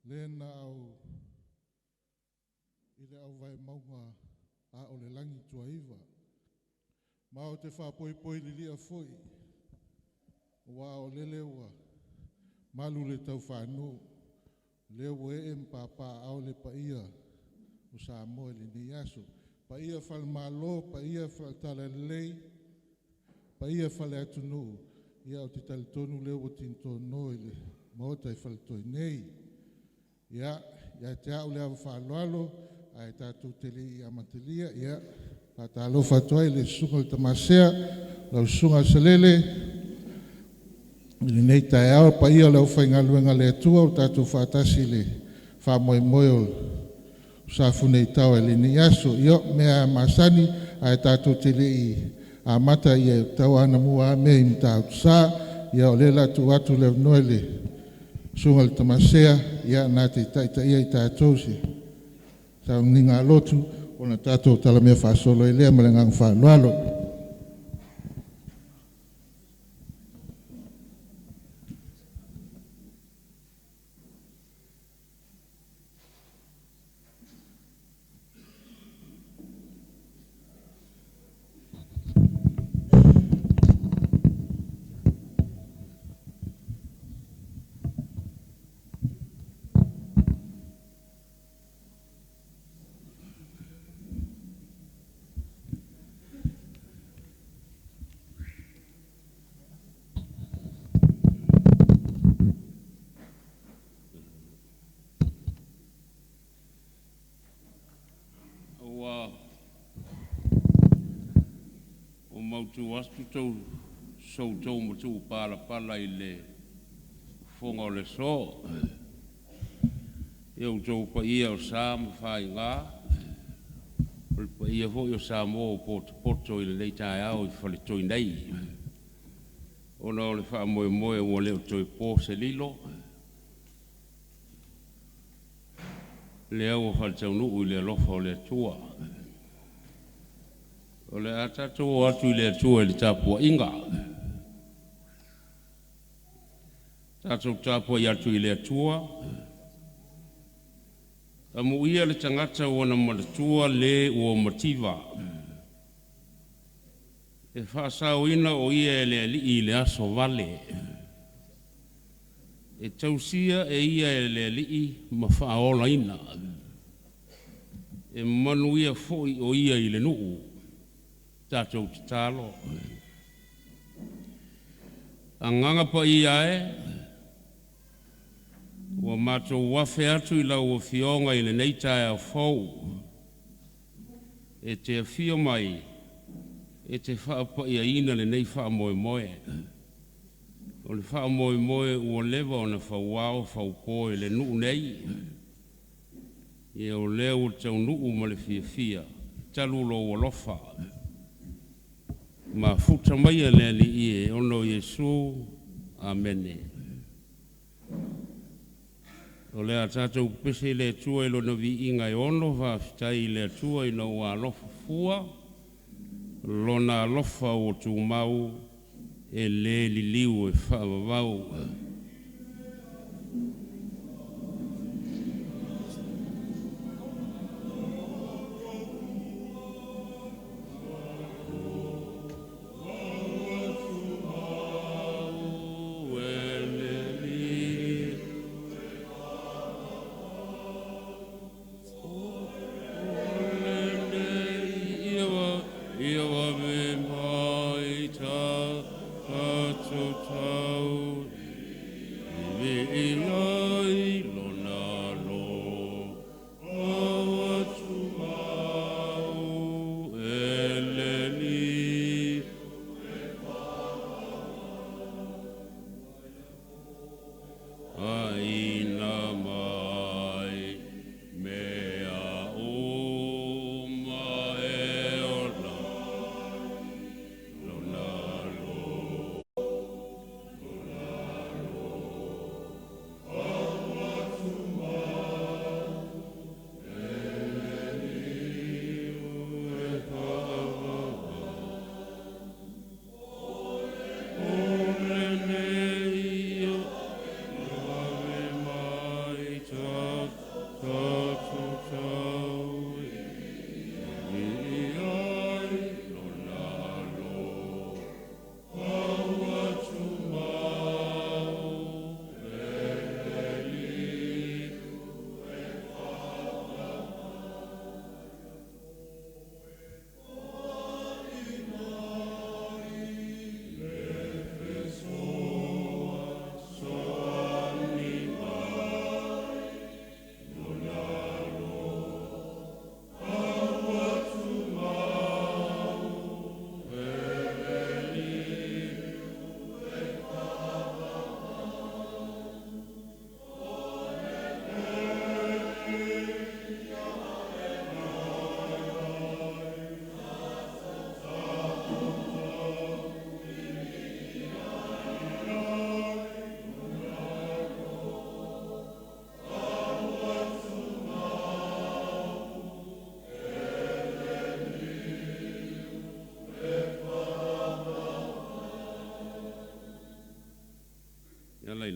Le na au i le au vai maunga a o le langi tuaiva. Ma o te faapoipoi lilia foi, ua o lele ua malu le taufaanuu, lea ua ee ma papaaao le paia o Samoa i lenei aso. Paia faale-Malo, paia faale-Talalelei, paia faale-atunuu, ia ou te talitonu lea ua tinotonoa i le Maota i Faletoi nei. Ia, ia te au le ava faaaloalo, ae tatou te le i amatalia, ia, faatalofa atu ai i le Susuga i le Tamasea, lau Susuga Salele i lenei taeao, paia o le aufaigaluega a le Atua ua tatou faatasi i le faamoemoe o Safune-i-taoa i lenei aso. Ia, o mea lava masani ae tatou te le i amata, ia e tatau lava ona mua mea i Matautu-sa. Ia o lea o le a tuu atu le avanoa i le Susuga i le Tamasea na te taitaia i tatou i se sauniga lotu ona tatou talamea faasolo ai lea ma le agaga faaaloalo. Ua ou mautu atu so outou matupalapala i le fofoga o le aso, i outou paia o sa ma faiga, o le paia foi o Samoa ua potopoto i lenei taeao i Faletoi nei, ona o le faamoemoe ua le o toe po se lilo, o lea ua faataunuu i le alofa o le Atua. O le a tatou oo atu i le Atua i le tapuaiga. Tatou tapuai atu i le Atua, amuia le tagata ua na manatua le ua mativa, e faasaoina o ia e le Alii i le aso vale, e tausia e ia e le Alii ma faaolaina, e manuia foi o ia i le nuu. Tatou tatalo. Agaga Paia e, ua matou afe atu i lau Afioga i lenei taeao fou, e te afio mai e te faapaiaina lenei faamoemoe. O le faamoemoe ua leva ona fauao faupo e le nuu nei, ia o lea ua taunuu ma le fiafia talu lou alofa. Mafuta maia le Alii e ona o Iesu. Amene. O le a tatou pepese i le Atua i Lona viiga e ono, faafetai i le Atua ina ua alofa fua, Lona alofa ua tumau e le liliu e faavavau. E le Alii Ia vave mai ta tatou tau.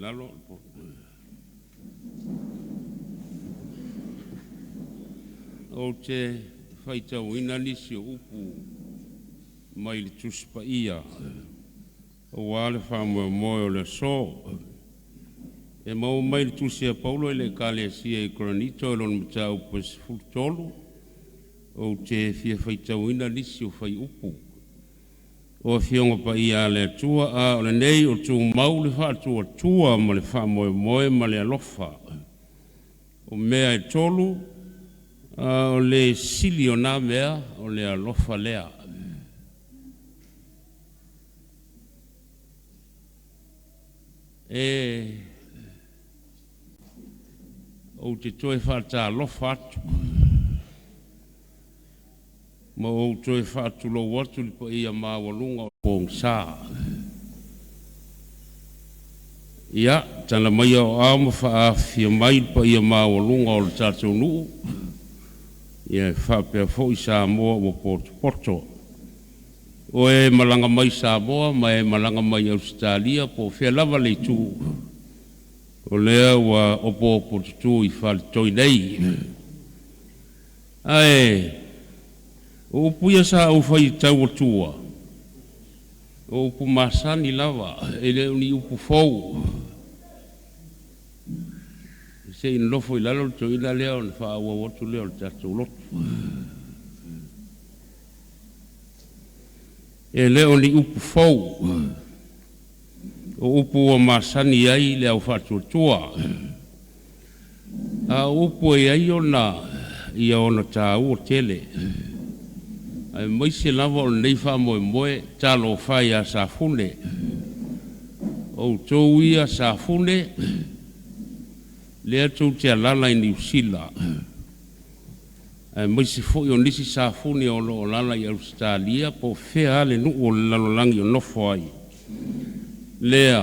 lalo. Ou te faitauina nisi o upu mai le Tusi Paia aua le faamoemoe o le aso. E maua mai le tusi a Paulo i le Ekalesia i Korinito i lona mataupu e 13. Ou te fia faitauina nisi o fuaiupu. O Afioga Paia a le Atua, a o lenei o tumau le faatuatua ma le faamoemoe ma le alofa. O mea e tolu, a o le sili o na mea o le alofa lea. E ou te toe faatalofa atu ma ou toe faatulou atu i le paia maualuga o pogisa. Ia, tala maia o ao ma faaafio mai le paia maualuga o le tatou nuu, ia e faapea foi Samoa ua potopoto. O e malaga mai Samoa ma e malaga mai Ausetalia po o fea lava le itu, o lea ua opoopo tutu i faletoi nei. Ae o upu ia sa ou fai tau atua, o upu masani lava, e le o ni upu fou. Se i nofo i lalo le toeaina lea ona faaauau atu lea o le tatou lotu. E le o ni upu fou, o upu ua masani ai le au faatuatua, a o upu e i ai ona ia ona taua tele, aemaise lava o lenei faamoemoe. Talofa e ia Safune, o outou ia Safune lea tou te alaala i Niu Sila, aemaise foi o nisi Safune o lo o alaala i Ausetalia po o fea lava le nuu o le lalolagi o nofo ai, lea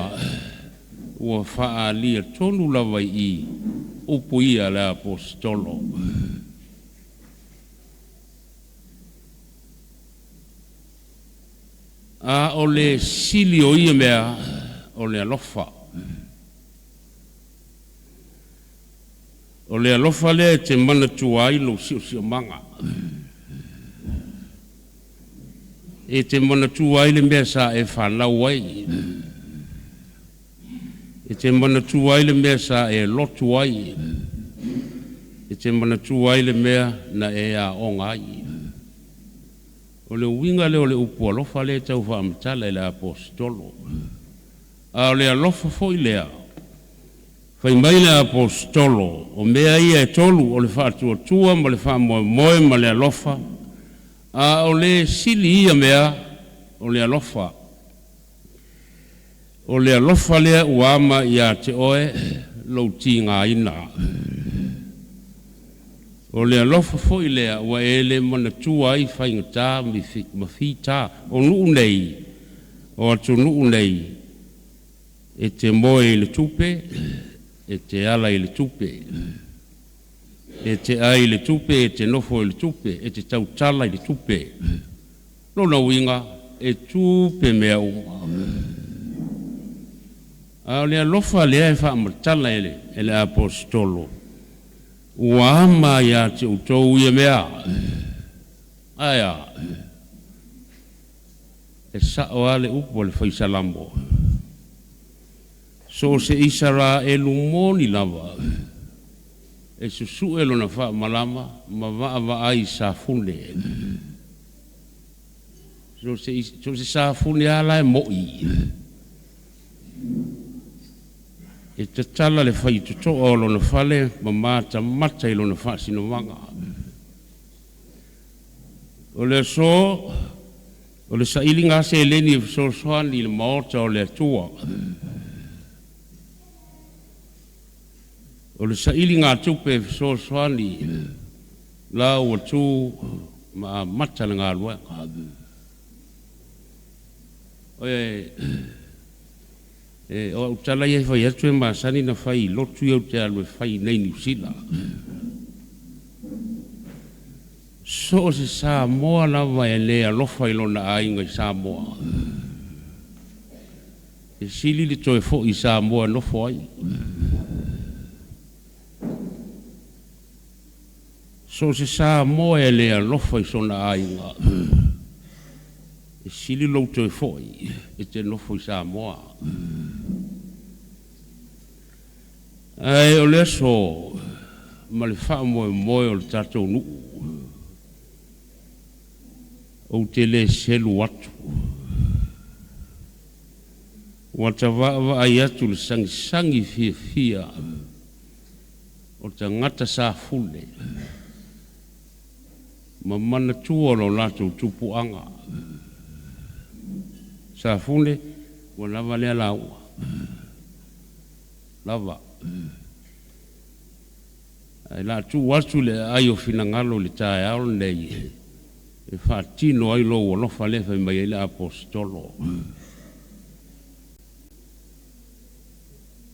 ua faaalia tonu lava i i upu ia a le Aposetolo. A o le sili o ia mea o le alofa. O le alofa lea e te manatua ai lou siosiomaga, e te manatua ai le mea sa e fanau ai, e te manatua ai le mea sa e lotu ai, e te manatua ai le mea na e aoga ai. O le uiga lea o le upu alofa lea e tau faamatala e le Aposetolo. A o le alofa foi lea, fai mai le Aposetolo, o mea ia e tolu, o le faatuatua ma le faamoemoe ma le alofa, a o le sili ia mea o le alofa. O le alofa lea ua ama ia te oe lou tigaina. O le alofa foi lea ua e le manatua ai faigata ma fita o nuu nei, o atunuu nei, e te moe i le tupe, e te ala i le tupe, e te ai i le tupe, e te nofo i le tupe, e te tautala i le tupe. Lona uiga, e tupe mea uma. A o le alofa lea e faamatala e le Aposetolo, ua ama ia te outou ia mea. Ae a? E sao lava le upu a le Fai Salamo, so o se Isaraelu moni lava, e susue lona faamalama ma vaavaai i Safune. So o se Safune lava la e mo'i, e tatala le faitotoa o lona fale ma matamata i lona faasinomaga. O le aso, o le sailiga seleni e fesoasoani i le maota o le Atua. O le sailigatupe e fesoasoani la ua tu ma amata le galuega. O au tala ia e fai atu e masani ona fai i lotu ia ou te alu e fai i inei i Niu Sila. So o se Samoa lava e le alofa i lona aiga i Samoa. E sili le toe fo'i i Samoa e nofo ai. So o se Samoa e le alofa i sona aiga, e sili lou toe fo'i e te nofo i Samoa. Ae o le aso ma le faamoemoe o le tatou nuu, ou te le selu atu. Ua ta vaavaai atu i le sagisagi fiafia o tagata Safune ma manatua lo latou tupuaga. Safune, ua lava lea lauga. Lava. Ae o le a tuu atu i le aai o finagalo i le taeao lenei e faatino ai lou alofa lea e fai mai ai le Aposetolo.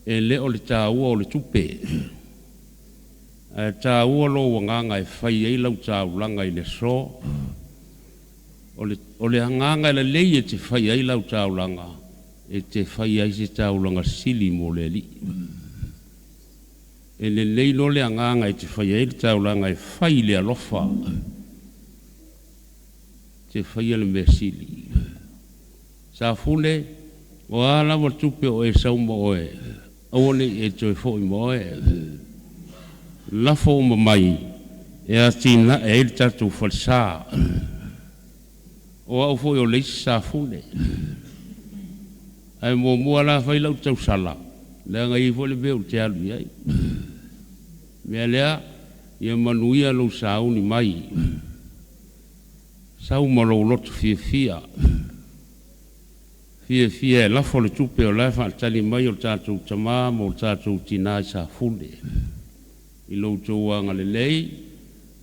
E le o le taua o le tupe, ae taua lou agaga e fai ai lau taulaga i le aso. O le agaga e lelei e te fai ai lau taulaga, e te fai ai se taulaga sili mo le Alii. E lelei loa le agaga e te fai ai le taulaga e fai i le alofa, te faia le mea sili. Safune, o a lava tupe o e sau ma oe, aua ne i e toe foi ma oe. Lafo uma mai e atinae ai le tatou falesa. O au foi o le isi Safune. Ae muamua la fai lau tausala, leaga e i ai foi le mea ou te alu i ai. O le mea lea, ia manuia lou sauni mai. Sau ma lou loto fiafia. Fiafia e lafo le tupe o la e faatali mai o tatou tama ma o tatou tina i Safune. I lo outou agalelei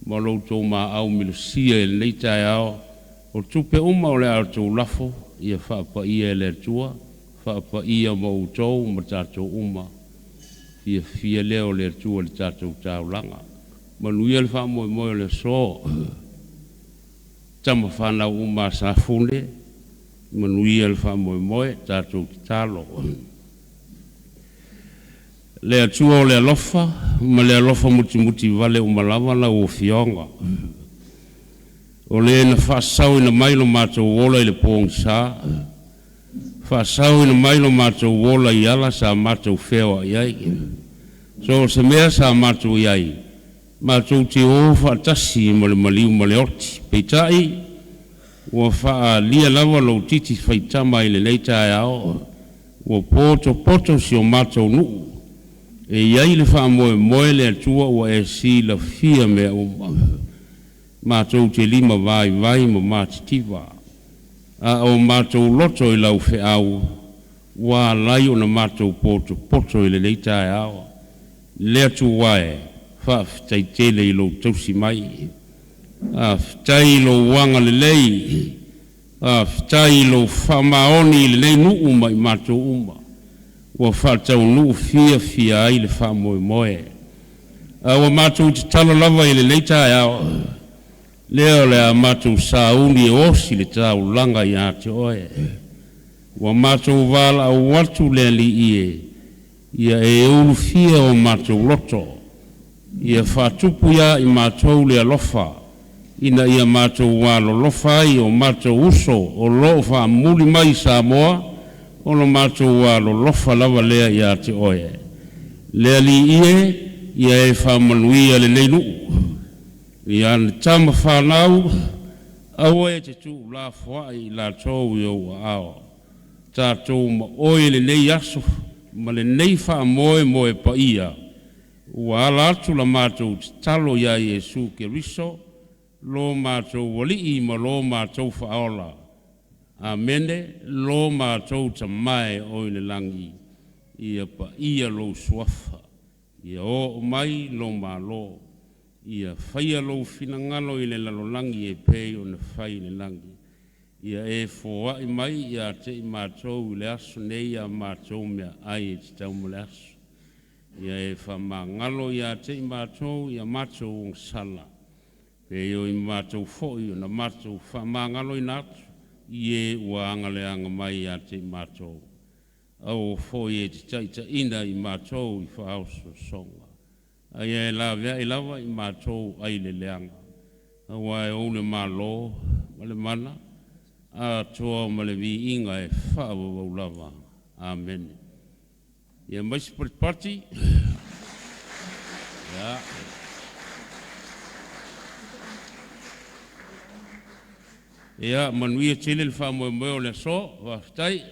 ma lo outou maau milosia i lenei taeao, o tupe uma o le a outou lafo, ia faapaia e le Atua, faapaia ma outou ma tatou uma. Fiafia lea o le Atua i le tatou taulaga. Manuia le faamoemoe o le aso. Tama fanau uma a Safune, manuia le faamoemoe, tatou tatalo. Le Atua o le alofa ma le alofa mutimuti vale uma lava lau Afioga. O le na faasaoina mai lo matou ola i le pogisa, faasaoina mai lo matou ola i ala sa matou feoai ai. So o se mea sa matou i ai, matou te o faatasi ma le maliu ma le oti. Peitai, ua faaalia lava lou titi faitama i lenei taeao, ua potopoto si o matou nuu. E i ai le faamoemoe le Atua ua e silafia mea uma. Matou te lima vaivai ma matitiva, a o matou loto i lau feau, ua alai ona matou potopoto i lenei taeao. Le Atua e, faafetai tele i lou tausi mai. Faafetai i lou agalelei. Faafetai i lou faamaoni i lenei nuu ma i matou uma. Ua faataunuu fiafia ai le faamoemoe. A ua matou tatalo lava i lenei taeao, lea o le a matou sauni e osi le taulaga ia te oe. Ua matou valaau atu le Alii e, ia e ulufia o matou loto, ia faatupu ia i matou le alofa, ina ia matou alolofa ai o matou uso o loo faamuli mai i Samoa, o lo matou alolofa lava lea ia te oe. Le Alii e, ia e faamanuia lenei nuu. Ia ana tama fanau, aua e te tuulafoai i latou i ou aao. Tatou ma oe lenei aso ma lenei faamoemoe paia, ua ala atu la matou tatalo ia Iesu Keriso, lo matou Alii ma lo matou Faaola. Amene. Lo matou Tama e o i le lagi, ia paia lou suafa, ia oo mai lou malo, ia faia lou finagalo i le lalolagi e pei ona fai i le lagi. Ia e foai mai ia te i matou i le aso nei a matou meaai e tatau mo le aso. Ia e faamagalo ia te i matou ia matou ogasala, pei o i matou foi ona matou faamagaloina atu i e ua agaleaga mai ia te i matou. Aua foi e te taʻitaʻina i matou i faaosoosoga, a ia e laveai lava i matou ai le leaga, auā e ou le Malo ma le mana atoa ma le viiga e faavavau lava. Amene. Ia aumai se patipati. Ia. Ia manuia tele le faamoemoe o le aso. Faafetai.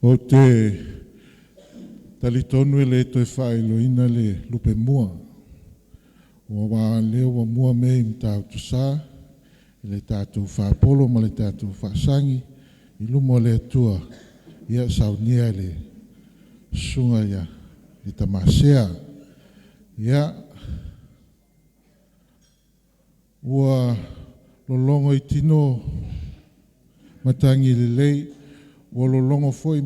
Ou te talitonu e le toe faailoaina le lupe mua, aua o lea ua mua mea i Matautu-sa i le tatou faapolo ma le tatou faasagi i luma o le Atua, ia saunia e le Susuga ia Letamasea. Ia, ua lologo i tino matagi lelei, ua lologo foi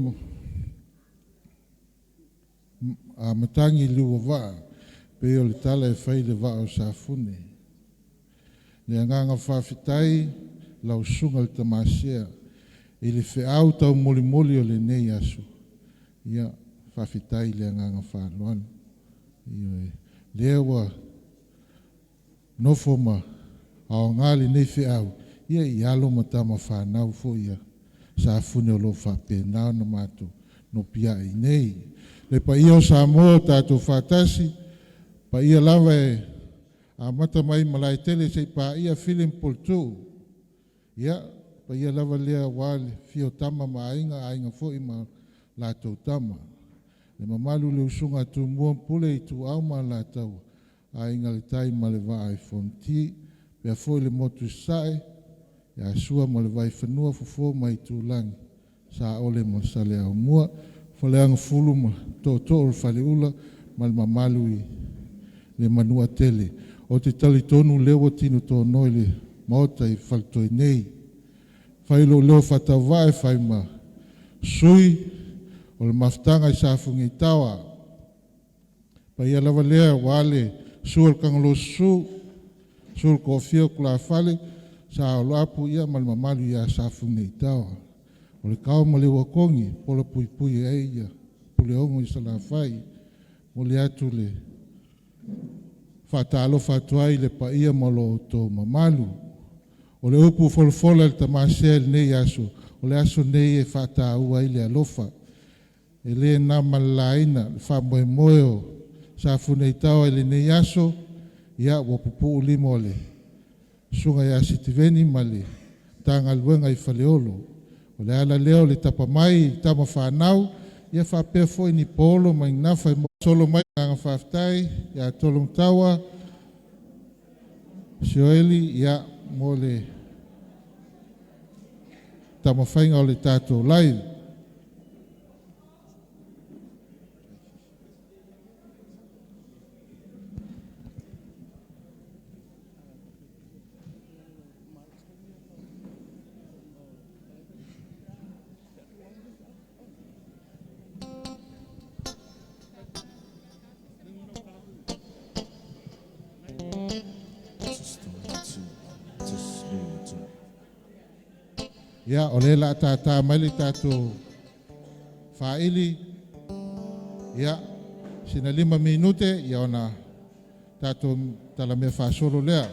matagi i liuo vaa pei o le tala e fai i le vaa o Safune. Le agaga faafetai lau Susuga i le Tamasea i le feau taumolimoli o lenei aso, ia faafetai i le agaga faaaloalo. Ioe. Lea ua nofo ma aoga lenei feau ia i alo ma tama fanau foi a Safune o lo o faapena ona matou nopiai nei. Le paia o Samoa ua tatou faatasi, paia lava e amata mai Malaetele seia paia Fili ma Puletuu. Ia, paia lava lea aua le afio o Tama ma Aiga, Aiga foi ma latou Tama. Le mamalu i le usuga a Tumua ma Pule, Ituau ma Alataua, Aiga i le Tai ma le Vaa o Fonoti, faapea foi le motu i Sasae ia Sua ma le Vaifanua, Fofo ma Aitulagi, Saole ma Saleaaumua, Faleagafulu ma Tootoo o le Faleula ma le mamalu i le Manuatele. Ou te talitonu o lea ua tino tonoa i le Maota i Faletoi nei. Fai lou leo faatauvaa e fai ma sui o le mafutaga i Safugaitawa. Paia lava lea aua le susu o le Tagaloasusu, susu le Toafia o tulafale, Saoloapu ia ma le mamalu ia Safugaitawa. O le tao ma le uatogi e pola puipui ai ia Puleono i Salafai. Momoli atu le faatalofa atu ai i le paia ma lo outou mamalu. O le upu folafola i le Tamasea i lenei aso, o le aso lenei e faataua ai le alofa. E le na ma le laina le faamoemoe o Safuneitawa i lenei aso, ia ua pupuu lima o le Susuga ia Sitiveni ma le Matagaluega i Faleolo. O le ala lea o le tapa mai i tama fanau, ia faapea foi ni paolo ma ni gafa e solo mai agaga faafetai ia Tologataua Sioeli ia mo le taumafaiga o le tatou live. Ia, o lea o le a tātā mai le tatou faaili. Ia, sina 5 minute ia ona tatou talamea faasolo lea.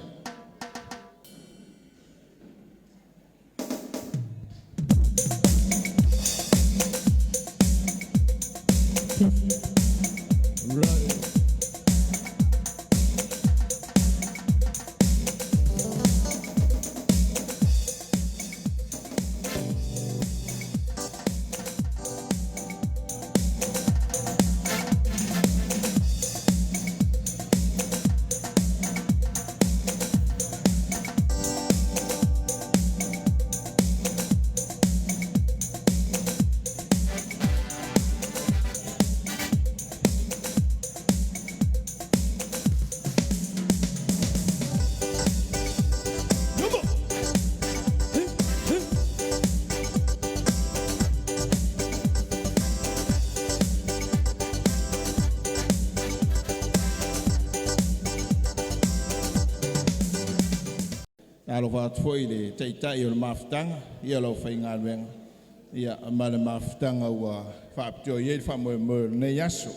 Talofa atu foi i le taitai o le mafutaga, ia lau faigaluega, ia ma le mafutaga ua faapitoa i ai le faamoemoe o lenei aso.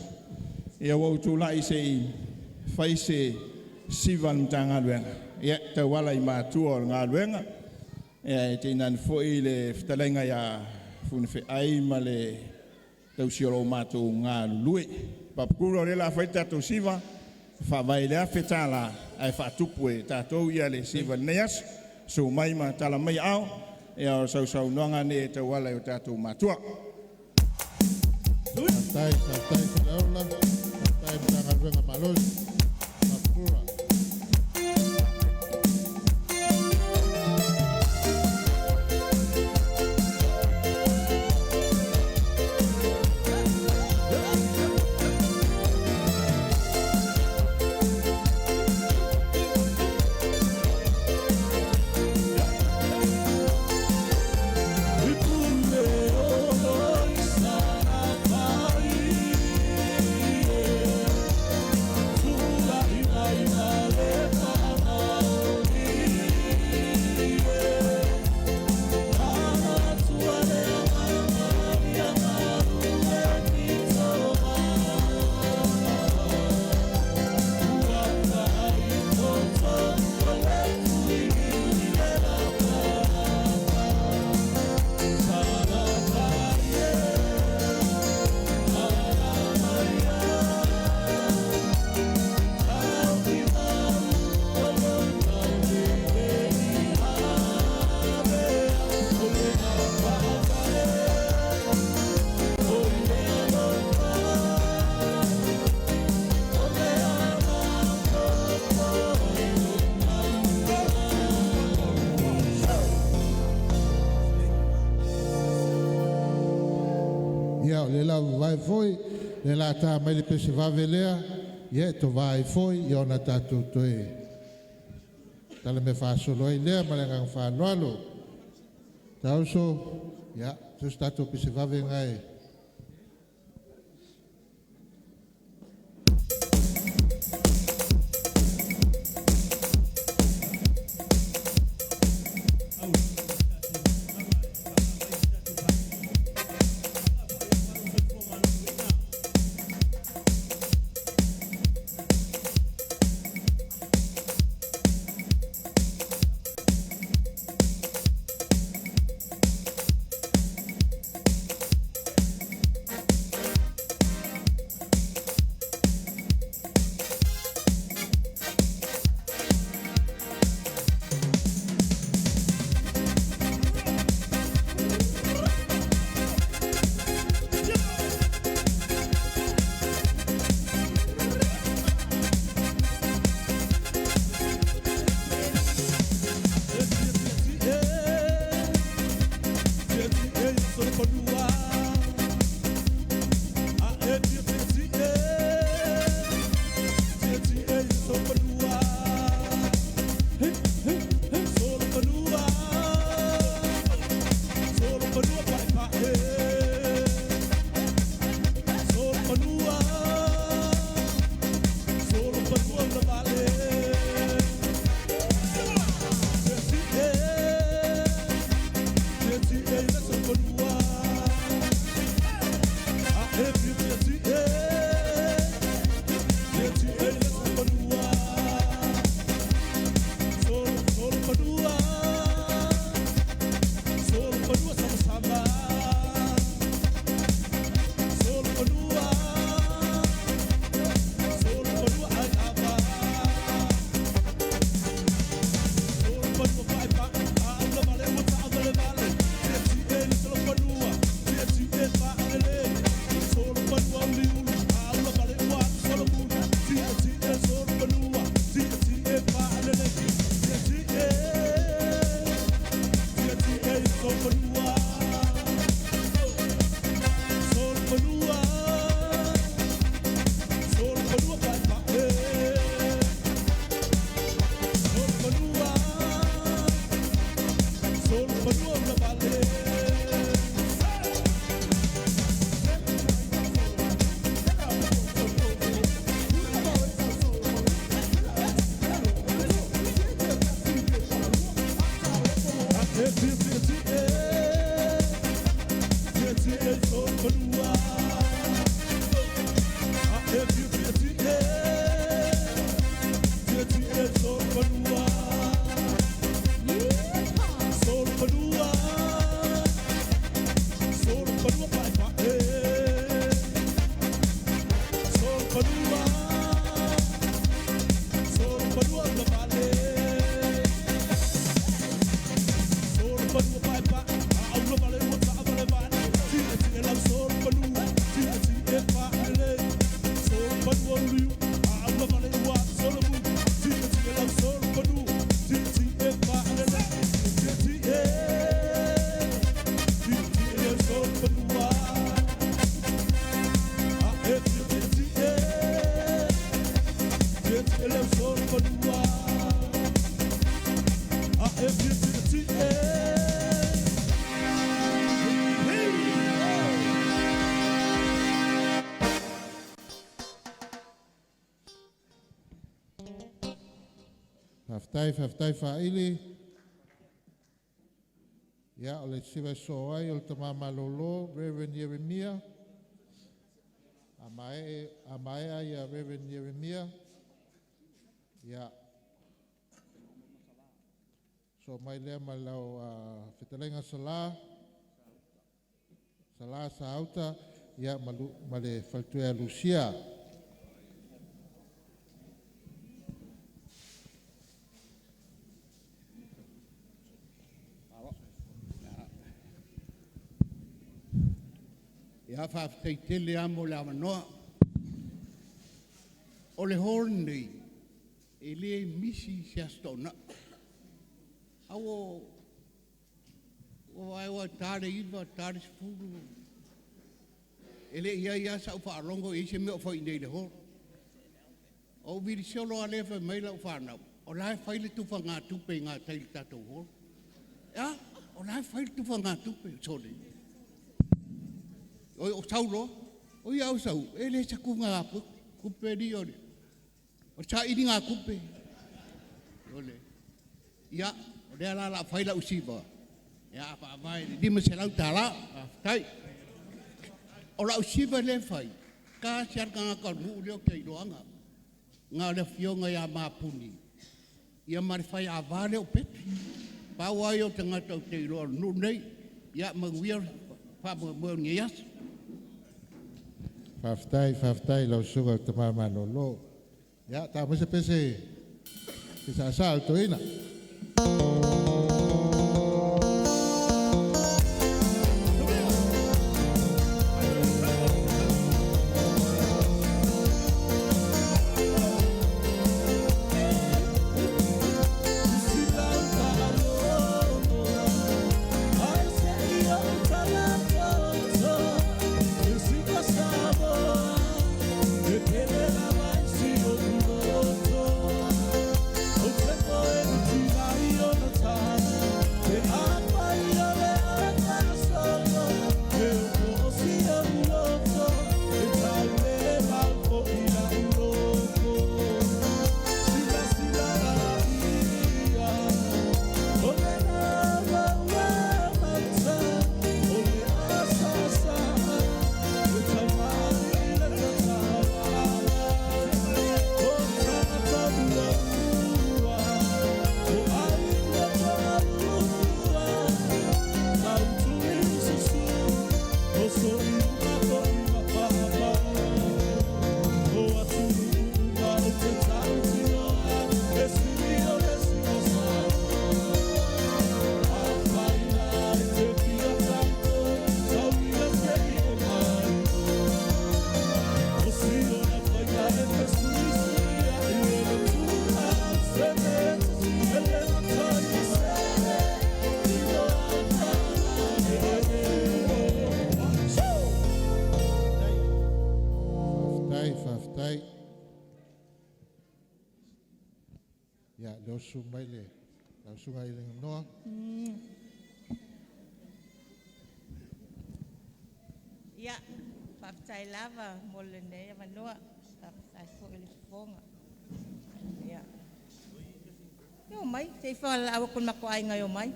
Ia ua ou tulai se i fai se siva a le Matagaluega, ia tauala i matua o le galuega, ia e tainane foi le fetalaiga ia Funafeai ma le tausi o lo matou galulue. Papakura o lea o le a fai le tatou siva, faavae i le $1,000 ae faatupu e tatou ia le siva i lenei aso. Susu mai ma tala mai aao, ia o sausaunoaga nei e tauala i o tatou matua. Faafetai, faafetai Faleula, faafetai Matagaluega malosi. Papakura. Ia o le la vavae foi, le la tā mai le pese vave lea, ia e tovā ai foi ia ona tatou toe tala mea faasolo ai lea ma le agaga faaaloalo. Tauso, ia, so se tatou pese vave lena e Faafetai, faafetai faaili. Ia, o le siva so ai o le tama malolo, Reverend Ieremia. A maea ia Reverend Ieremia, ia, so mai lea ma lau fetalaiga Sala, Sala Sauta, ia ma le faletua Lucia. Ia faafetai tele lava mo le avanoa. O le hall lenei, e le misi i se Aso Toonai. Ae ua vaai ua ta le 9 ta le 10, e le i i ai lava sau faalogo o i ai se mea o fai i inei i le hall. Ou vili solo lava lea fai mai lau fanau, o la e fai le tufagatupe i gatai i le tatou hall. E a? O la e fai le tufagatupe, sole. O sau loa, o ia au sau, e le se tupe alii o le sailigatupe. Ia, o lea la o le a fai lau siva, a faavae i le $500. Faafetai. O lau siva lea e fai, e tasi lava le tagata o le nuu lea ou te iloaina, na o le afioga ia Mapuni ma le faiava lea o Pepe. Pau lava ia o tagata ou te iloa o le nuu lenei. Ia manuia le faamoemoe o lenei aso. Faafetai, faafetai i lau susuga i le tama malolo. Ia, tau mai se pese se saasaa o le toeaina. Faafetai, faafetai. Ia, lea ua susu mai lau susuga i le Noa. Ia, faafetai lava mo lenei avanoa. Faafetai foi i le fofoga. Ia, e omai, se i valaau atu i le matou aiga e omai.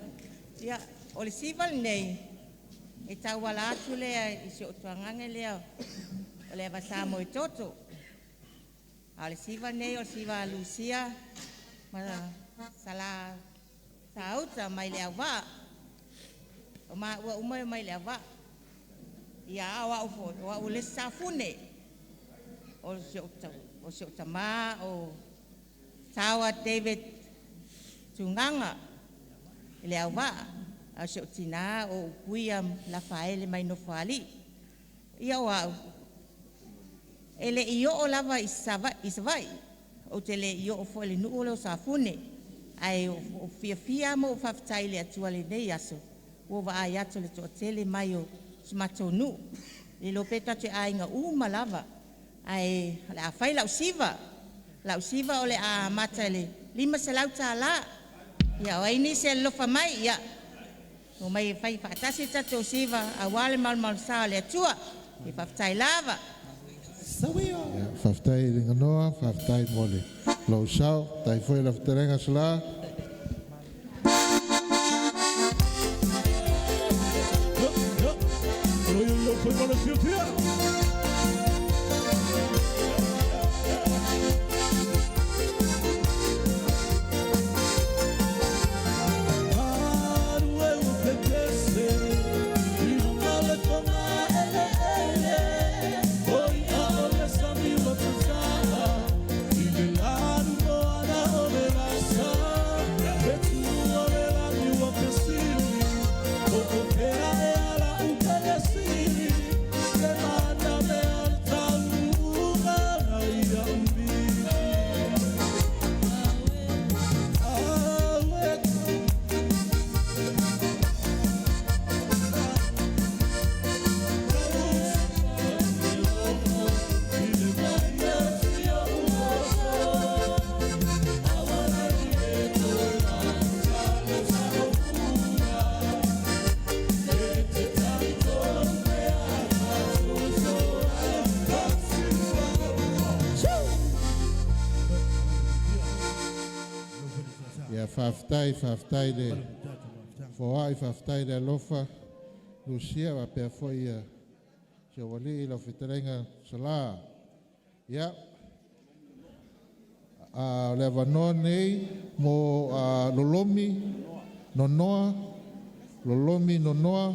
Ia, o le siva lenei, e tauala atu lea i si ou tuagane lea o le Avasa Moetoto. A o le siva lenei o le siva a Lucia ma Sala Sauta mai le Auvaa. O maua uma e mai le Auvaa. Ia, a o au foi, o au le isi Safune. O si ou tamā o Saoa David Tugaga i le Auvaa. A o si ou tinā o Upuia Lafaele mai Nofoalii. Ia o au, e le i oo lava i Savaii, ou te le i oo foi i le nuu lea o Safune, ae ua ou fiafia ma ou faafetai i le Atua i lenei aso, ua ou vaai atu i le toatele mai o si matou nuu. E le iloa pe tatou te aiga uma lava, ae o le a fai lau siva. Lau siva o le a amata i le $500. Ia o ai nisi e alofa mai, ia omai e fai faatasi tatou siva auā le malumalusā o le Atua. Ia faafetai lava. Ia, faafetai i le ganoa, faafetai mo le lou sao, faafetai foi lau fetalaiga Sala. Ia faafetai, faafetai le foai, faafetai le alofa Lucia faapea foi ia si ou alii lau fetalaiga Sala. Ia, o le avanoa nei mo Lolomi Nonoa, Lolomi Nonoa,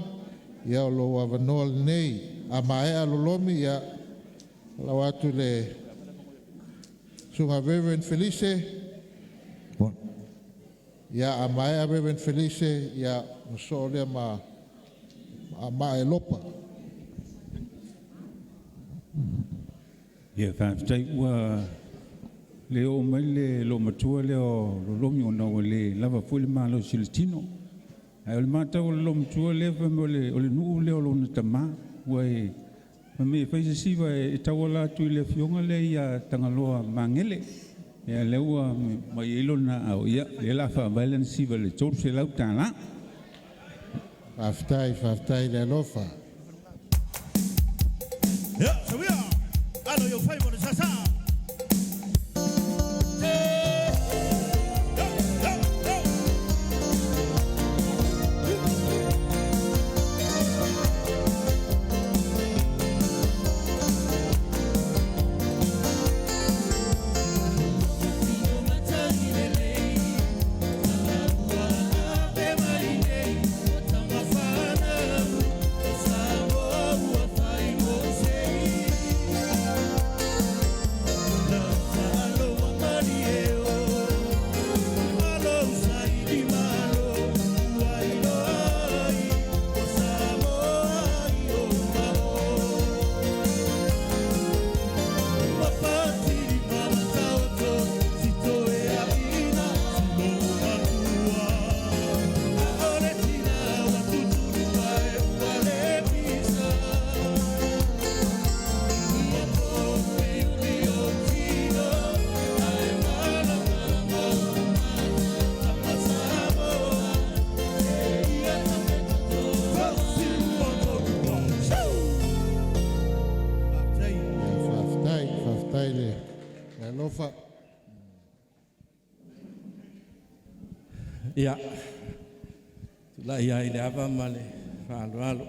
ia o lou avanoa lenei. A maea Lolomi, ia lau atu le susuga Reverend Felice. Ia a maea Reverend Felice, ia ona sosoo lea ma Maa Elopa. Ia faafetai ua le oo mai le loomatua lea o Lolomi ona ua le lava foi le malosi o le tino. Ae o le matau a le loomatua lea fai mai o le nuu lea o lona tamā ua e fai mai e fai se siva e tauala atu i le afioga lea ia Tagaloa Magele. Ia lea ua mai ai lona aao, ia lea o le a faavae lana siva i le $300. Faafetai, faafetai le alofa. Ia, sawia. Alo yo fai mo le sasa. Ia faafetai, faafetai le alofa. Ia, tulai lava i le ava ma le faaaloalo.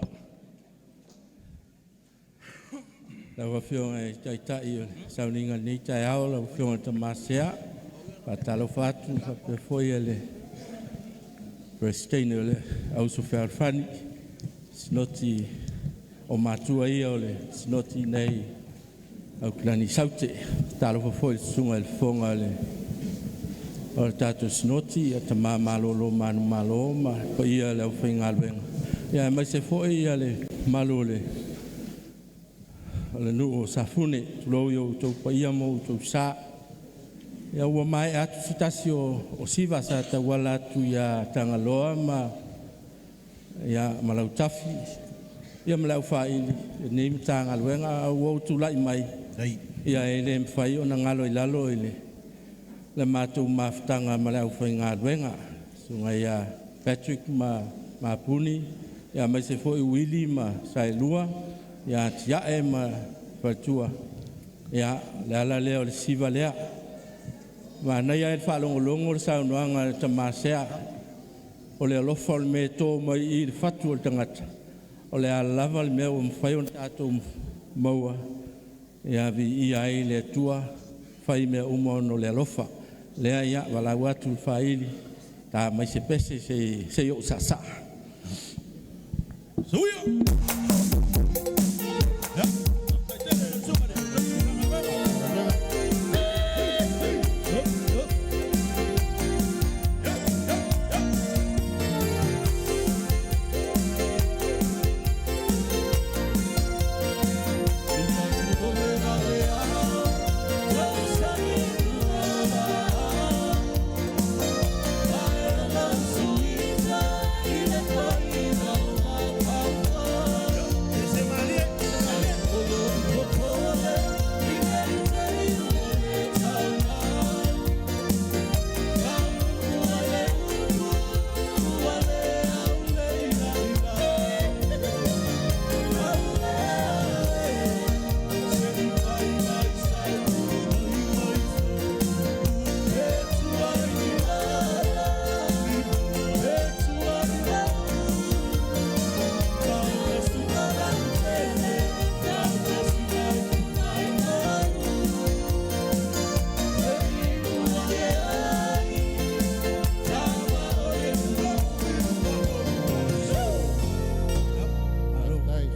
Lau Afioga i le Taitai o le sauniga i lenei taeao, lau Afioga i le Tama Sea, e faatalofa atu faapea foi le Peresetene o le Auuso Fealofani, Sinoti o matua ia o le Sinoti i inei i Aukilani Saute. E faatalofa foi i le Susuga i le Fofoga o le tatou Sinoti, Tama malolo manumalo ma le paia o le aufaigaluega, aemaise foi le mamalu o le nuu o Safune. Tulou i o outou paia ma o outou sa. Ia ua maea atu se tasi o siva sa tauala atu ia Tagaloa ma Lautafi ma le aufaaili i lenei Matagaluega. Ae ua ou tulai mai, ia e le mafai ona galo i lalo le matou mafutaga ma le aufaigaluega. Susuga ia Patrick ma Mapuni, ia aemaise foi Uili ma Saelua, ia Tiae ma Faletua. Ia, le ala lea o le siva lea. Manaia ae le faalogologo le saunoaga a le tama Sea, o le alofa o le mea e to mai i le fatu o le tagata, o le a lava le mea ua mafai ona tatou maua, ia viia ai le Atua, fai mea uma ona o le alofa. Lea ia valaau atu i le faili, ta mai se pese se i ou saasaa.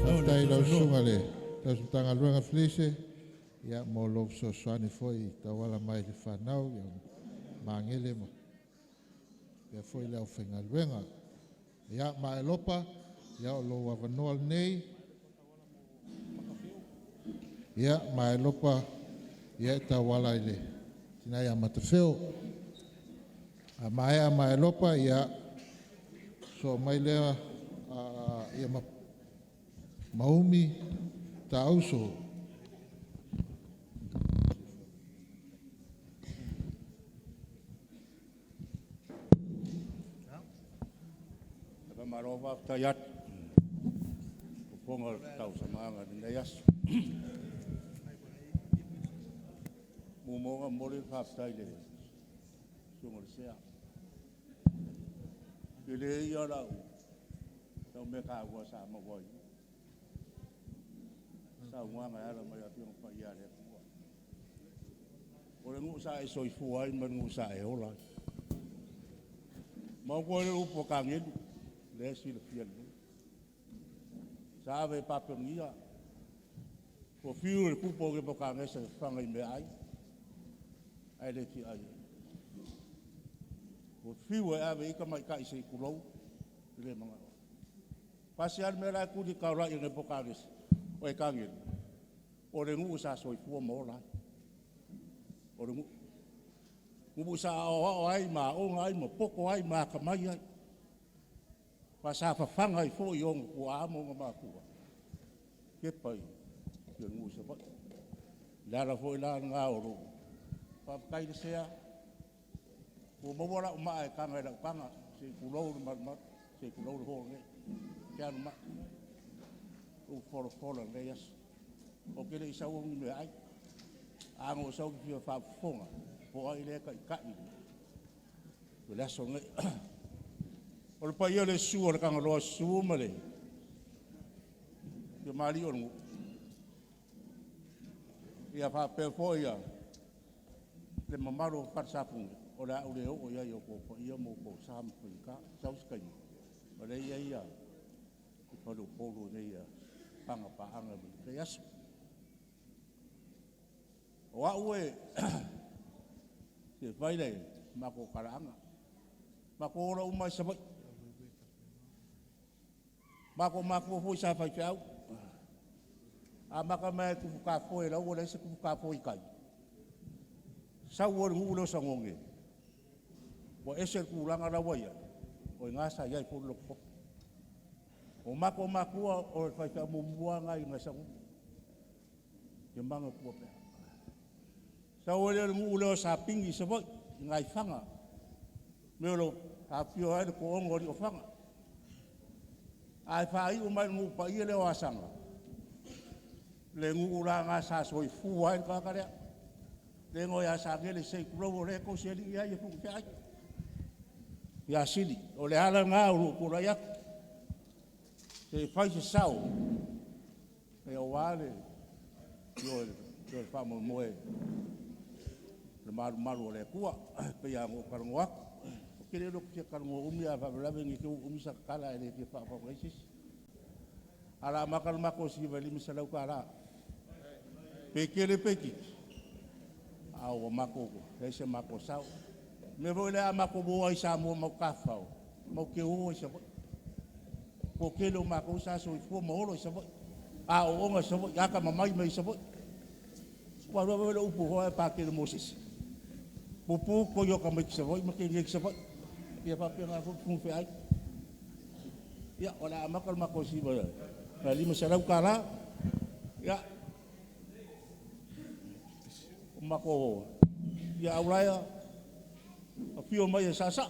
Faafetai i lau Susuga i le Tausi Matagaluega Felise mo lou fesoasoani foi e tauala mai i le fanau ia Magele ma faapea foi le aufaigaluega. Ia Maelopa, ia o lou avanoa lenei. Ia Maelopa e tauala i le tina ia Matafeo. A maea Maelopa, ia sosoo mai lea Maumi Tauso. Faamalo faafetai atu i fofoga o le tausamaaga i lenei aso. Muamua ona momoli le faafetai i le Susuga i le Sea. O le tele ia o lau mea taua sa maua ai i saunoaga e ala mai i Afioga Paia a le Atua. O le nuu sa e soifua ai ma le nuu sa e ola ai. Maua foi le upu a Kanelu, lea e silafia lelei. Sa ave e Papelonia, ua fiu le tupu o Nepakanesa e fafaga i meaai ae le fia ai ai. Ua fiu e ave i ai tamaitai se i tulou, e le manao. Pasi lava le mea la e tuli i le taolai a Nepakanesa, oi Kanielu, o le nuu sa soifua ma ola ai, o le nuu. Nuu sa aoao ai ma aoga ai ma poto ai ma atamai ai, ma sa fafaga ai foi e ona tuaa ma ona matua kepa i le nuu i Savaii. O le ala foi la lena o lou faafetai i le sea, ua maua lau maa e taga i lau taga, se i tulou le malumalu, se i tulou le fono nei, ou te alu ma au, ou folafola i lenei aso. Ou te le i saua ni meaai, ae na ou sau ou te fia faafofoga po o ai lea e taitai i le aso lenei. O le paia i le susu o le Tagaloa susu ma le tamalii o le nuu, ia faapea foi le mamalu o Falesafune, o le a ou le oo i ai i o outou paia ma outou sa ma faigata. Sau se taimi, o lea e i ai faleupolu i inei e fafaga paaga i lenei aso. O au e fia fai le matou talaaga, matou ola uma lava i Savaii. Matou matua foi sa faifeau, amata mai lava i tufu tafoe la ua leai se tufu tafoe i tai, sau loa i le nuu lea o Sagoge, ua ese le tulaga la ua i ai, o i ina sa i ai foi le lotu poto. O matou matua o le faifeau muamua lava lena i Sagoge, ou te manatua pea. Sau ai lea i le nuu lea o Sapini i Savaii i Gaifaga, Afifio ai le toaono o alii o Faga. Ae faaiu mai i le nuu paia lea o Asaga, le nuu la lena sa soifua ai le tagata lea, lea e igoa ia Sagele se i tulou, o lea e tosi alii ai faifeau ia Sili. O le ala lena o lou tulai atu se i fai se sao aua le faamoemoe o le malumalu o le Atua e pei lava ona ou talanoa atu. Ou te le iloa ou te fia talanoa umi ae faalavelave ne i te i ua umi sau tala ae le fia faafofoga ai se isi. Ae o le a amata le matou siva i le $500 pe tele pe itiiti, a ua matou leai se matou sao. O le mea foi lea a matou o lava i Samoa matou te tafafao, matou te o lava i Savaii. O le toatele o matou sa soifua ma ola i Savaii, aooga i Savaii, atamamai mai Savaii. Aua foi le upu foi lea a Patele Mosese, pupu le toia o tamaiti Savaii ma teine Savaii. Ia e faapena foi le faifeau. Ia, o le a amata le matou siva i le $500. Ia, ia Aulaea, afio mai e saasaa.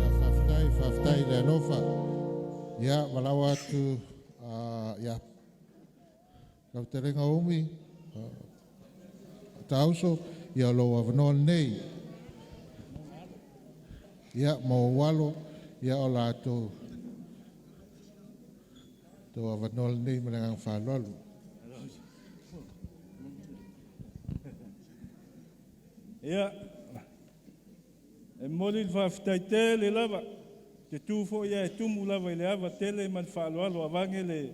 Ia faafetai, faafetai i le alofa. Ia valaau atu ia lau fetalaiga Umi Tauso, ia lou avanoa lenei. Ia ma ou alo, ia o la outou avanoa lenei ma le agaga faaaloalo. Ia, e momoli le faafetai tele lava, ou te tu foi ae tumu lava i le ava tele ma le faaaloalo vaeane le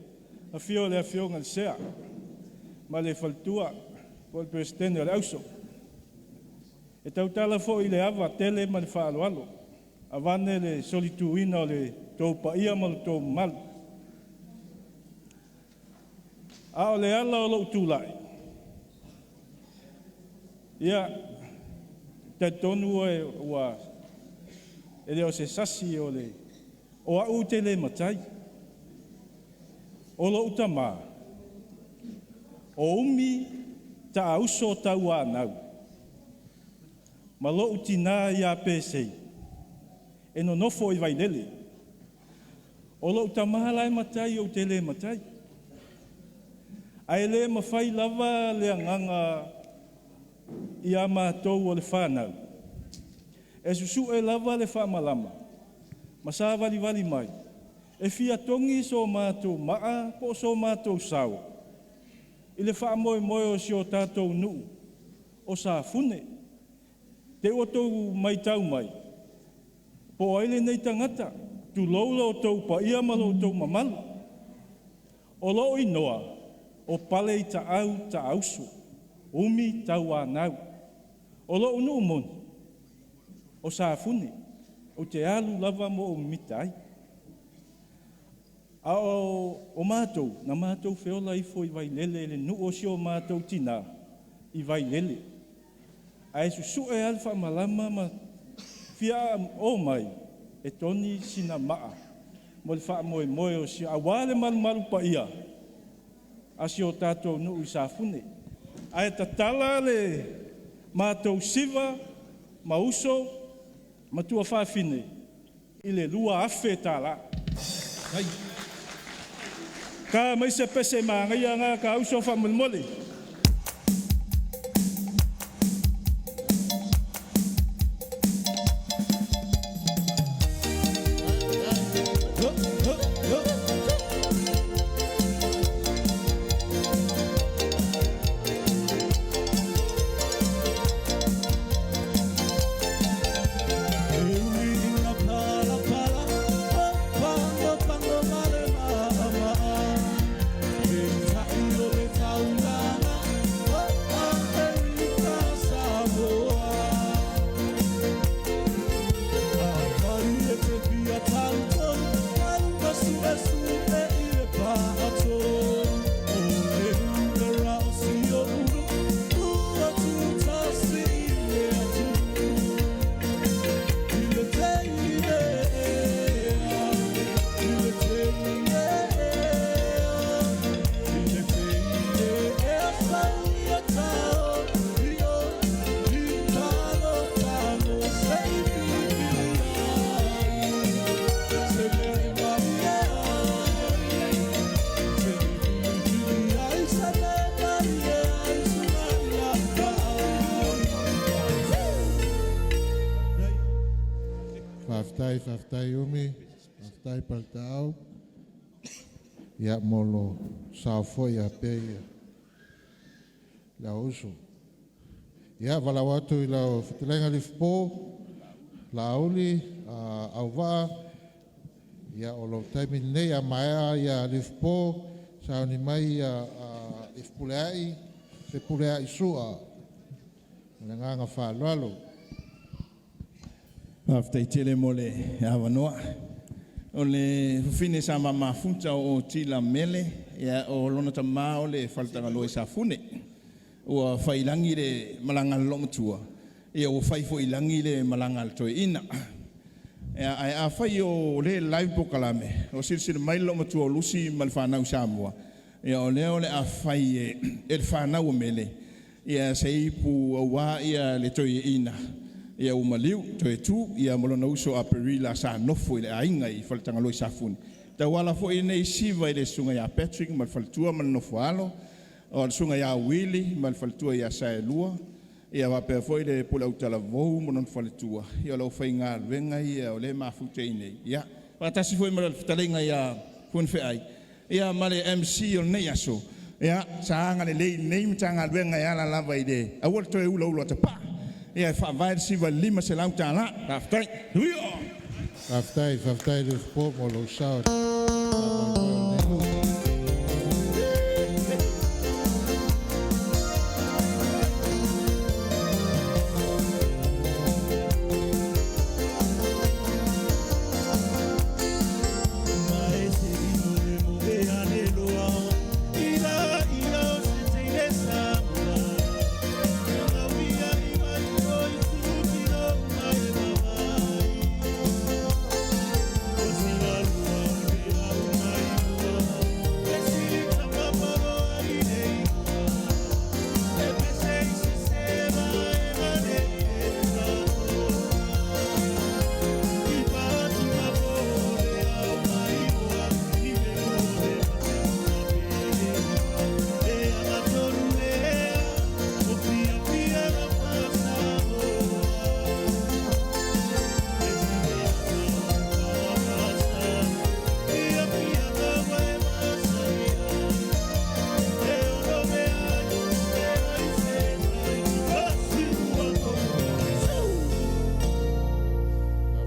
afio o le Afioga i le Sea ma le faletua po o le Peresetene o le Auso. E tautala foi i le ava tele ma le faaaloalo, aveane le solituina o le tou paia ma lo outou mamalu. A o le ala o lou tulai, ia, e talitonu ua e le o se sasi o au ou te le matai, o lou tama, o Umi Taauso Tauanau, ma lou tina ia Pesei e nonofo i Vailele. O lou tama la e matai ou te le matai, ae le mafai lava le agaga ia matou o le fanau, e susue lava le faamalama ma savalivali mai e fia togi so matou maa po o so matou sao i le faamoemoe o si o tatou nuu o Safune. Te i ua outou matau mai, po o ai lenei tagata, tulou lo outou paia ma lo outou mamalu. O lou inoa o Paleitaau Taauso Umi Tauanau. O lou nuu moni o Safune, ou te alu lava ma ou mimita ai. A o matou, na matou feola ifo i Vailele i le nuu o si o matou tina i Vailele. Ae susue lava le faamalama ma fia o mai e togi sina maa mo le faamoemoe o si aua le malumalu paia a si o tatou nuu i Safune. Ae tatala le matou siva ma uso ma tuafafine i le $2,000. Ka mai se pese magaia ga ka uso faamolemole. Faafetai, faafetai Umi, faafetai Paletaau. Ia mo lo sao foi ia pea ia le auuso. Ia valaau atu i lau fetalaiga Lifopo, Laauli Auvaa, ia o lou taimi lenei a maea ia Lifopo, sauni mai ia Fepuleai, Fepuleai Sua. Ma le agaga faaaloalo. Faafetai tele mo le avanoa. O le fafine sa mamafuta o Tila Mele, ia o lona tamā o le faletagaloa i Safune. Ua faiilagi le malaga a le loomatua, ia ua fai foi i lagi le malaga a le toeaina. Ia, ae afai o lea e live polokalame, o silasila mai le loomatua o Lucy ma le fanau i Samoa, ia o lea o le a fai e le fanau a Mele ia se ipu aua le toeaina ia ua maliu toe tu ia ma lona uso Aperila sa nofo i le aiga i Faletagaloa i Safune. Tauala foi nei siva i le susuga ia Patrick ma le faletua ma le nofoaalo, o le susuga ia Uili ma le faletua ia Saelua, ia faapea foi le pule autalavou ma lona faletua, ia o le aufaigaluega ia o lea e mafuta i inei, ia faatasi foi ma le fetalaiga ia Puanifeai ia ma le MC o lenei aso. Ia sa agalelei i lenei Matagaluega e ala lava i le aua le toe ulaula tapaa ia e faavae le siva i le $500. Faafetai. Faafetai, faafetai Lifopo mo lou sao i le faamoemoe o lenei nuu.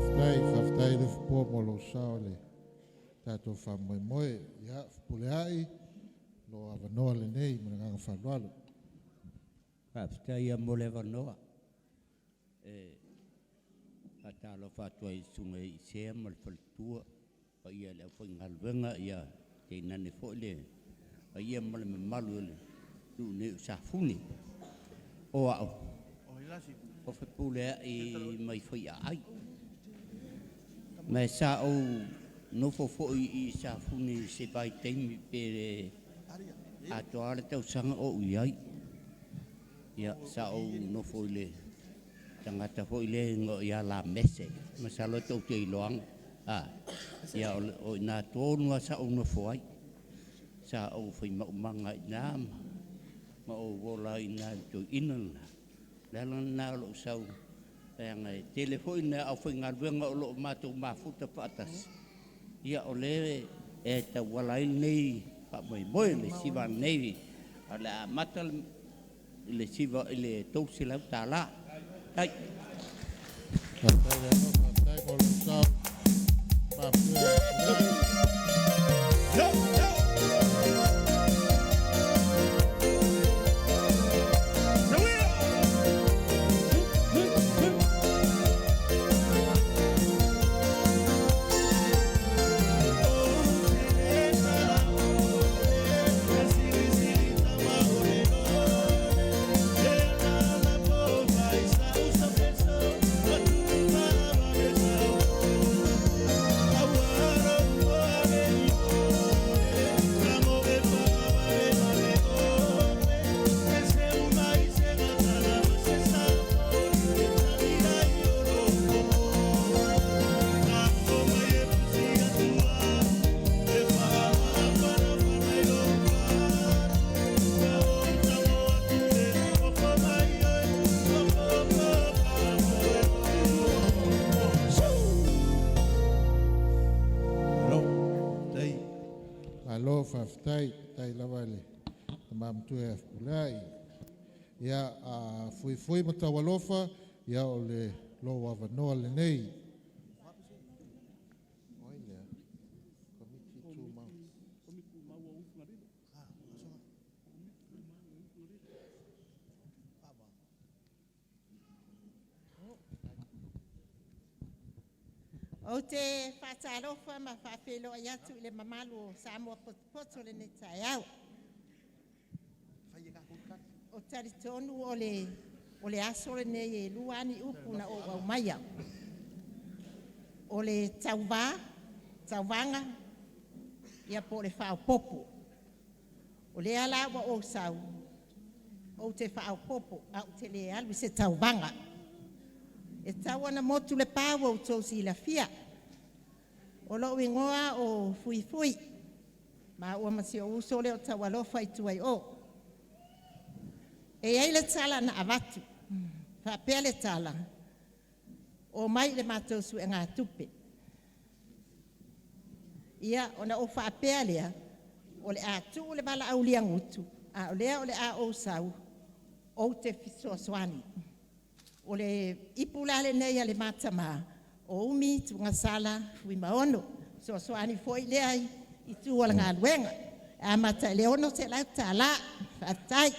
Faafetai, faafetai Lifopo mo lou sao i le tatou faamoemoe. Ia, Fepuleai, lou avanoa lenei ma le agaga faaaloalo. Faafetai lava mo le avanoa. E faatalofa atu ai i le susuga i Sea ma le faletua, le paia i le aufaigaluega, ia tainane foi le paia ma le mamalu o le nuu nei o Safune. O au, o Fepuleai mai Faiaai, ma sa ou nofo foi i Safune i se vaitaimi pe atoa lava le tausaga o ou i ai. Ia, sa ou nofo i le tagata foi lea e igoa ia Lamese, masalo tou te iloaina. Ia, o i ina tonu lava sa ou nofo ai. Sa ou faimaumaga i ina ma ou ola ai i ina i le toeaina lena. O le ala lena o lou sau, leaga e tele foi le aufaigaluega o lo o matou mafuta faatasi, ia o lea e tauala ai lenei faamoemoe i le siva nei, o le a amata i le siva i le $300. Tai. Malo faafetai, tai lava i le tama matua ia Fepuleai. Ia, a fuifui ma taualofa, ia o le lou avanoa lenei. Ou te faatalofa ma faafeiloai atu i le mamalu o Samoa potopoto i lenei taeao. Ou te talitonu o le aso lenei e lua lava ni upu na ou aumaia. O le tauva, tauvaga, ia po o le faaopoopo. O lea la ua ou sau, ou te faaopoopo, ae ou te le alu i se tauvaga. E tau ina motu le pa ua outou silafia. O lou igoa o Fuifui, maua ma si ou uso lea o Taualofa i tua i o. E i ai le tala na avatu, faapea le tala, omai i le matou suegatupe. Ia, ona ou faapea lea, o le a tuu le valaaulia gutu, a o lea o le a ou sau ou te fesoasoani. O le ipu la lenei a le ma tama, o Umi Tuigasala Fuimaono. O le fesoasoani foi lea i tua o le galuega. E amata i le $600. Faafetai.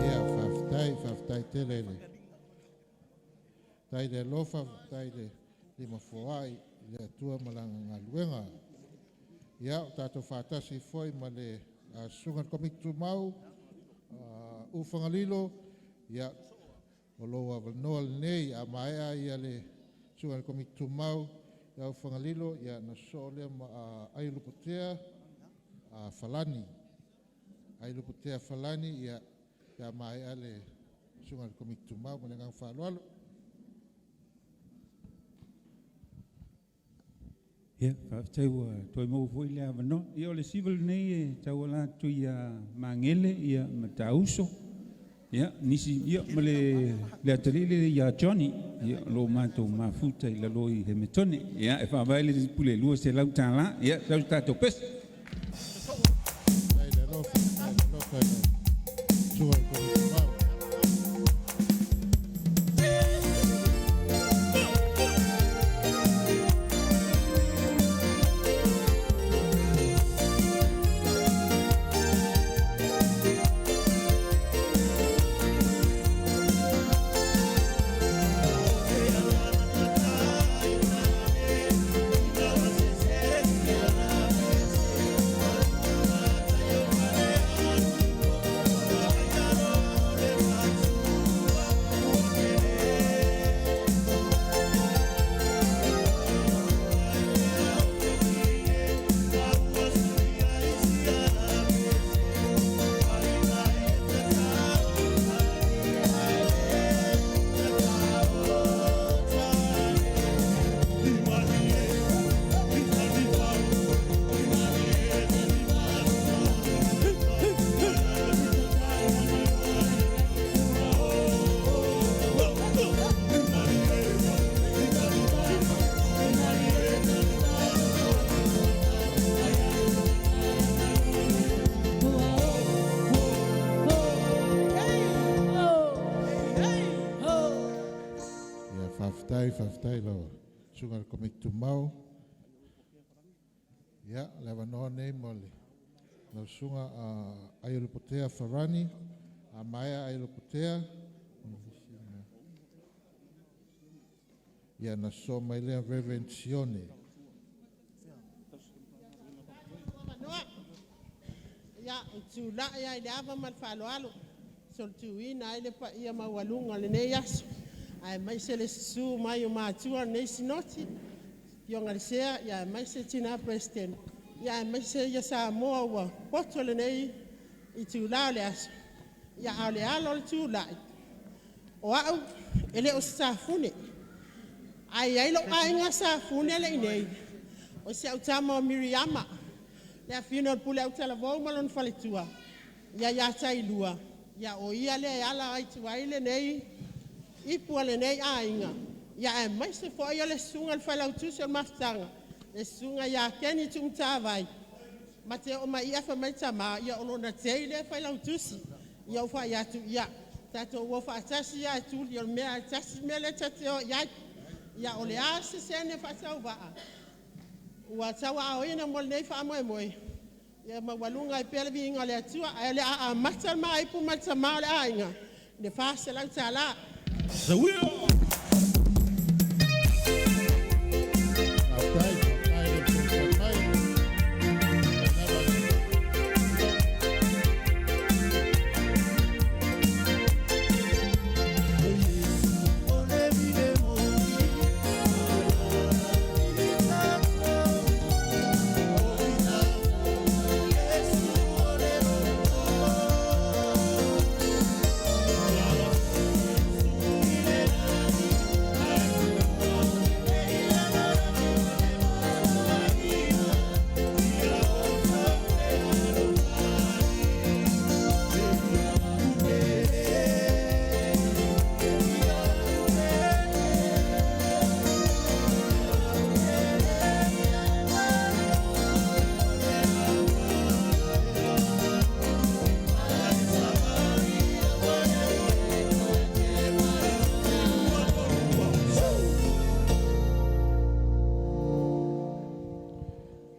Ia, faafetai, faafetai tele i le tai le alofa, faafetai le lima foai i le Atua ma lana galuega. Ia, o tatou faatasi foi ma le susuga i le Komiti Tumau, Ufagalilo, ia, o lou avanoa lenei. A maea ia le susuga i le Komiti Tumau ia Ufagalilo, ia ona sosoo lea ma Aiolupotea Falani. Aiolupotea Falani, ia, pe a maea le susuga i le Komiti Tumau. Ma le agaga faaaloalo. Ia, faafetai ua toe maua foi le avanoa. Ia o le siva lenei e tauala atu ia Magele ia ma Tauso. Ia, nisi ia ma le atalii le ia Johnny, ia o lo matou mafuta i lalo i Hemetone. Ia, e faavae le pule $200. Ia, sau se tatou pese. Faafetai le alofa, faafetai le alofa i lau susuga i le Komiti Tumau. Ia, faafetai, faafetai i lau susuga i le Komiti Tumau. Ia, o le avanoa lenei mo lau susuga Aiolupotea Farani. A maea Aiolupotea, ia ona sosoo mai lea o Reverend Sione. Ia, ou te tulai lava i le ava ma le faaaloalo e solituina ai le paia maualuga o lenei aso, aemaise le susu mai o matua o lenei Sinoti, le Afioga i le Sea aemaise le Tina Peresetene, aemaise Samoa ua popoto i lenei itula o le aso. A o le ala o le tulai, o au e le o se Safune, ae i ai lou aiga Safune lea e i inei, o si au tama o Miriama, le afafine o Lepule Autalavou ma lona faletua ia Tailua, o ia lea e ala atu ai lenei ipu a lenei aiga, aemaise foi o le susuga i le Failautusi o le Mafutaga, le Susuga ia Keni Tuimutavai, ma te oo mai i i ae fai mai tama, ia o lona date lea Failautusi. Ia ou fai atu, ia tatou o faatasi lava e tuli, o le mea lava e tasi le mea lea ta te o i ai. Ia o le a se sene faatauvaa ua tauaaoina mo lenei faamoemoe, ia maualuga ai pea le viiga o le Atua. Ae o le a amata le ma ipu ma le tama o le aiga i le $400. Faafetai, faafetai le fesoasoani mai. Faafetai lava le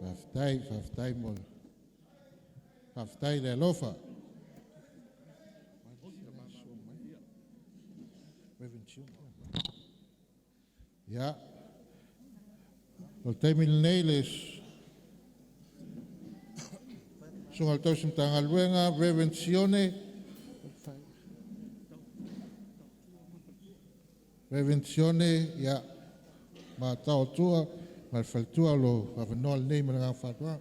Faafetai, faafetai mo le faafetai i le alofa. Ia, o le taimi lenei le susuga i le tausi Matagaluega Reverend Sione, Reverend Sione, ia, ma Taotua ma le faletua o lo avanoa lenei ma le agaga faaaloalo.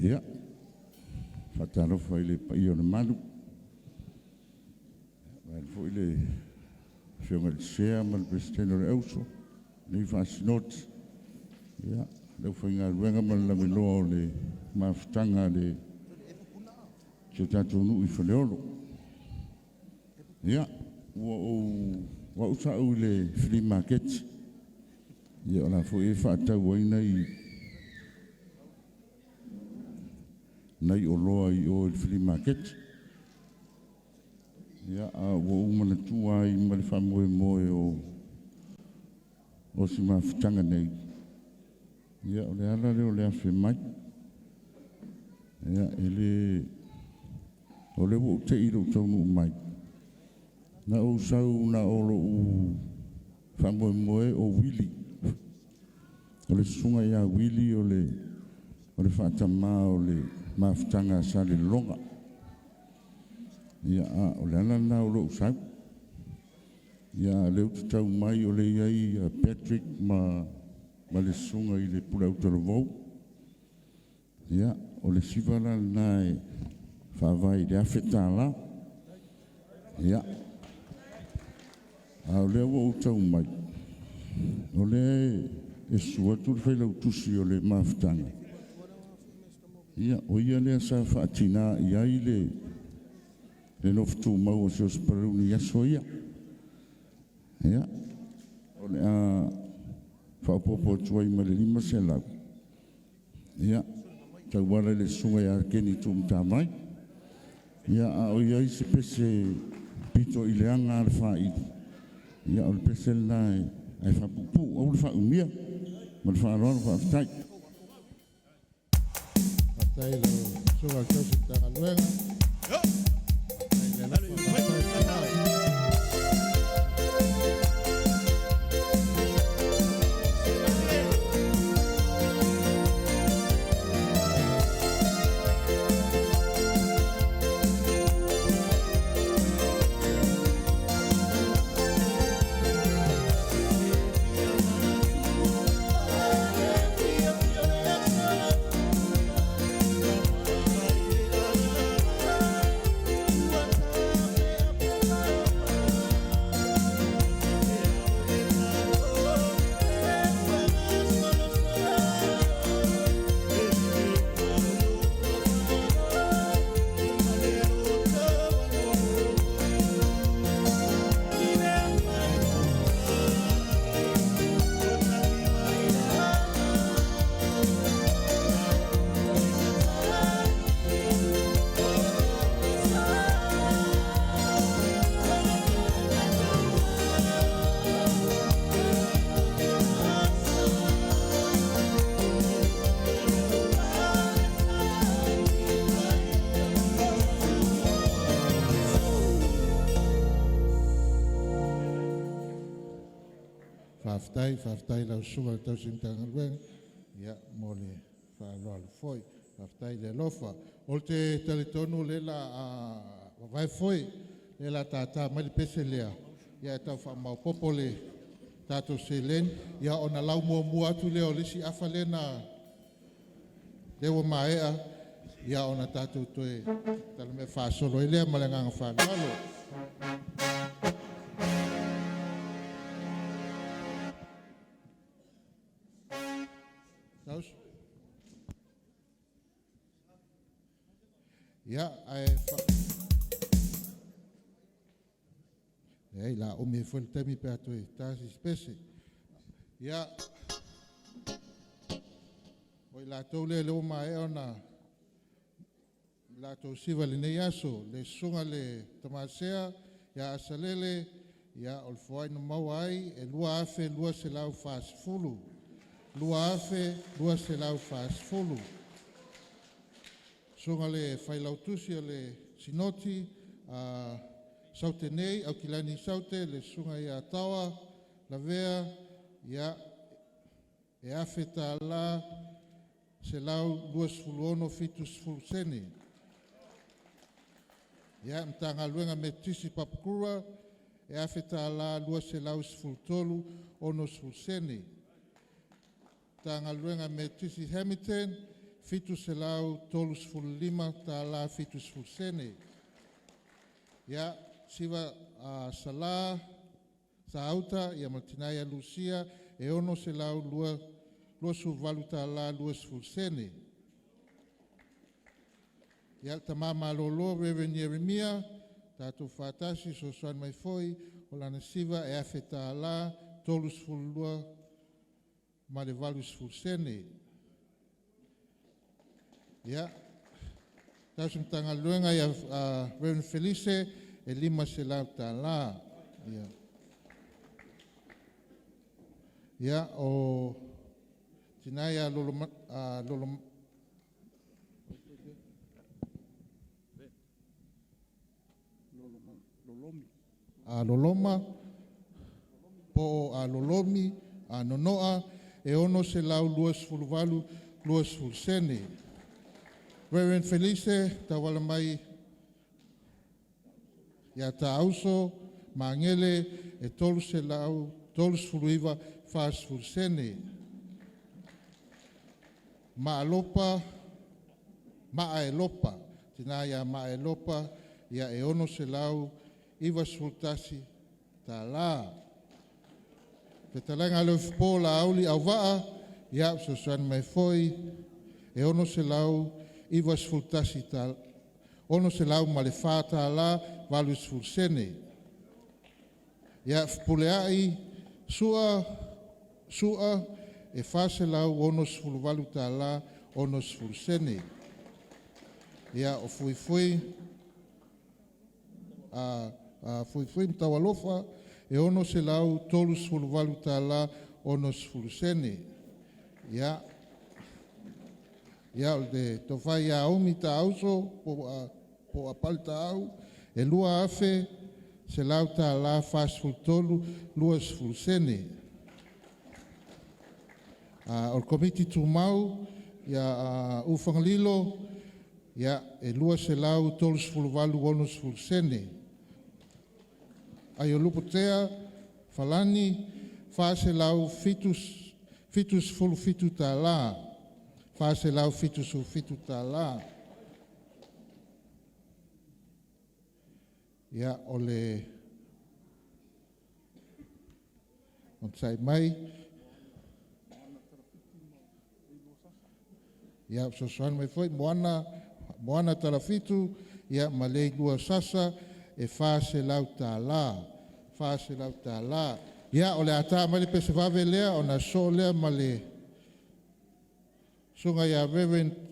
Ia, faatalofa i le paia o le malu, vaeane foi le Afioga i le Sea ma le Peresetene o le Auso, lenei Faasinoti. Ia, le aufaigaluega ma le lavaloa o le mafutaga a le si o tatou nuu i Faleolo. Ia, ua ou o au sa ou i le flea market. Ia o la foi e faatau ai nai oloa i o i le flea market. Ia, a ua ou manatua ai ma le faamoemoe o si mafutaga nei, ia o le ala lea o le afe mai. Ia, e le o lea ua ou te i lou taunuu mai, na ou sau na o lou faamoemoe o Uili. O le susuga ia Uili o le faatamā o le mafutaga a Salelologa. Ia, a o le ala lena o lou sau. Ia, a o lea ou te tau mai o lea e i ai Patrick ma le susuga i le Pule Autalavou. Ia, o le siva la lena e faavae i le $1,000. Ia, a o lea ua ou tau mai, o lea e susu atu le failautusi o le mafutaga, ia, o ia lea sa faatina i ai le nofo tumau a Siaosi Palauli i aso ia. Ia, o le a faaopoopo atu ai ma le $500, ia, tauala i le susuga ia Keni Tuumatavai. Ia, a o i ai se pese pito i leaga le faili, ia o le pese lena e faapuupuu, aua le faaumia. Ma le faaaloalo faafetai. Faafetai i lau susuga i le tausi Matagaluega. Faafetai le alofa, faafetai le finau. Faafetai, faafetai i lau susuga i le tausi Matagaluega, ia, mo le faaaloalo foi. Faafetai le alofa. Ou te talitonu o lea o le a vavae foe, o lea o le a tata mai le pese lea, e tau faamaopoopo le tatou seleni, ia ona lau muamua atu lea o le isi afa lea ua maea, ia ona tatou toe talamea faasolo ai lea ma le agaga faaaloalo. Ia, ae fa... Leai, o le a umi ai foi le taimi pe a toe ta se isi pese. Ia, o i latou lea ua maea ona latou siva i lenei aso, le susuga i le Tama Sea ia Asalele, ia o le foai na maua ai e $2,240. $2,240. Susuga i le Failautusi o le Sinoti a Saute nei, Aukilani Saute, le susuga ia Taoa Lavea, ia, e $1,000 126.70. Ia, Matagaluega Metotisi i Papakura, e $1,000 $213.60. Matagaluega Metotisi i Hamilton, $735.70. Ia, Siva Sala Sauta ia ma le tina ia Lucia, e 28 tālā 20 sene. Ia le tamā malōlō Reverend Ieremia, tatou faatasi fesoasoani mai foi o lana siva e 1000 tālā 32 ma le 80 sene. Ia, tausi Matagaluega ia Reverend Felice e 500 tālā. Ia. Ia, o tinā ia Lolo, Lolo a Loloma po o a Lolomi a Nonoa e 628 20 sene. Reverend Felice tauala mai ia Tāuso Magele e 339 40 sene. Maalopa Maaelopa tina ia Maaelopa ia e 691 tālā. Fetalaiga a le Ufipo Laauli Auvaa ia fesoasoani mai foi e 691 tālā 604 tālā 80 sene. Ia Fepuleai Sua Sua e 468 tālā 60 sene. Ia o Fuifui a Fuifui Mataualofa e 638 tālā 60 sene. Ia ia o le tofai ia umi tāuso po a pale tāu e 2,000 selau tālā 43 20 sene. O le komiti tumau ia Ufagalilo ia e 238 60 sene. Ai o Lupotea Falani 477 tālā 477 tālā. Ia o le onosai mai ia fesoasoani mai foi Moana Moana Talafitu ia ma le lua sasa e 400 tālā 400 tālā. Ia o le ata mai le pese vave lea ona soo lea ma le susuga ia Reverend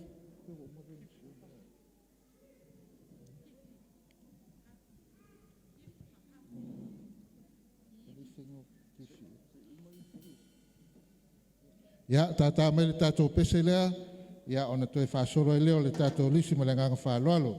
Ia, tātā mai le tātou pese lea, ia ona toe faasolo ai lea o le tātou lisi ma le agaga faaaloalo.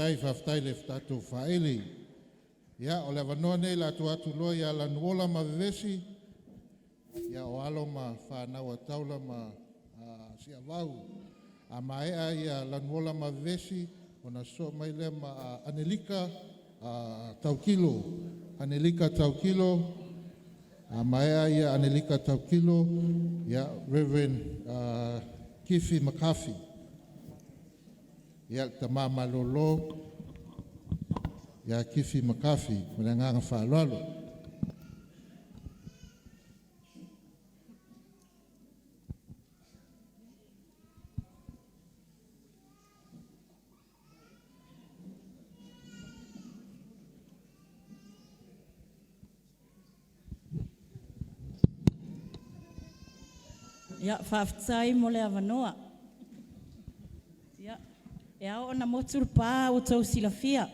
Faafetai, faafetai le tatou faaili. Ia, o le avanoa nei le atu atu loa ia Lanuola ma Vevesi, ia o alo ma fanau a Taula ma Siavau. A maea ia Lanuola ma Vevesi, ona sosoo mai lea ma Anelika Taukilo. Anelika Taukilo, a maea ia Anelika Taukilo, ia Reverend Kifi McCarthy. Ia, tama malolo ia Kifi McCarthy, ma le agaga faaaloalo. Ia, faafetai mo le avanoa. Ia, e ao ona motu le pa ua outou silafia.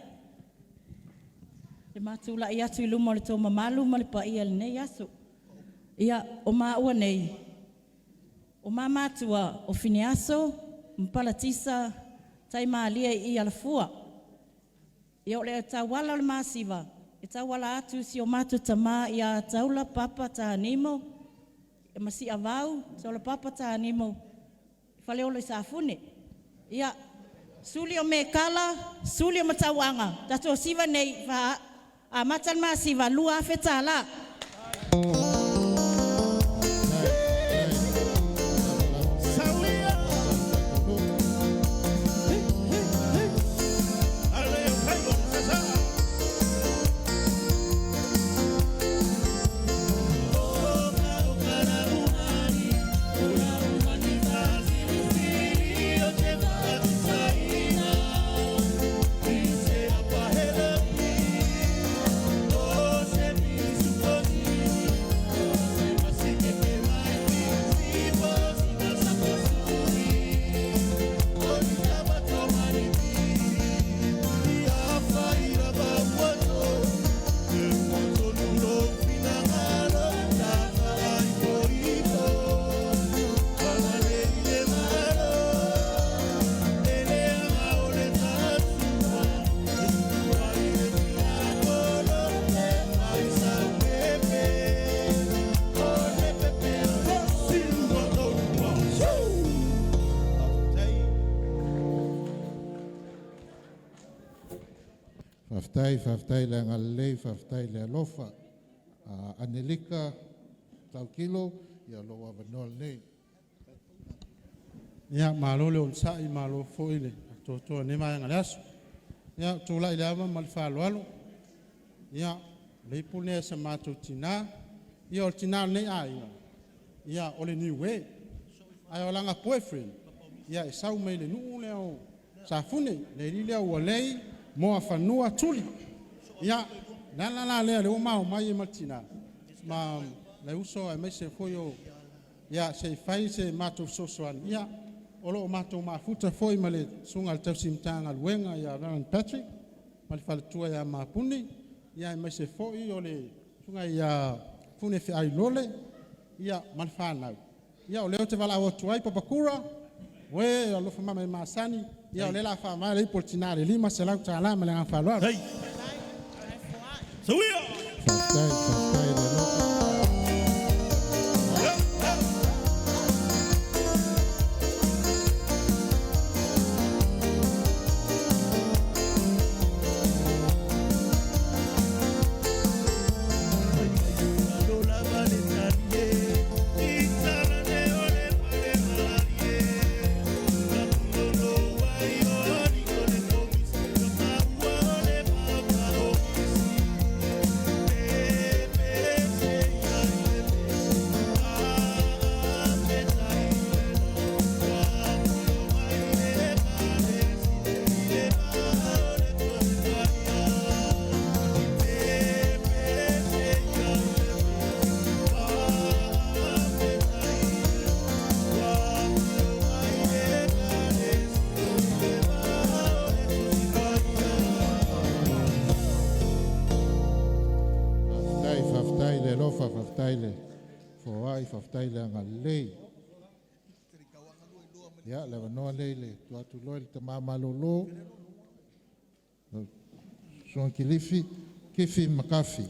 Le matulai atu i luma o le tou mamalu ma le paia i lenei aso. Ia, o maua nei, o mamatua o Fineaso ma Palatisa Taimalie i Alafua. Ia, o le tauala o le masiva, e tauala atu si o matou tama ia Taula Papa Tanimo, e masiavau Taula Papa Tanimo, Faleolo i Safune. Ia, suli o Mekala, suli o Matauaga, tatou siva nei, fa amata le masiva, 2000 tālā. Faafetai, faafetai le agalelei, faafetai le alofa. Anelika Taukilo, ia lou avanoa lenei. Ia, malo le onosai, malo foi le totoa nei vaega o le aso. Ia, ou tulai le ava ma le faaaloalo. Ia, o le ipu lea e sa matou tina. Ia, o le tina o lenei aiga, ia, o le Niue. Ae o lana boyfriend, ia, e sau mai le nuu lea o Safune, le alii lea ua lei Moafanua Tuli. Ia, le ala la lea o lea ua ma omai ai ma le tina, ma le uso aemaise foi o, ia, se i fai se matou fesoasoani. Ia, o lo o matou mafuta foi ma le susuga i le tausi Matagaluega ia Reverend Patrick ma le faletua ia Mapuni, ia aemaise foi o le susuga ia Fune Feailole, ia, ma le fanau. Ia, o lea ou te valaau atu ai, Papakura, oe alofa mama e masani, ia o lea o le a faavae le ipu a le tina i le $500 ma le agaga faaaloalo. Faafetai, faafetai le alofa. Faafetai, faafetai le alofa, faafetai le foai, faafetai le agalelei. Ia, le avanoa lenei i le tuu atu loa i le tama malolo. Susuga Kilifi, Kefi Makafi.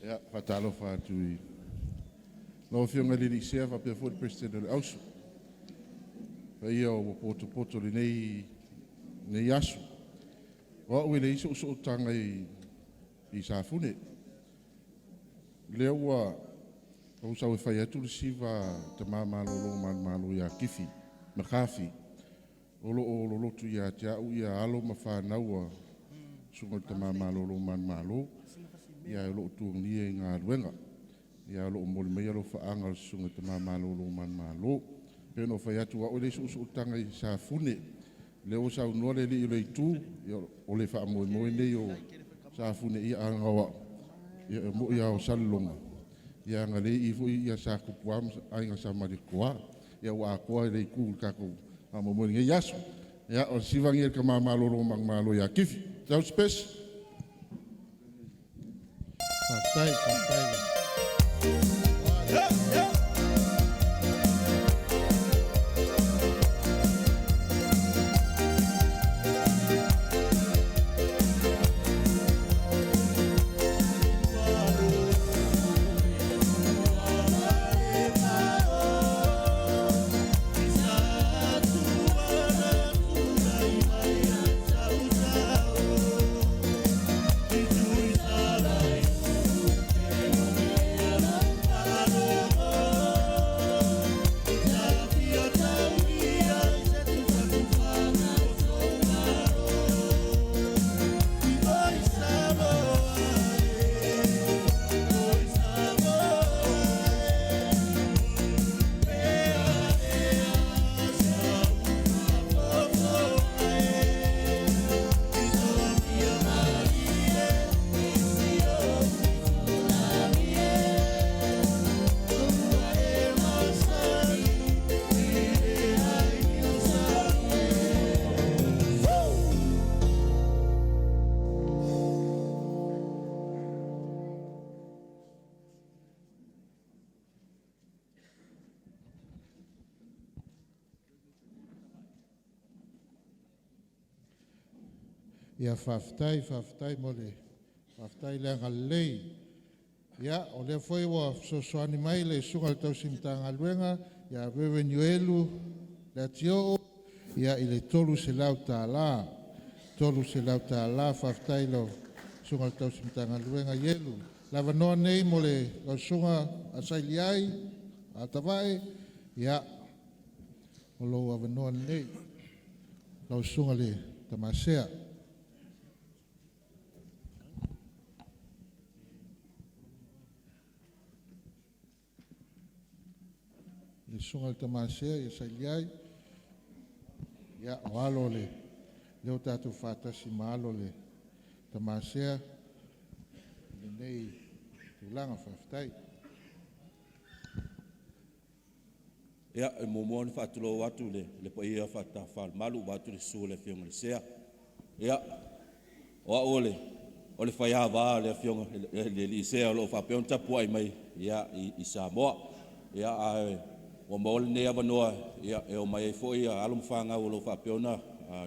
Ia, faatalofa atu i lau Afioga i le alii Sea faapea foi le Peresetene o le Auso. Paia ua potopoto i lenei aso. O au e leai sou sootaga i Safune. O lea ua ou sau e fai atu le siva a tama malolo manumalo ia Kifi Mccarthy. O lo o lolotu ia te au alo ma fanau a le susuga i le tama malolo manumalo. Ia ae o lo o tuagia i galuega. Ia o lo o momoli mai alofaaga a le susuga i le tama malolo manumalo. E pei ona ou fai atu o au e leai sou sootaga i Safune. O lea ua saunoa le alii o le Itu, ia o le faamoemoe lenei o Safune, ae ona o au, e moni lava o Salelologa, ae na o lea e i i foi Sa Tupua ma le Aiga Sa Malietoa. Ia ua atoa lea itu i le tatou faamoemoe i lenei aso. Ia, o le siva lenei a le tama malolo manumalo ia Kifi. Sau se pese. Faafetai, faafetai. Ia faafetai, faafetai mo le faafetai le agalelei. Ia, o lea foi ua fesoasoani mai le Susuga i le Tausi Matagaluega ia Reverend Ioelu Leatinuu i le $300. $300. Faafetai i lau Susuga i le Tausi Matagaluega Ioelu. O le avanoa lenei mo lau Susuga Asaili ai Atavae, ia, o lou avanoa lenei lau Susuga i le Tama Sea. Le Susuga i le Tama Sea ia saili ai. Ia, o alo o le lea ua tatou faatasi ma alo o le Tama Sea i lenei tulaga. Faafetai. Ia, e muamua ona faatulou atu i le paia faatafailemalu vaeatu le susu o le Afioga i le Sea. Ia, o au o le faiava o le Afioga i le alii Sea o lo o faapea ona tapuai mai i Samoa. Ia, ae ua maua lenei avanoa e omai ai foi alo ma fanau o lo o faapea ona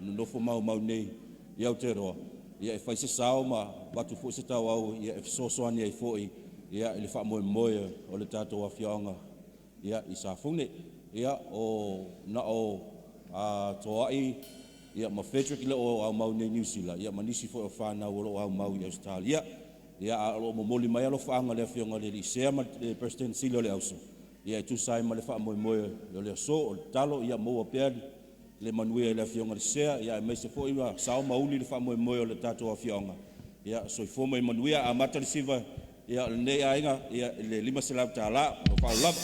nonofo maumau nei i Aotearoa e fai se sao ma avatu foi se tauau e fesoasoani ai foi i le faamoemoe o le tatou afioaga i Safune. Ia, na o Toai ma Frederick e le o aumau iinei i Niu Sila, ma nisi foi o fanau o lo o aumau i Ausetalia. Ae o lo o momoli mai alofaaga i le Afioga i le alii Sea ma le Peresetene Sili o le Auso e tusa ai ma le faamoemoe o le aso. O le tatalo ia maua pea le manuia i le Afioga i le Sea aemaise foi ia sao ma uli le faamoemoe o le tatou afioaga. Ia soifua ma ia manuia. E amata le siva a lenei aiga i le $500. Ma lou faaaloalo lava.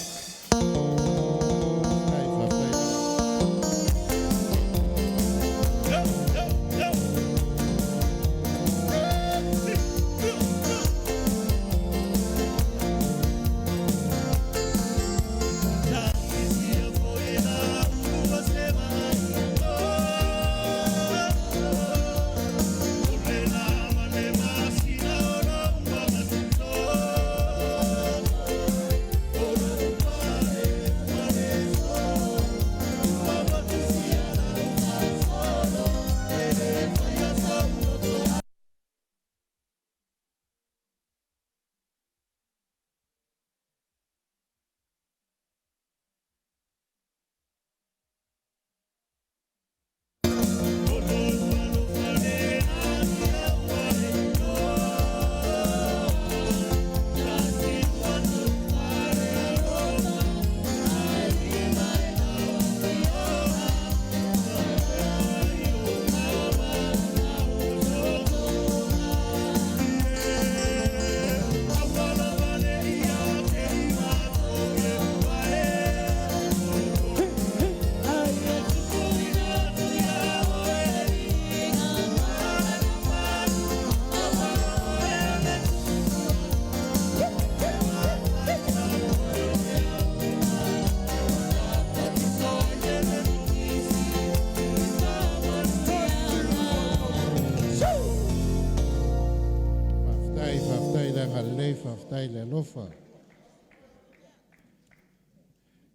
Faafetai le alofa.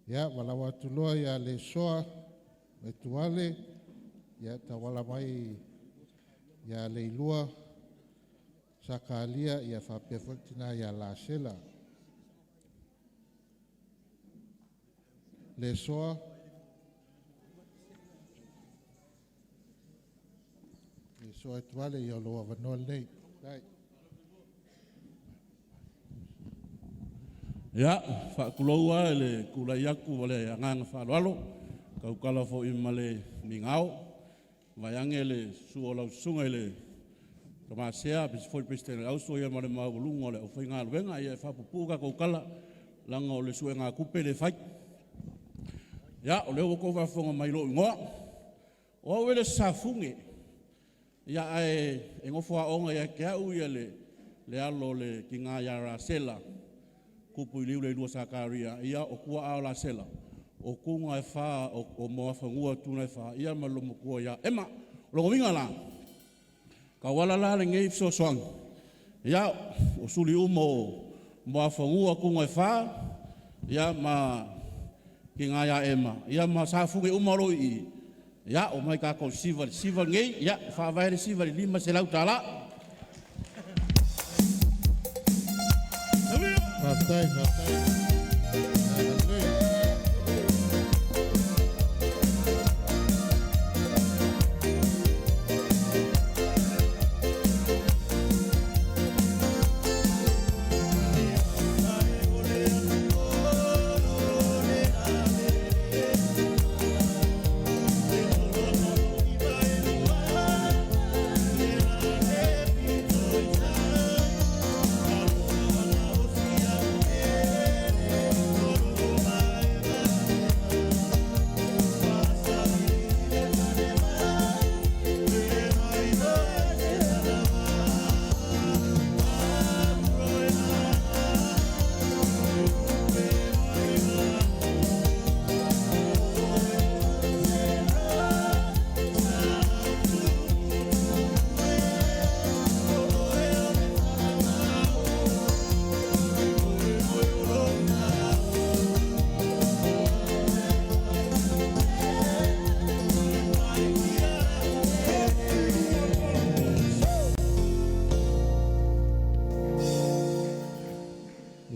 Ia, valaau atu loa ia Lesoa Etuale, ia tauala mai ia Leilua Sakalia, ia faapea foi tina ia Lasela. Lesoa Lesoa Etuale, ia o lou avanoa lenei. Dai. Ia, faatuloua le tulai atu o le agaga faaaloalo, tautala foi ma le migao, vaeane le susu o lau susuga i le Tama Sea aemaise foi le Peresetene o le Auso ma le maualuga o le aufaigaluega. Ia e faapuupuu tatou tala, leaga o le suegatupe lea e fai. Ia, o lea ua outou faafofoga mai i lou igoa, o au e le o se Safune, ae nofo aoga ia te au le alo o le tina ia Rasela Tupu i Leilua Sakaria, ia o tuaa o Lasela, o tuna e fa o Moafanua tuna e fa, ia ma le loomatua ia Ema. O lona uiga la, tauala la lenei fesoasoani, ia o suli uma o Moafanua tuna e fa, ia ma tina ia Ema, ia ma Safune uma o lo o i i, ia omai tatou i le SIVA. I le SIVA lenei, ia e faavae le SIVA i le $500. Faafetai, faafetai.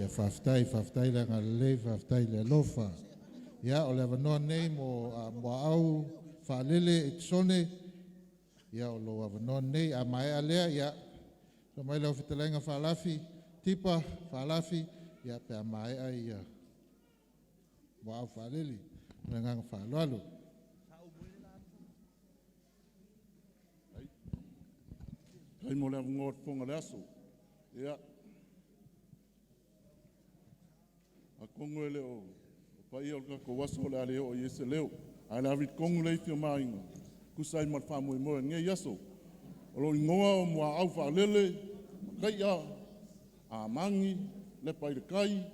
Ia faafetai, faafetai le agalelei, faafetai le alofa. Ia o le avanoa nei mo Muaau Faalele Etisone, ia o lou avanoa nei. A maea lea, ia afio mai lau fetalaiga Faalafi, Tipa Faalafi, ia pe a maea ia Muaau Faalele. Ma le agaga faaaloalo. Faafetai mo le avanoa o le fofoga o le aso. Ia, atonu e le o paia o le tatou aso o le a le oo i ai se leo, ae o le a vili tonu le ifi a Maina e tusa ai ma le faamoemoe o lenei aso. O lou igoa o Muaau Faalele Mataia Amani Lepa i le Tai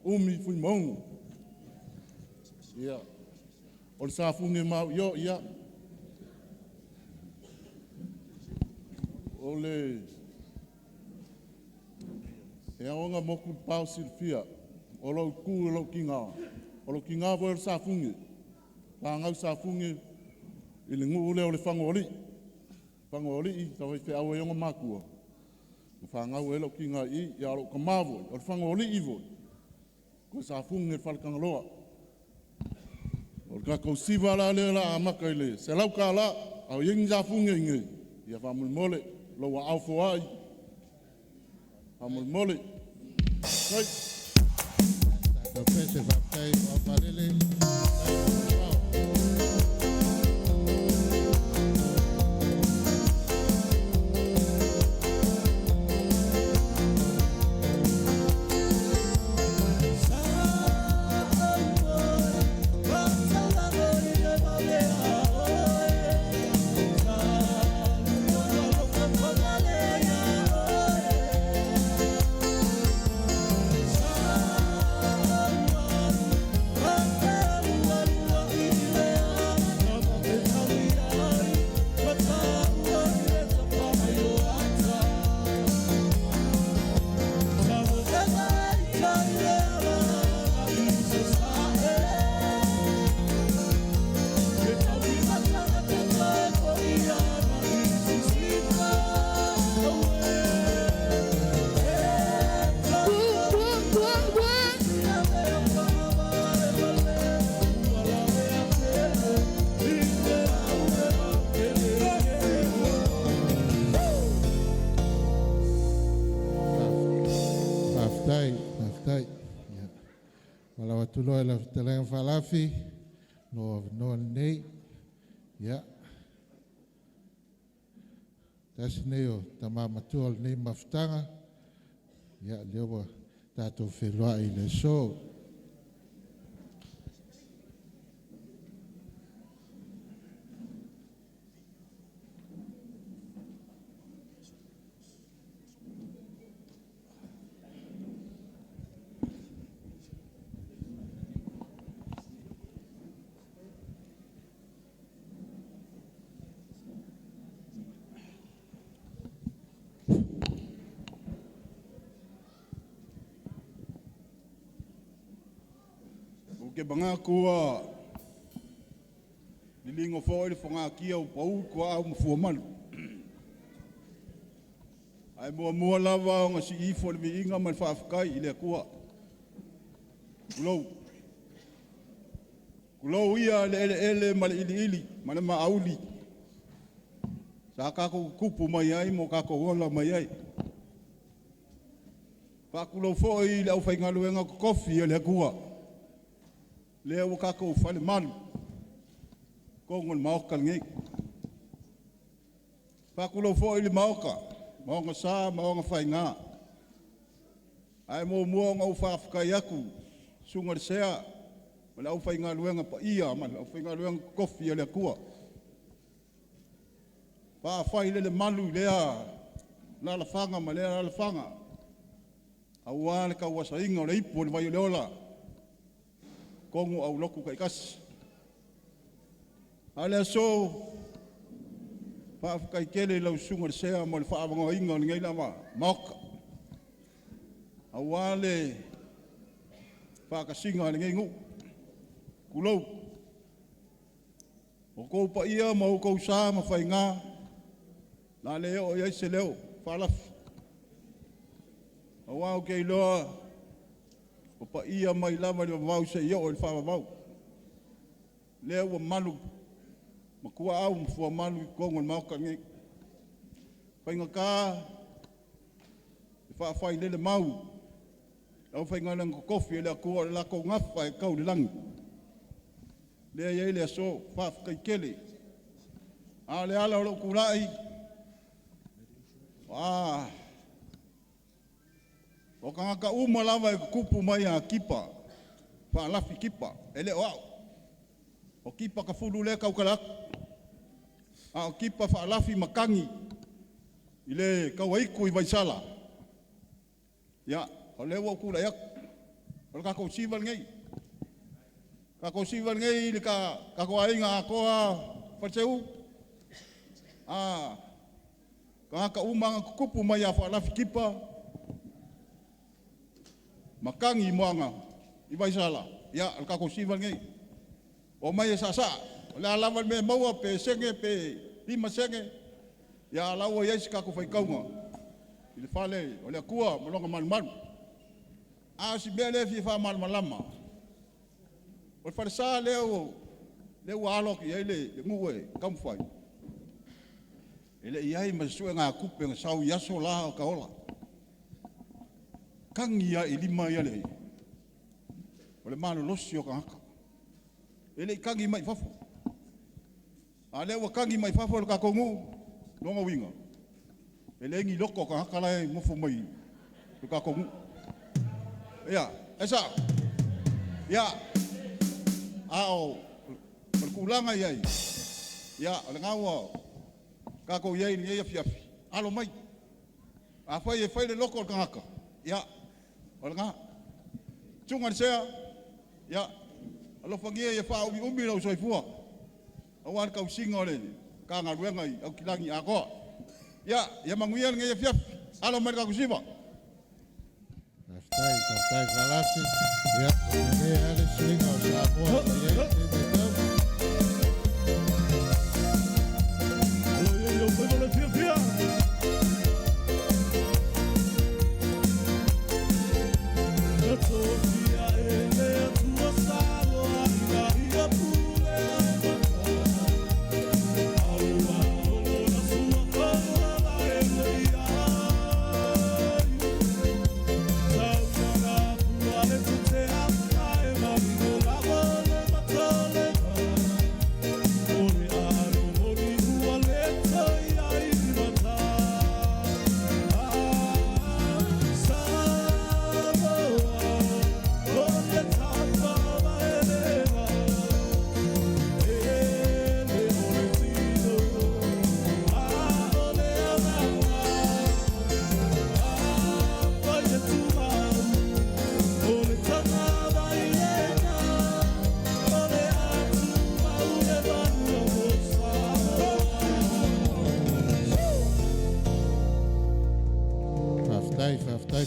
Umi Fuimaono. Ia, o le Safune ma au i, ia, o le e ao ona motu le pa o Silafia, o lou tu i lou tina, o lou tina foi o le Safune, fanau Safune i le nuu lea o Lefagaoalii. Lefagaoalii na faifeau ai ona matua ma fanau ai lou tina i i, a o lou tama foi o Lefagaoalii foi, toe Safune i le Faletagaloa. O le tatou SIVA la lea o le a amata i le $100, a o i ai ni Safune i inei, ia faamolemole lou aao foai faamolemole. Faafetai Muaau Faalele. atu loa i lau fetalaiga Faalafi lo avanoa lenei. Ia, tasi nei o tama matua o lenei mafutaga, ia lea ua tatou feiloai i le aso. Ou te manatu ua liligo foi le fogatia ua pau tuaau ma fuamalu. Ae muamua lava ona siifo le viiga ma le faafetai i le Atua. Tulou. Tulou ia le eleele ma le iliili ma le mauli sa tatou tutupu mai ai ma o tatou ola mai ai. Faatulou foi i le aufaigaluega totofi a le Atua, lea ua tatou falemalu i totonu o le Maota lenei. Faatulou foi i le Maota ma ona sa ma ona faiga. Ae muamua ona ou faafetai atu i le Susuga i le Sea ma le aufaigaluega paia ma le aufaigaluega totofi a le Atua. Faafailele malu i lea alaalafaga ma lea alaalafaga aua le tauasaina o le ipu o le vai o le ola i totonu o aulotu taitasi. A o le aso, faafetai tele i lau Susuga i le Sea mo le faaavanoaina o lenei lava Maota aua le faatasiga a lenei nuu. Tulou. O outou paia ma outou sa ma faiga, o le a le oo i ai se leo o Faalafi, aua ou te iloa o paia mai lava i le vavau seia oo i le faavavau, lea ua malu ma tuaau ma fuamalu i totonu o le Maota lenei. E faigata le faafailele mau e le aufaigaluega totofi a le Atua o le latou gafa e tau i le lagi lea e i ai le aso. Faafetai tele. A o le ala o lou tulai, o tagata uma lava e tutupu mai ia Kipa Faalafi Kipa, e le o au. O Kipa Tafulu lea e tautala atu, a o Kipa Faalafi Matagi i le Tauaitu i Vaisala. Ia, o lea ua ou tulai atu, o le tatou siva lenei. O le tatou siva lenei i le tatou aiga Atoa Faleseu, a tagata uma na tutupu mai ia Faalafi Kipa Matagi Moaga i Vaisala, ia o le tatou siva lenei. Omai e saasaa, o le a lava le mea e maua, pe sene pe 5 sene, ia a o la ua i ai se tatou faitauga i le fale o le Atua ma lona malumalu. A o si mea lea e fia faamalamalama, o le falesa lea ua alo atu i ai le nuu e taumafai, e le i i ai ma se suegatupe na sau i aso la a o ta ola. Tagi lava i lima le o le malolosi o tagata. E le i tagi mai i fafo. A o lea ua tagi mai fafo e le tatou nuu, lona uiga, e leai ni loto o tagata la e nofo mai i le tatou nuu. Ia, e sao? Ia, a o le tulaga e i ai, ia, o lena ua tatou i ai i lenei afiafi, alo mai. Afai e fai le loto o le tagata, ia, o lena. Susuga i le Sea, ia, alofagia ia faaumiumi lou soifua aua le tausiga o le Matagaluega i Aukilagi Atoa. Ia manuia lenei afiafi. Alo mai le tatou siva. Faafetai, faafetai Faalafi. Ia, ua tele lava le suiga o Samoa sa i ai i lenei vaitau. Alo ia i faiva le fiafia. Na tofia e le Atua Samoa ina ia pule mata. Aua o lona suafa e ai. Tauna pua le tutea ae.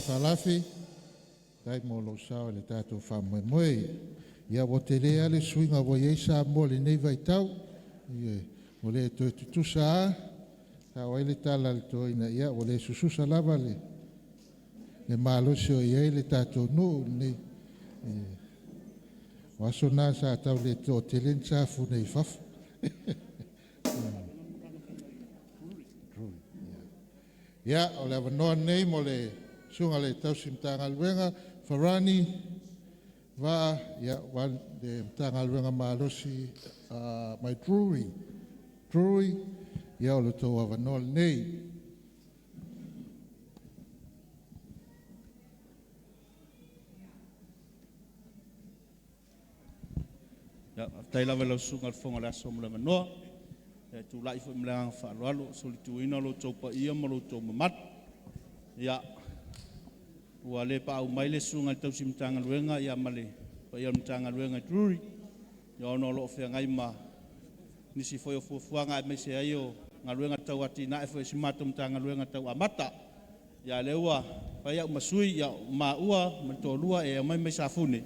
Faafetai Faalafi, faafetai mo lou sao i le tatou faamoemoe. Ia ua tele lava le suiga ua i ai Samoa i lenei vaitau. Ia, ua le toe tutusa lava, sao ai le tala a le toeaina, ia ua le sususa lava le malosi o i ai le tatou nuu lenei. O aso na sa tau le toatele ni safune i fafo. Ia, o le avanoa lenei mo le susuga i le tausi Matagaluega Farani Vaa, ia, le Matagaluega malosi mai Drury. Drury, ia o le tou avanoa lenei. Ia, faafetai lava i lau Susuga i le Fofoga o le Aso mo le avanoa. E tulai foi ma le agaga faaaloalo e solituina lo outou paia ma lo outou mamalu. Ia, ua le paau mai le Susuga i le Tausi Matagaluega ia ma le paia o le Matagaluega i Drury, ia ona o lo o feagai ma nisi foi o fuafuaga aemaise ai o galuega tau atinae foi a si matou Matagaluega tau amata. Ia a lea ua fai au ma sui, ia o maua ma le toalua e omai mai Safune,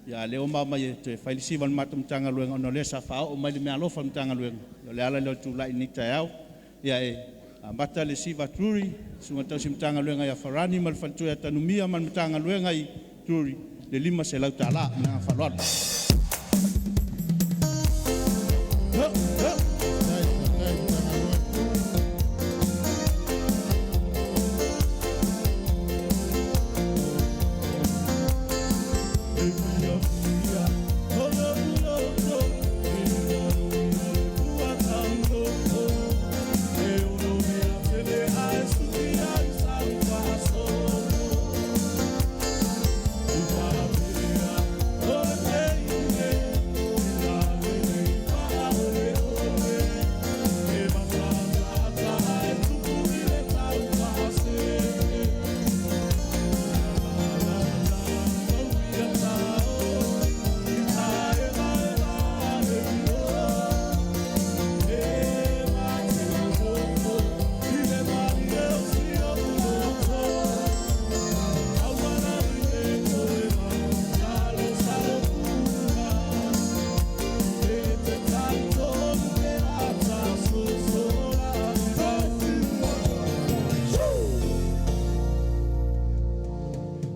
ia a lea ua ma omai e toe fai le siva a le matou Matagaluega ona o lea sa faaoo mai le meaalofa a le Matagaluega, o le ala lea o le tulai i lenei taeao. Ia e amata le siva a Drury, Susuga i le Tausi Matagaluega ia Farani ma le faletua ia Tanumia ma le Matagaluega i Drury, le $500. Ma le agaga faaaloalo.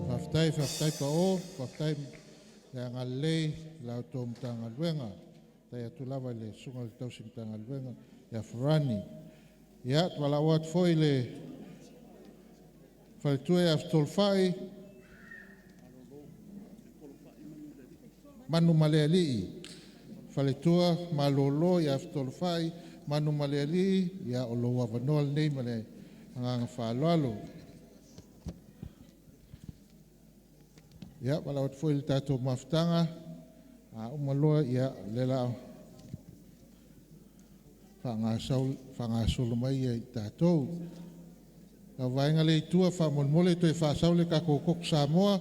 Faafetai, faafetai Pao, faafetai le agalelei i la outou Matagaluega. Faafetai atu lava i le Susuga i le Tausi Matagaluega ia Farani. Ia, valaau atu foi i le faletua ia Fetolofai, Manumalealii, faletua malolo ia Fetolofai Manumalealii, ia o lou avanoa lenei ma le agaga faaaloalo. Ia, valaau atu foi i le tatou mafutaga, a uma loa, ia, o lea o le a faagasolo mai i tatou. Lau vaega lea i tua, faamolemole toe faasau le tatou koko Samoa.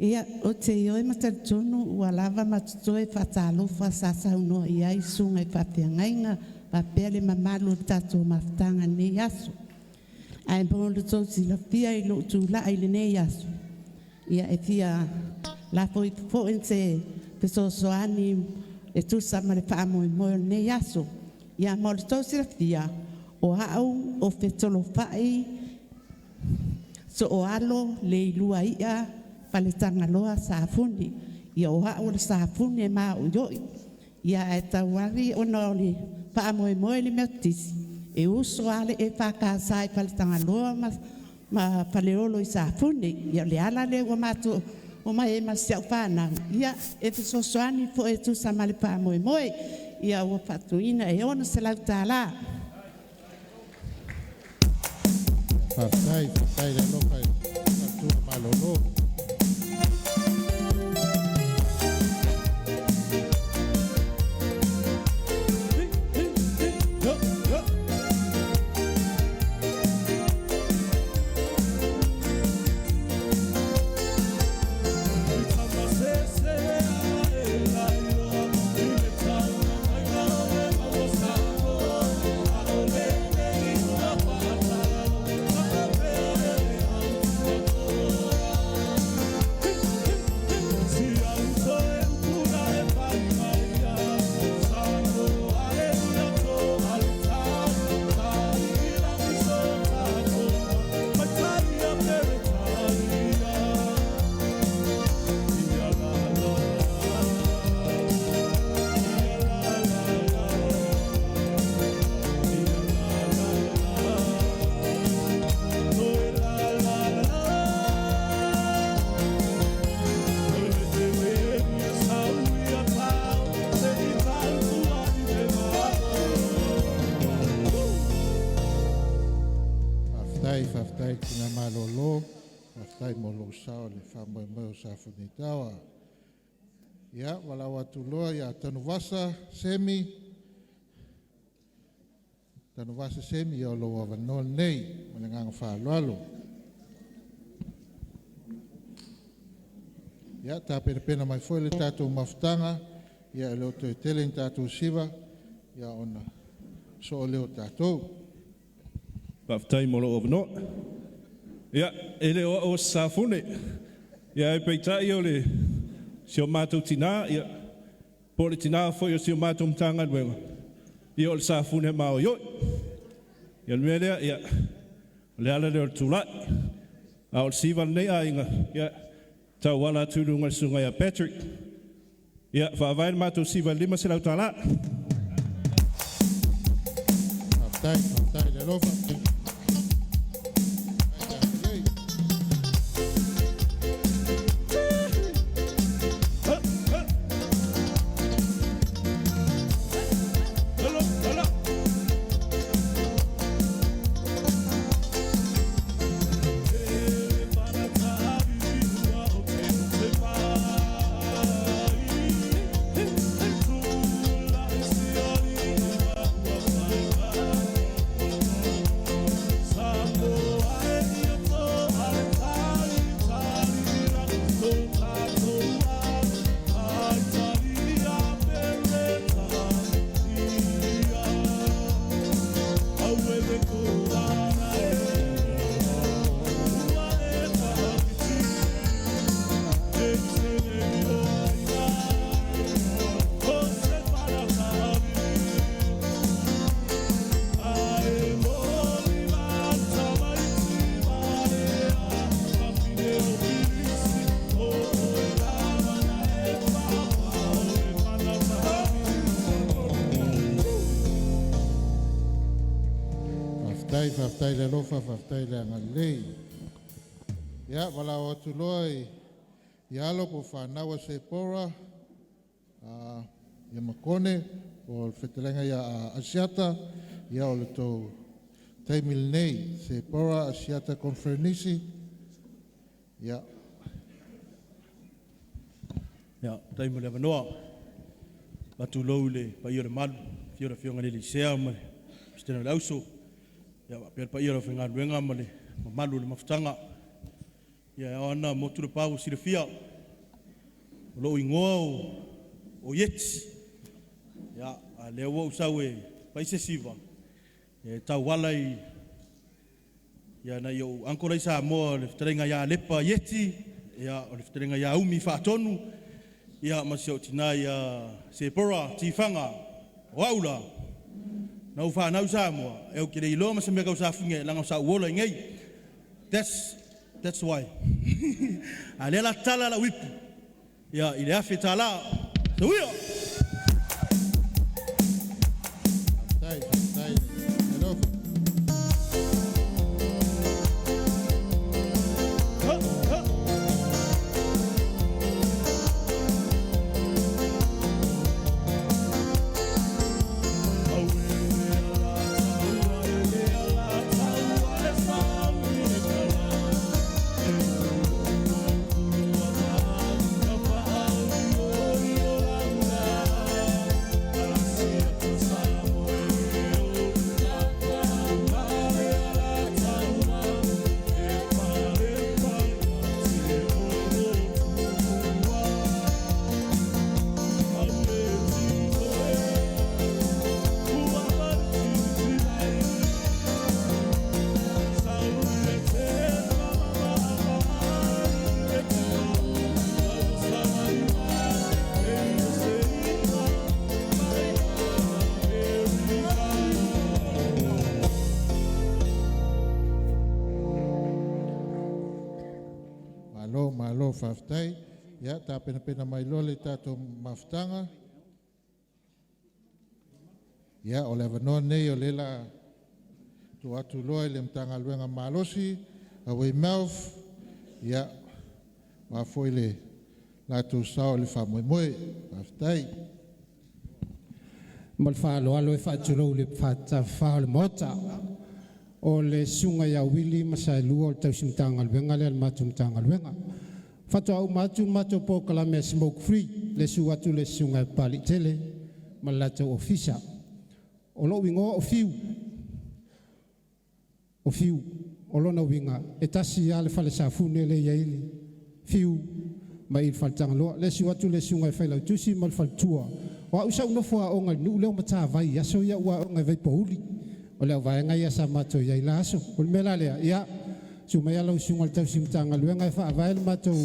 Ia, ou te ioe ma talitonu ua lava ma totoe faatalofa sa saunoa i ai susuga i faafeagaiga faapea le mamalu o le tatou mafutaga i lenei aso. Ae mo le tou silafia i lou tulai i lenei aso, ia e fia lafo ifo foi se fesoasoani e tusa ma le faamoemoe o lenei aso. Ia mo le tou silafia, o a'u o Fetolofai Sooalo Leiluaia Faletagaloa Safune. Ia o a'u o le Safune maoioi. Ia ae talu ai ona o le faamoemoe i le Metotisi e uso a le EFKS i Faletagaloa ma Faleolo i Safune. Ia o le ala lea ua matou omai ai ma si au fanau e fesoasoani foi e tusa ma le faamoemoe. Ia ua faatuina e $600. Faafetai, faafetai le alofa i le faletua malolo. Faamalolo, faafetai mo lou sao i le faamoemoe o Safunetaoa. Ia, valaau atu loa ia Tanuvasa Semi. Tanuvasa Semi, ia o lou avanoa lenei ma le agaga faaaloalo. Ia, tapenapena mai foi le tatou mafutaga, ia e le o toe tele ni tatou siva, ia ona soo lea o tatou. Faafetai mo lou avanoa. Ia, e le o au o se Safune, ia ae peitai o le si o matou tinā, ia, po o le tinā foi o si o matou Matagaluega, ia o le Safune maoioi. Ia o le mea lea, ia, o le ala lea o le tulai. A o le siva a lenei aiga, ia, tauala atu i luga i le susuga ia Patrick. Ia, faavae le matou siva i le $500. Faafetai, faafetai le alofa. Faafetai, faafetai le alofa, faafetai le agalelei. Ia, valaau atu loa i alo po o fanau a Sepora, ia Makone, po o le fetalaiga ia Asiata, ia o le tou taimi lenei. Sepora Asiata Conferenisi, ia. Ia, faafetai mo le avanoa. Faatulou i le paia o le malu, afio le Afioga i le alii Sea ma le Peresetene o le Auso, ia faapea le paia o le aufaigaluega ma le mamalu o le mafutaga. Ia e ao lava ona motu le pau ua silafia, o lou igoa o Ieti. Ia, a o lea ua ou sau e fai se siva, e tauala i nai ou uncle la i Samoa, le fetalaiga ia Lepa Ieti, ia, o le fetalaiga ia Umi Faatonu, ia ma si ou tina ia Sepora Tifaga o au la, na ou fanau i Samoa, e ou te le iloa ma se mea tau Safune leaga sa ou ola i inei. That's why. A o lea o le a tatala lau ipu, ia, i le $1,000. Soia! Faafetai, faafetai le alofa. Malo, malo, faafetai. Ia, tapenapena mai loa le tatou mafutaga. Ia, o le avanoa lenei o lea o le a tuu atu loa i le Matagaluega Malosi, a Weymouth, ia, aua foi le latou sao i le faamoemoe. Faafetai. Ma le faaaloalo e faatulou i le tafafā o le Maota. O le susuga ia Uili ma Saelua o le tausi Matagaluega lea a le matou Matagaluega. Faatoa uma atu le matou polokalame Smoke Free, le susu atu le susuga i Papaliitele ma le latou ofisa. O lou igoa o Fiu, o Fiu, o lona uiga e tasi lava le fale safune lea e i ai le Fiu ma i le Faletagaloa. Le susu atu le susuga i le Failautusi ma le faletua. O au sa ou nofo aoga i le nuu lea o Matavai i aso ia ua aoga i Vaipouli. O le au vaega ia sa matou i ai la aso. O le mea la lea, ia susu maia lau susuga i le tausi Matagaluega e faavae le matou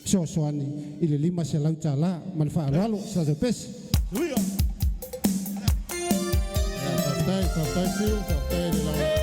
fesoasoani i le $500 ma le faaaloalo. Sa pesi. Faafetai, faafetai Fiu, faafetai i le lau Matagaluega.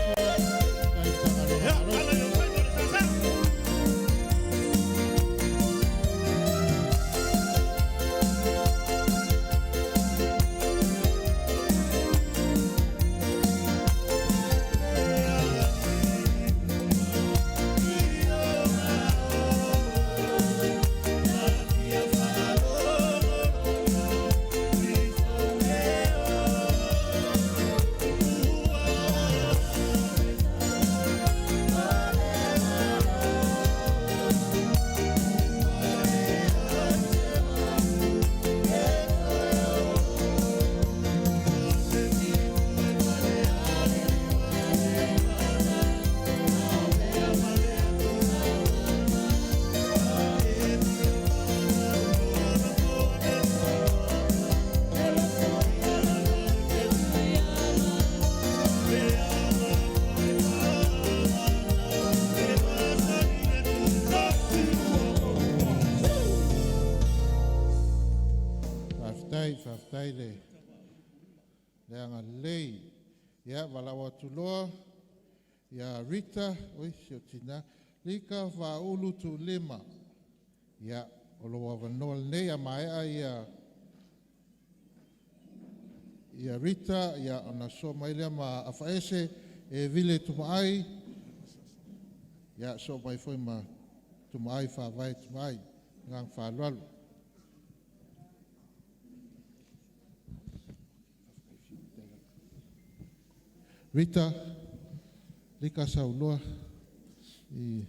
Faafetai, faafetai le agalelei. Ia, valaau atu loa ia Rita, oi si ou tina, Lika Faaulu Tuulima. Ia, o lou avanoa lenei a maea ia Rita, ia ona sosoo mai lea ma Afaese e Vile Tumaai. Ia, sosoo mai foi ma Tumaai Faavae Tumaai. Ma le agaga faaaloalo. Rita, Lika Sauloa. I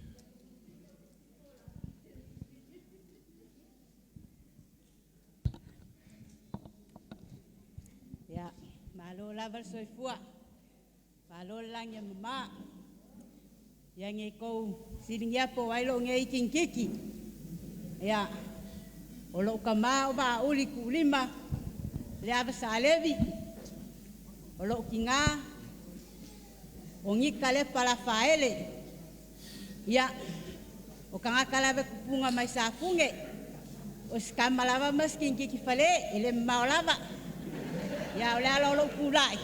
Ia, malo lava le soifua, malo le lagi e mama. Ia ne i tou fesiligia po o ai lou nei kinikiki. Ia, o lou tama o Vaauli Tuulima le Ava Salevi, o lou tina o Nika Lepa Lafaele. Ia, o tagata lava e tupuga mai Safune, o si tama lava ma si kinikiki fale, e le mamao lava. Ia, o le ala o lou tulai,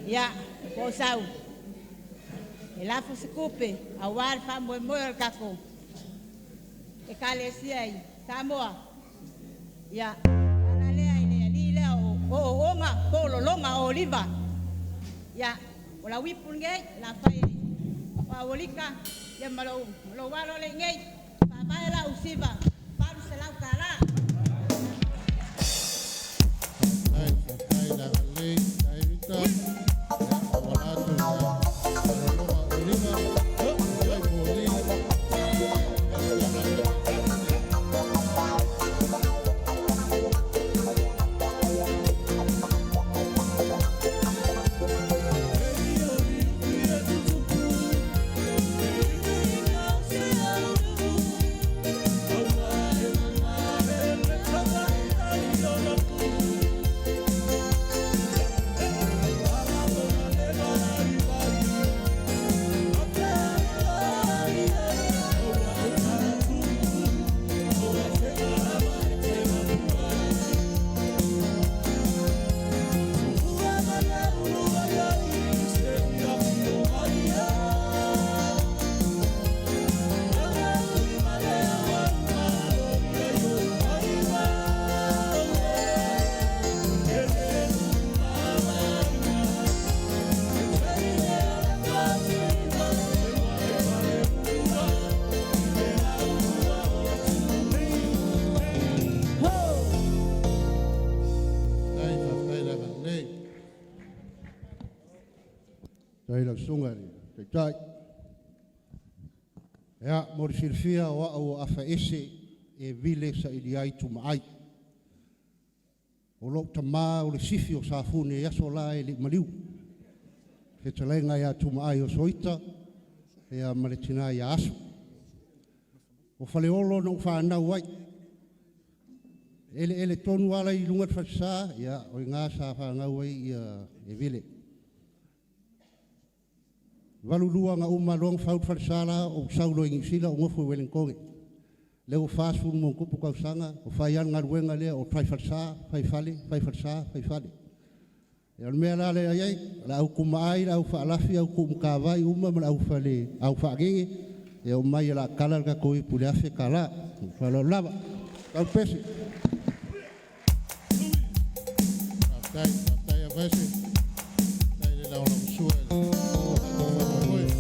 ia, po o sau, e lafo se tupe aua le faamoemoe o le tatou ekalesia i Samoa. Ia, ala lea i le alii lea o Oona po o Lologa Oliva. Ia, o lau ipu lenei la fai o Auolika, ia ma lou alo le nei, faavae lau siva $800. Faafetai, faafetai le agalelei, faafetai Rita. Ia, auala atu ia Lologa Oliva, faafetai moli. Tai lau susuga i le Taitai. Ia, mo le silafia o au o afaese e vile saili ai tumaai. O lou tamā o le sifi o Safune i aso la e le i maliu. Fetalaiga ia Tumaai o Soita ia ma le tina ia Aso. O Faleolo na ou fanau ai. Eleele tonu ala i luga le falesa, ia o iga sa fanau ai ia e vile. 82 na uma loa ona fau le falesa la ou sau loa i Niu Sila ou nofo i Ueligitone. Lea ua 40+ tausaga o fai lava le galuega lea o fai falesa, fai fale, fai falesa, fai fale. Ia o le mea la lea e i ai, o le au tumaai, le au faalafi, au tuumatavai uma ma le au fale au faagege, ia omai o le a tala le tatou ipu i le $1,000. Ma le faaaloalo lava. Tau le pese. Faafetai, faafetai Afaese. Faafetai le lagolagosua i le tatou faamoemoe.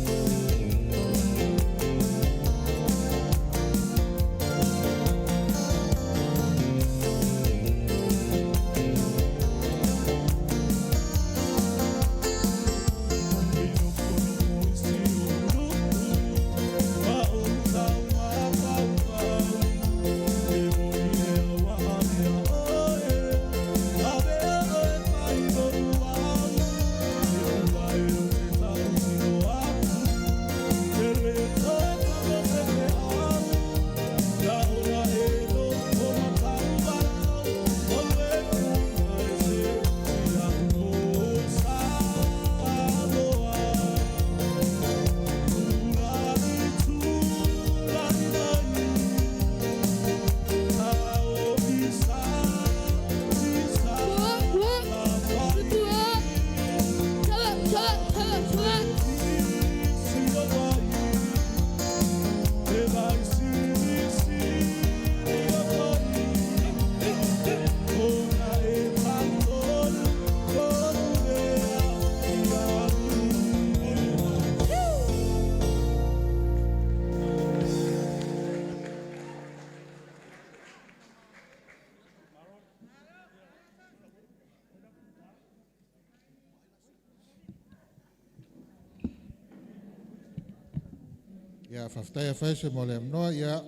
Ia faafetai Afaese mo le avanoa, ia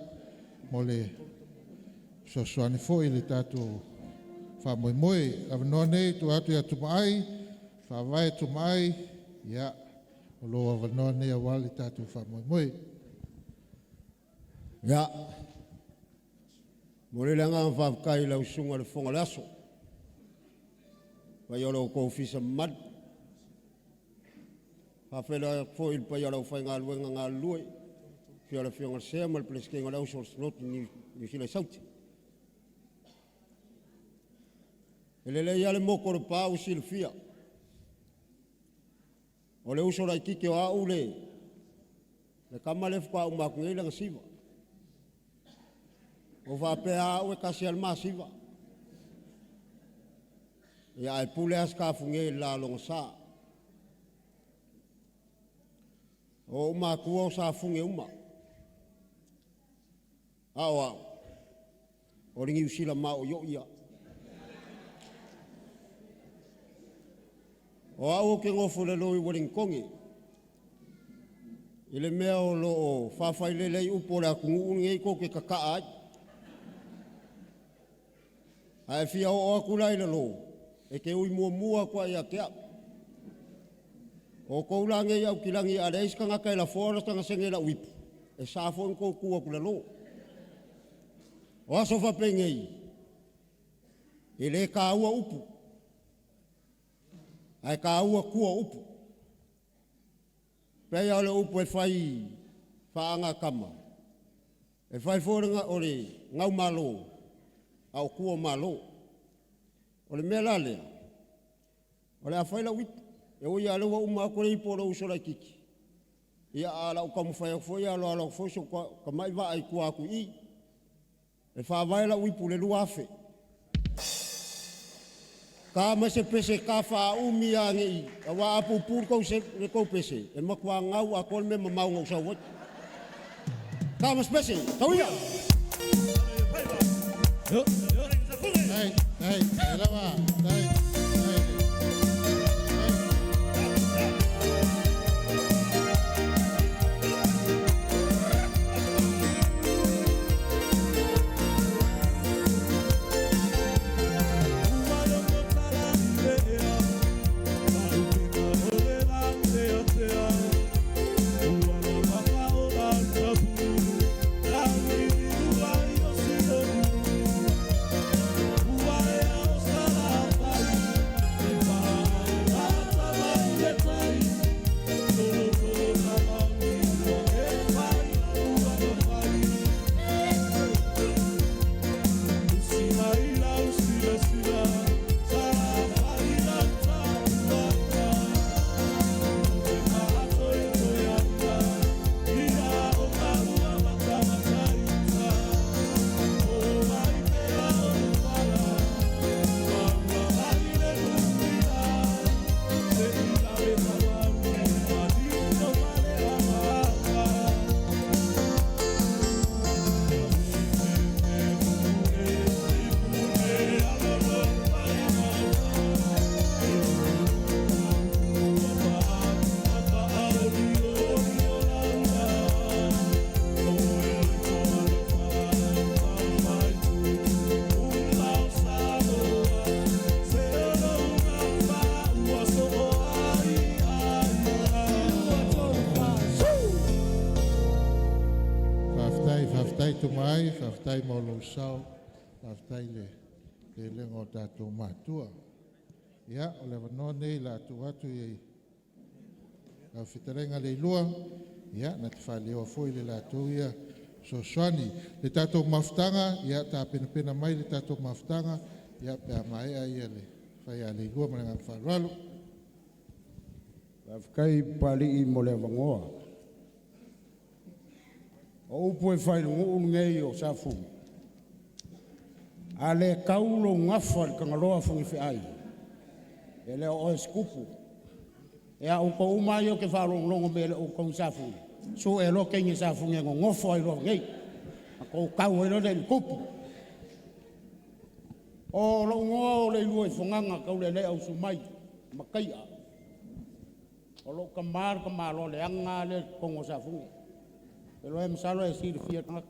mo le fesoasoani foi i le tatou faamoemoe. O le avanoa lenei e tuu atu ia Tumaai, Faavae Tumaai, ia o lou avanoa lenei aua le tatou faamoemoe. Ia, momoli le agaga faafetai i lau Susuga i le Fofoga o le Aso, paia o lo outou ofisa mamalu. E faafeiloai atu foi i le paia o le aufaigaluega galulue, afio le Afioga i le Sea ma le Peresetene o le Auso o le Sinoti Niu Sila i Saute. E lelei lava le motu o Lepa ua silafia, o le uso laitiiti o au le tama lea faatoa uma atu nei lana siva. Ua faapea lava au e tasi lava le ma siva, ia ae pule lava Sitafunia i le la o lona sa. O ou matua o Safune uma, a o au, o le Niu Sila maoioi lava. O au ou te nofo i lalo i Ueligitone i le mea o lo o faafailele ai upu o le atunuu lenei tou te tataa ai. A e fia oo atu la i lalo, e te ui muamua atu lava ia te au. O outou la nei Aukilani a leai se tagata e lafoa lana sene i lau ipu, e sa foi ona outou tu atu i lalo. O aso faapenei, e le taua upu, ae taua tua o upu. E pei lava o le upu e fai i faagatama, e fai foi o le gaumalo, a o tua o Malo. O le mea la lea, o le a fai lau ipu, e ui lava o lea ua uma atu le ipu a lou uso laitiiti, ia ae o le a ou taumafai atu foi e aloalo atu foi si ou tamai vaa i tua atu i i. E faavae lau ipu i le 2000. Ta mai se pese ta faaumi lava ne i aua a pupu le tou pese, e matua gau atoa le mea mamao na ou sau ai. Ta ma se pese, tau ia! Dai, dai, dai lava, dai, dai. Fetalai, faafetai mo lou sao, faafetai le lelega o tatou matua. Ia, o le avanoa nei la tuu atu i lau fetalaiga Leilua, ia, na te faaleoa foi le latou ia fesoasoani. Le tatou mafutaga, ia tapenapena mai le tatou mafutaga, ia pe a maea ia le fai a Leilua ma le agaga faaaloalo. Faafetai Papalii mo le avanoa. O upu e fai i le nuu lenei o Safune, a le tau lou gafa i le Tagaloa faifeai, e le o oe o se tupu. Ia, outou uma lava ia ou te faalogologo mai e le o outou ni Safune, sue loa teine Safune e nonofo ai loa nei, ona outou tau ai loa lea i le tupu. O lou igoa o Leiluaifogaga Taulelea Usumai Mataia. O lou tama le tamaloa leaga lea i totonu o Safune. Ou te iloa masalo e silafia e tagata.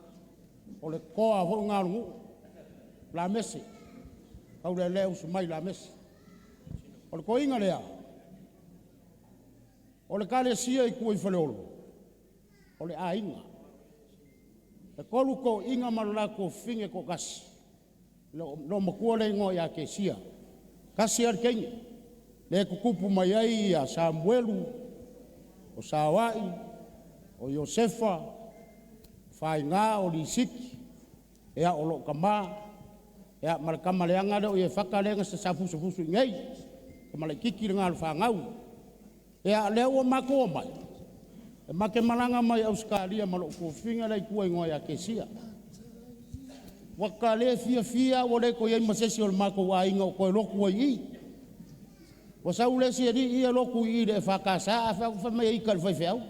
O le toa foi lena o le nuu, Lamese, Taulelea Usumai Lamese. O le toeaina lea, o le ekalesia i tua i Faleolo, o le aiga. E 3 toeaiina ma lo latou fafine e toatasi, loomatua lea e igoa ia Kesia, tasi lava le teine, lea e tutupu mai ai Samuelu, o Saoai, o Iosefa, o Faiga, o Lisiki, ia o lou tama, ia ma le tama leaga lea o Iefata lea na sasafusafusu i inei, le tama laitiiti lena o le fanau. Ia lea ua matou omai, e ma te malaga mai Ausetalia ma lou tuafafine la e i tua e igoa ia Kesia. Ua ta le fiafia ua le toe i ai ma se isi o le matou aiga o toe lotu ai i i. Ua sau le isi alii ia lotu i i le EFKS ae fai mai e ita i le faifeau.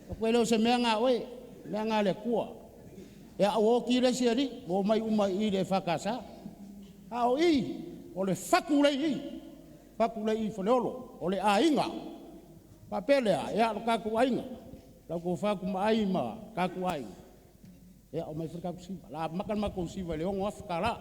Fai atu, e le o se mea lena a oe, o le mea lena a le Atua. Ia ua oti le isi alii, ua omai uma i i le EFKS. A o i, o le fatu la e i i, fatu la e i i Faleolo, o le aiga. Faapea lea, ia lo tatou aiga, lau Tofa Tumaai ma tatou aiga, ia omai e fai le tatou siva. O le a amata le matou siva i le $6,000.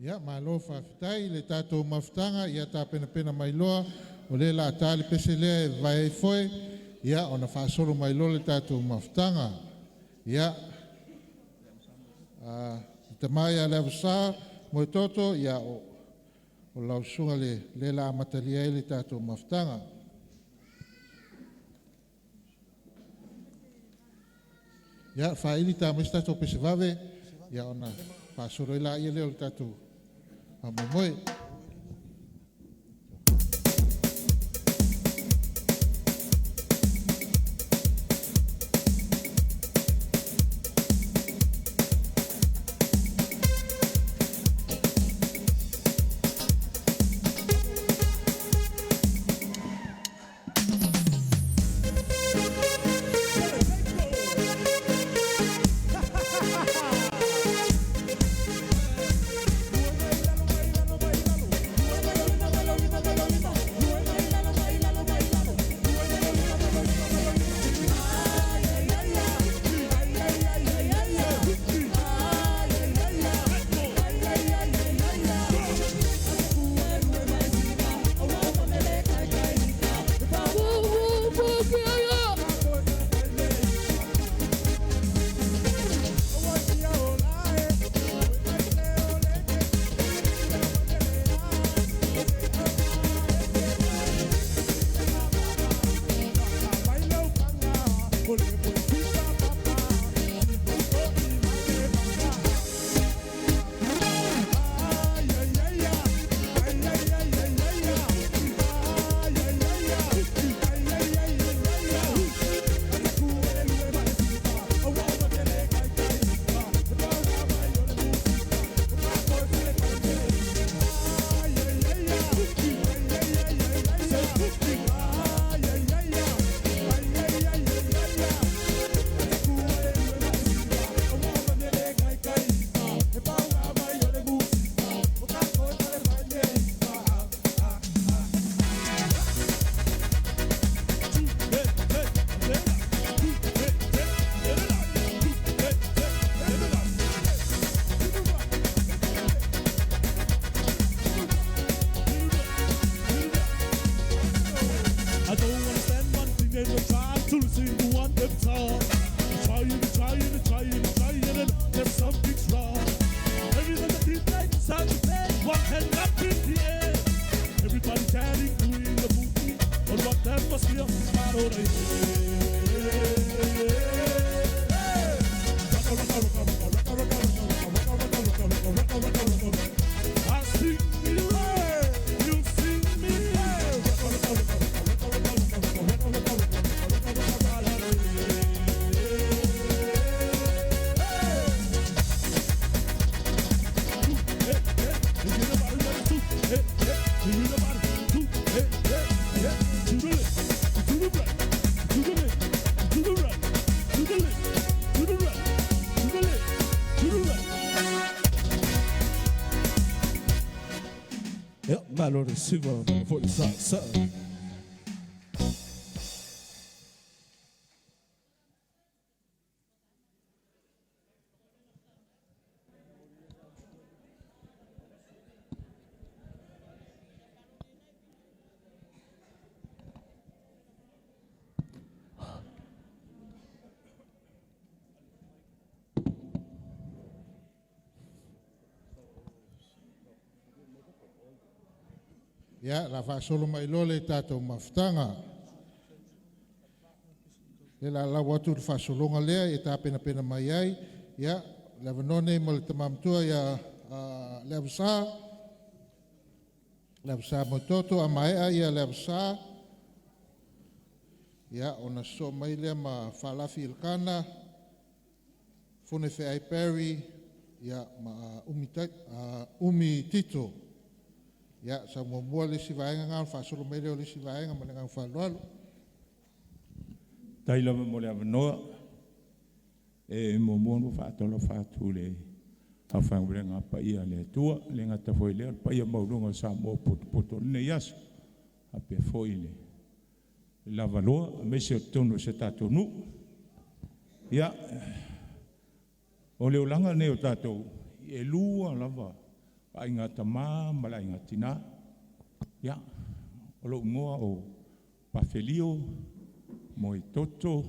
Ia, malo faafetai i le tatou mafutaga, ia tapenapena mai loa, o lea o le a ta le pese lea e vavae ai foe, ia ona faasolo mai loa lea o le tatou mafutaga. Ia, le tama ia Leavasa Moetoto, ia o lau susuga lea o le a amatalia ai le tatou mafutaga. Ia, faaili ta mai se tatou pese vave, ia ona faasolo ai lea o le tatou faamoemoe. and try to listen to what them talk. Trying, trying, trying, trying, and there's something's wrong. Every time the deep light inside the bed, one hand up in the air. Everybody chatting, doing the booty, on what atmosphere, I don't I see you, you see me. Ia, malo le siva ma foi le sa'asa'a. Ia, la faasolo mai loa le tatou mafutaga. Le la lau atu le faasologa lea e tapenapena mai ai. Ia, le avanoa nei mo le tamamatua ia le Avasā Moetoto, a maea ia le Avasā, ia, ona sosoo mai lea ma Faalafi Elkana, Fonefeai Perry, ia, ma Umi Tito. Ia, sa muamua le isi vaega ngā, faasolo mai lea o le isi vaega ma le agaga faaaloalo. Tai lava mo le avanoa e muamua ona faatalofa atu i le aufaigaluega paia a le Atua, e le gata foi i lea o le paia maualuga o Samoa ua potopoto i lenei aso, faapea foi le lavaloa aemaise o totonu o si o tatou nuu. Ia, o le olaga lenei o tatou, e lua lava aiga tama ma le aiga tina. Ia, o lou igoa o Pafelio Moetoto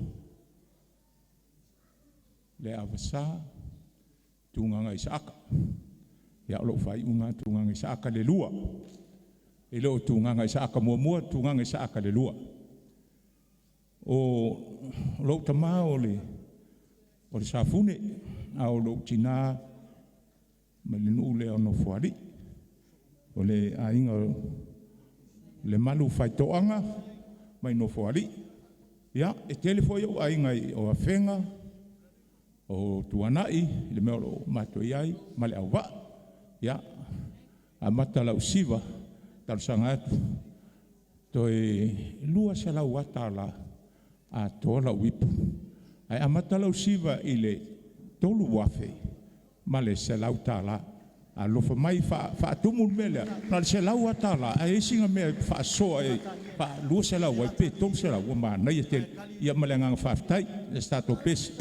Leavasa Tugaga Isaaka. Ia, o lou faaiuga lava Tugaga Isaaka le lua. E le o Tugaga Isaaka muamua, Tugaga Isaaka le lua. O lou tama o le Safune, a o lou tina mai le nuu lea o Nofoalii. O le aiga o Lemalu Faitoaga mai Nofoalii. Ia, e tele foi ou aiga o Afega, o Tuanai i le mea o lo o matou i ai ma Leauvaa. Ia, amata lau siva, talosaga atu toe $200 atoa lau ipu. Ae amata lau siva i le $3,100. Alofa mai faatumu le mea lea, na o le $100 lava, ae i ai sina mea e faasoa e faa-200 ai pe 300 ua manaia tele. Ia ma le agaga faafetai. O se tatou pese.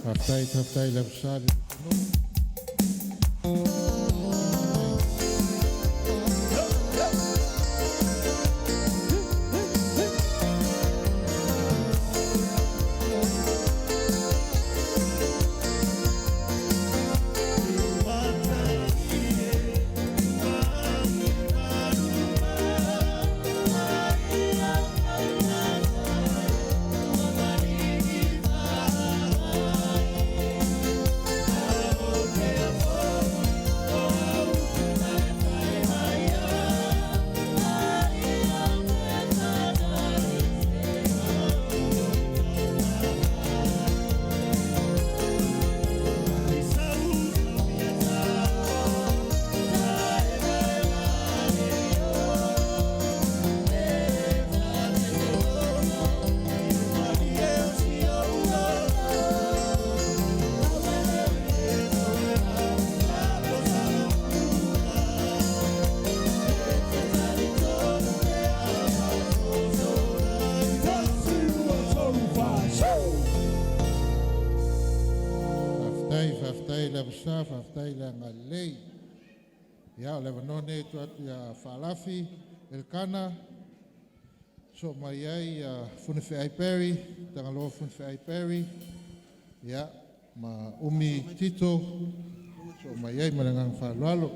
Faafetai, faafetai i le Avasa. Faafetai, faafetai i le Avasa, faafetai le agalelei. Ia, o le avanoa lenei e tuu atu ia Faalafi Elkana, So mai ai Funefeai Perry, Tagaloa Funefeai Perry, ia, ma Umi Tito, so mai ai ma le agaga faaaloalo.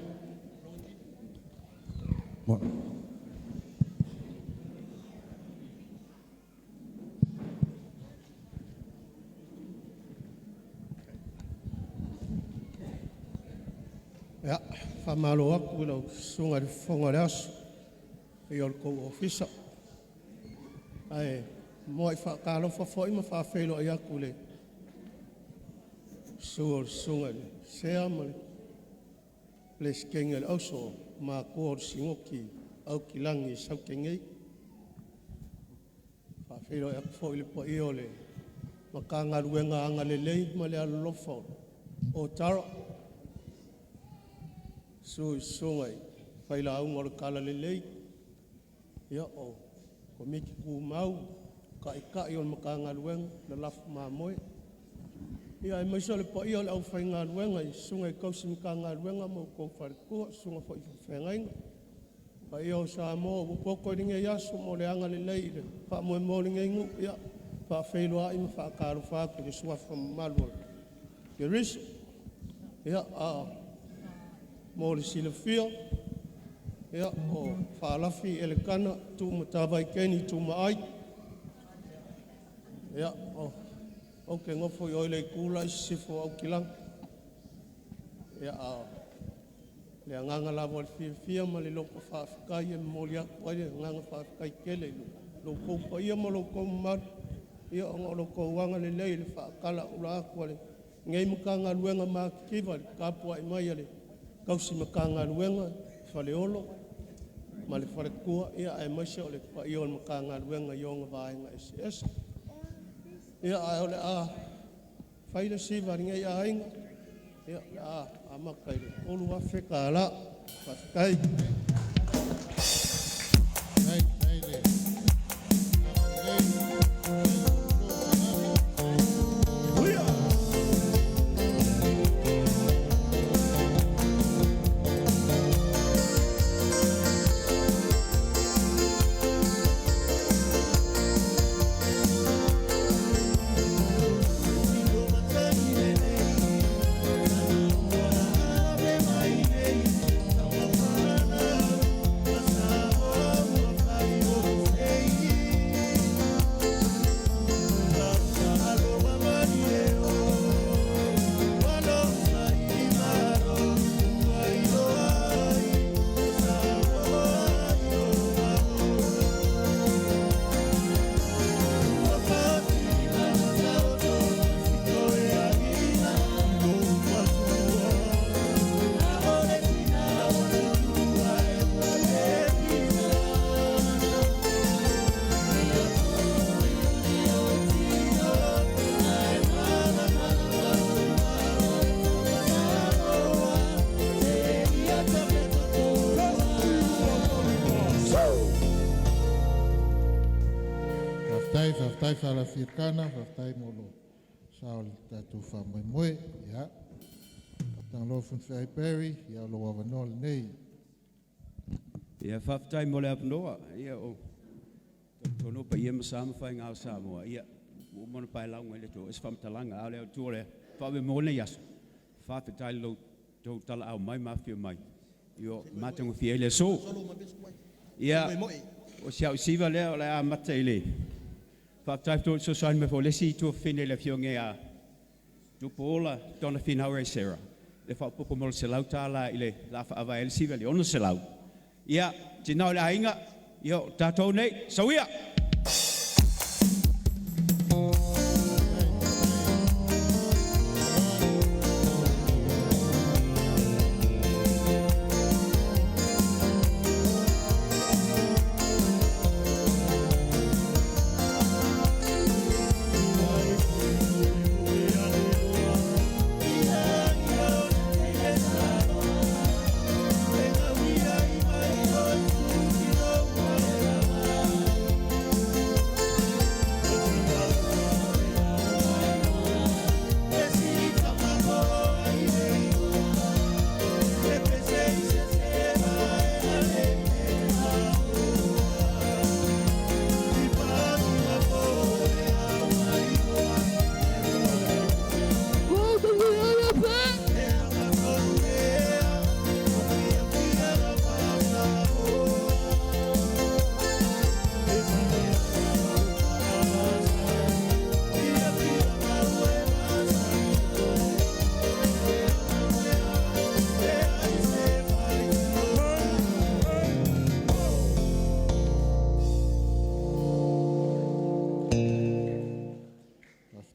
Ia, faamalo atu i lau Susuga i le Fofoga o le Aso i o le tou ofisa. Ae muai faatalofa foi ma faafeiloai atu i le susu o le Susuga i le Sea ma le Peresetene o le Auso, o matua o le Sinoti a Aukilani i Saute nei. E faafeiloai atu foi i le paia o le Matagaluega Agalelei ma le Alolofa o OTARA, susu i susuga i failauga o le Talalelei, o Komiti Tumau, Taitai o le Matagaluega, lalafo mamoe, aemaise o le paia o le aufaigaluega i susuga i tausi Matagaluega ma outou faletua, susuga foi i faafeagaiga. Le paia o Samoa ua poto i lenei aso mo le agalelei i le faamoemoe o lenei nuu, ia e faafeiloai ma faatalofa atu i le suafa mamalu o Ierisio. Ia, mo le silafia, o Faalafi Elekana Tuumatavai Keni Tumaai. Ia, ou te nofo i o i le itu la i sisifo o Aukilani. Ia, a o le agaga lava o le fiafia ma le loto faafetai e momoli atu ai le agaga faafetai tele i lo outou paia ma lo outou mamalu ona o lo outou agalelei i le faatalauula atu a lenei Matagaluega matitiva i le tapuai mai a le tausi Matagaluega i Faleolo ma le faletua, aemaise o le paia o le Matagaluega i ona vaega eseese. Ia, ae o le a fai le siva a lenei aiga, o le a amata i le $3,000. Faafetai. Faafetai, faafetai Faalafi Elekana, faafetai mo lou sao i le tatou faamoemoe. Ia, Tagaloa Fonotoe Perry, ia o lou avanoa lenei. Ia, faafetai mo le avanoa. Ia, o tautuanua paia ma sa ma faiga o Samoa, ia, ua uma ona paelauga i le Atua i se faamatalaga, a o le autu o le faamoemoe o lenei aso, faafetai i lo outou talaau mai ma afifio mai, ua matagofie ai le aso. Ia, o si au siva lea o le a amata i le faafetai foi i le fesoasoani mai foi a le isi tuafafine, le Afioga ia Tupuola Dona Finau Esera, le faaopoopo mai o le $100 i le a faavae ai le siva i le $600. Ia, tina o le aiga, ia o tatou nei, soia!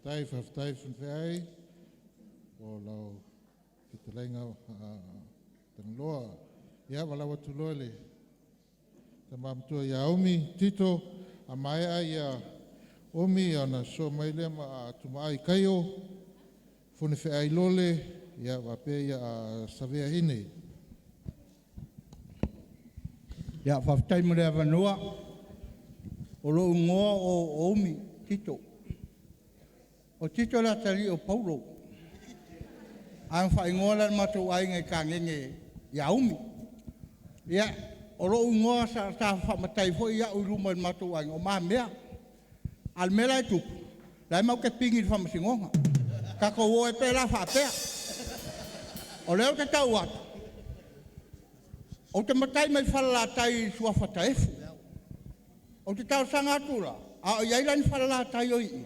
Faafetai, faafetai Fonoofeai o lau fetalaiga Tagaloa. Ia, valaau atu loa le tama matua ia Umi Tito, a maea ia Umi ona sosoo mai lea ma Tumaai Kaio, Fonefeai Lole, ia faapea ia Savea Hine. Ia, faafetai mo le avanoa. O lou igoa o Umi Tito. O Tito le atalii o Paulo. Ae na faaigoa la e le matou aiga i Kagege ia Umi. Ia, o lou igoa sa faamatai foi au i luma i le matou aiga o Mamea. A o le mea la e tupu, la e matou te pigi i le faamasinoga. Tatou o ai pea la faapea. O lea ou te tau atu, ou te matai mai Falelatai i le suafa Taefu. Ou te talosaga atu la, a o i ai la ni Falelatai o i i,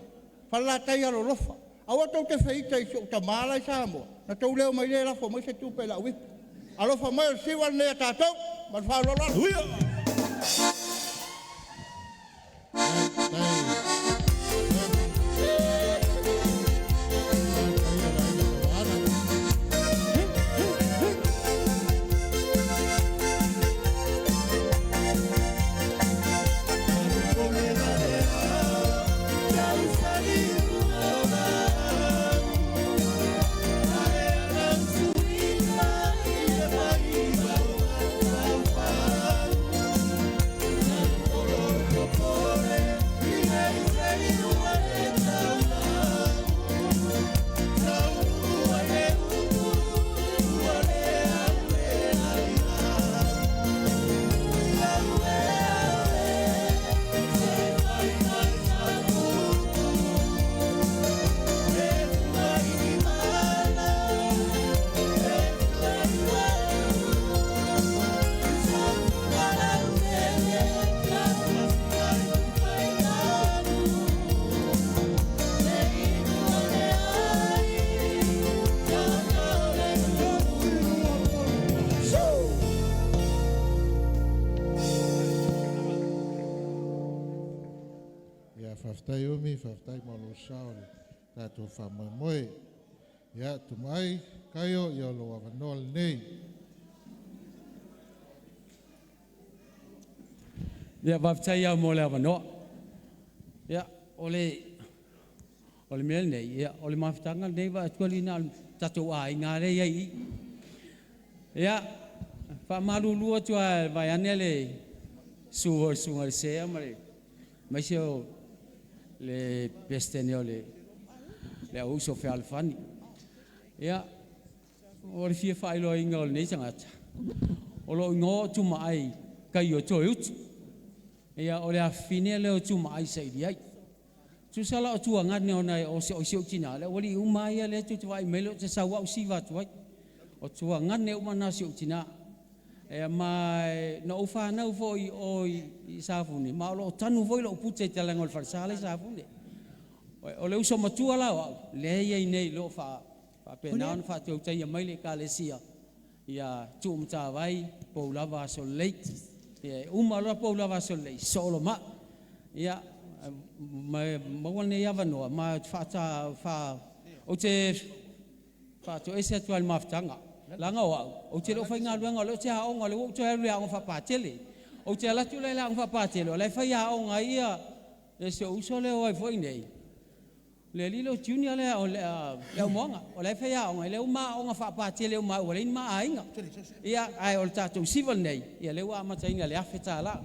Falelatai alolofa, aua tou te feita i si ou tama la i Samoa, na tou le omai lea e lafo mai se tupe i lau ipu. Alofa mai o le siva lenei a tatou, ma le faaaloalo. Ia, faafetai Umi, faafetai mo lou sao i le tatou faamoemoe. Ia, Tumaai Kaio, ia o lou avanoa lenei. Ia, faafetai lava mo le avanoa. Ia, o le mea lenei, ia, o le mafutaga lenei vaai atu alii na o le tatou aiga lea e i ai i i. Ia, faamalulu atu lava vaeane le susu o le susuga i le Sea ma le aemaise o le Peresetene o le au uso fealofani. Ia, o le fia faailoaina o lenei tagata, o lou igoa o Tumaai Kaio Toeutu. Ia, o le afafine lea o Tumaai saili ai. Tusa la o tuagane ona e o se o si o tina, le aualii uma ia lea tu te vaai mai le o te sau au siva atu ai. O tuagane uma na si o tina. E mai na o whanau foi o i Safune, ma o lo tanu foi lo pute i te lengo le wharesala i Safune. O le uso matua la o au, le ia i nei lo wha pēnā ona whaatautai mai le ekalesia ia tuumatavai poulava aso lelei. Ia uma loa poulava aso lelei, soolo ma. Ia maua lenei avanoa ma whaata wha o te whaatoese atu ai le mafutaga. Laga o au, ou te le o faigaluega o lea ou te aoga, o lea ua ou toe alu i le aoga faapatele. Ou te alu atu la i le aoga faapatele, o la e fai aoga ai ia se uso lea o ai foi nei. Le alii lea o Junior lea o le aumoaga, o la e fai aoga, e lea ua aoga faapatele uma ua leai ni maaiga. Ia, ae o le tatou siva lenei, ia lea ua amataina le $1,000.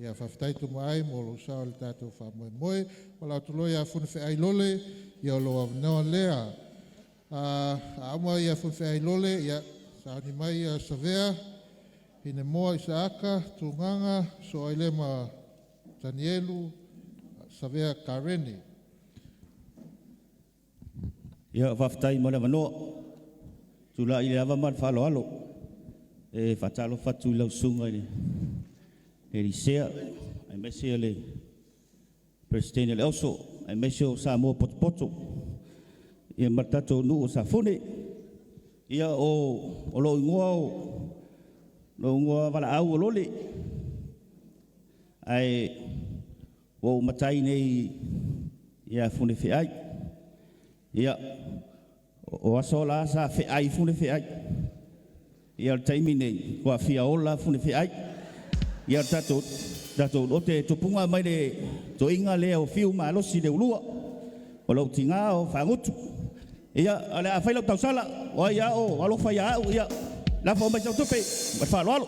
Ia faafetai Tumuai mo lou sao i le tatou faamoemoe. O la atu loa ia Funafeai Lole, ia o lou avanoa lea. A uma ia Funafeai Lole, ia sauni mai ia Savea, Hinemoa Isaaka, Tugaga, Soailema Tanielu, Savea Kareni. Ia faafetai mo le avanoa. Tulai le ava ma le faaaloalo e faatalofa atu i lau susuga i le Elisea, aemaise le Peresetene o le Auso, aemaise o Samoa potopoto, ia ma le tatou nuu o Safune. Ia o lou igoa o lou igoa valaau o Lole, ae ua ou matai nei ia Funefeai. Ia, o aso la sa feai Funefeai. Ia o le taimi nei, ua fia ola Funefeai. Ia o tatou o te tupunga mai le toiga lea o fiu malosi le ulua, o lou tiga o fagutu. Ia, o le a fai lau tausala, o ai ao, alofa ia au, ia, lafo mai sau tupe, ma le faaaloalo.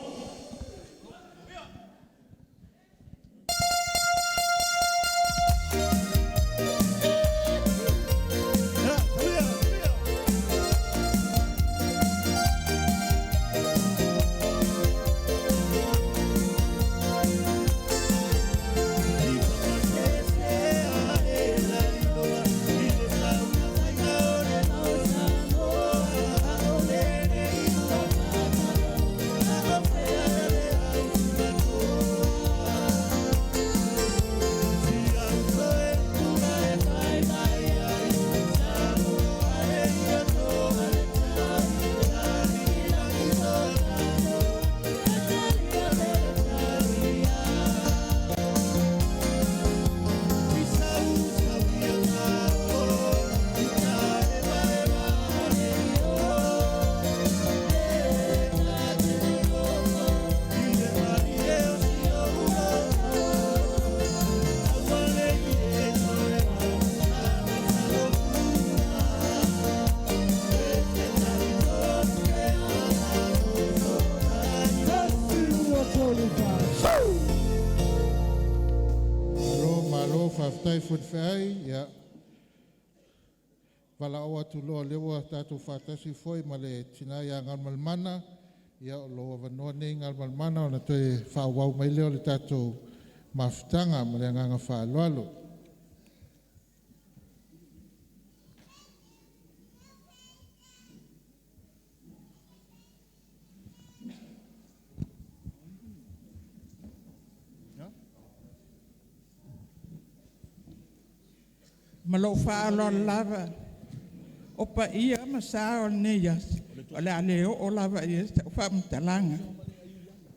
Malo, malo, faafetai Funafeai. Ia, valaau atu loa lea ua tatou faatasi foi ma le tina ia Galumalemana. Ia, o lou avanoa nei Galumalemana ona toe faaauau mai lea o le tatou mafutaga ma le agaga faaaloalo. Ma lou faaaloalo lava, o paia ma sa o lenei aso, o le a le oo lava i ai sau faamatalaga.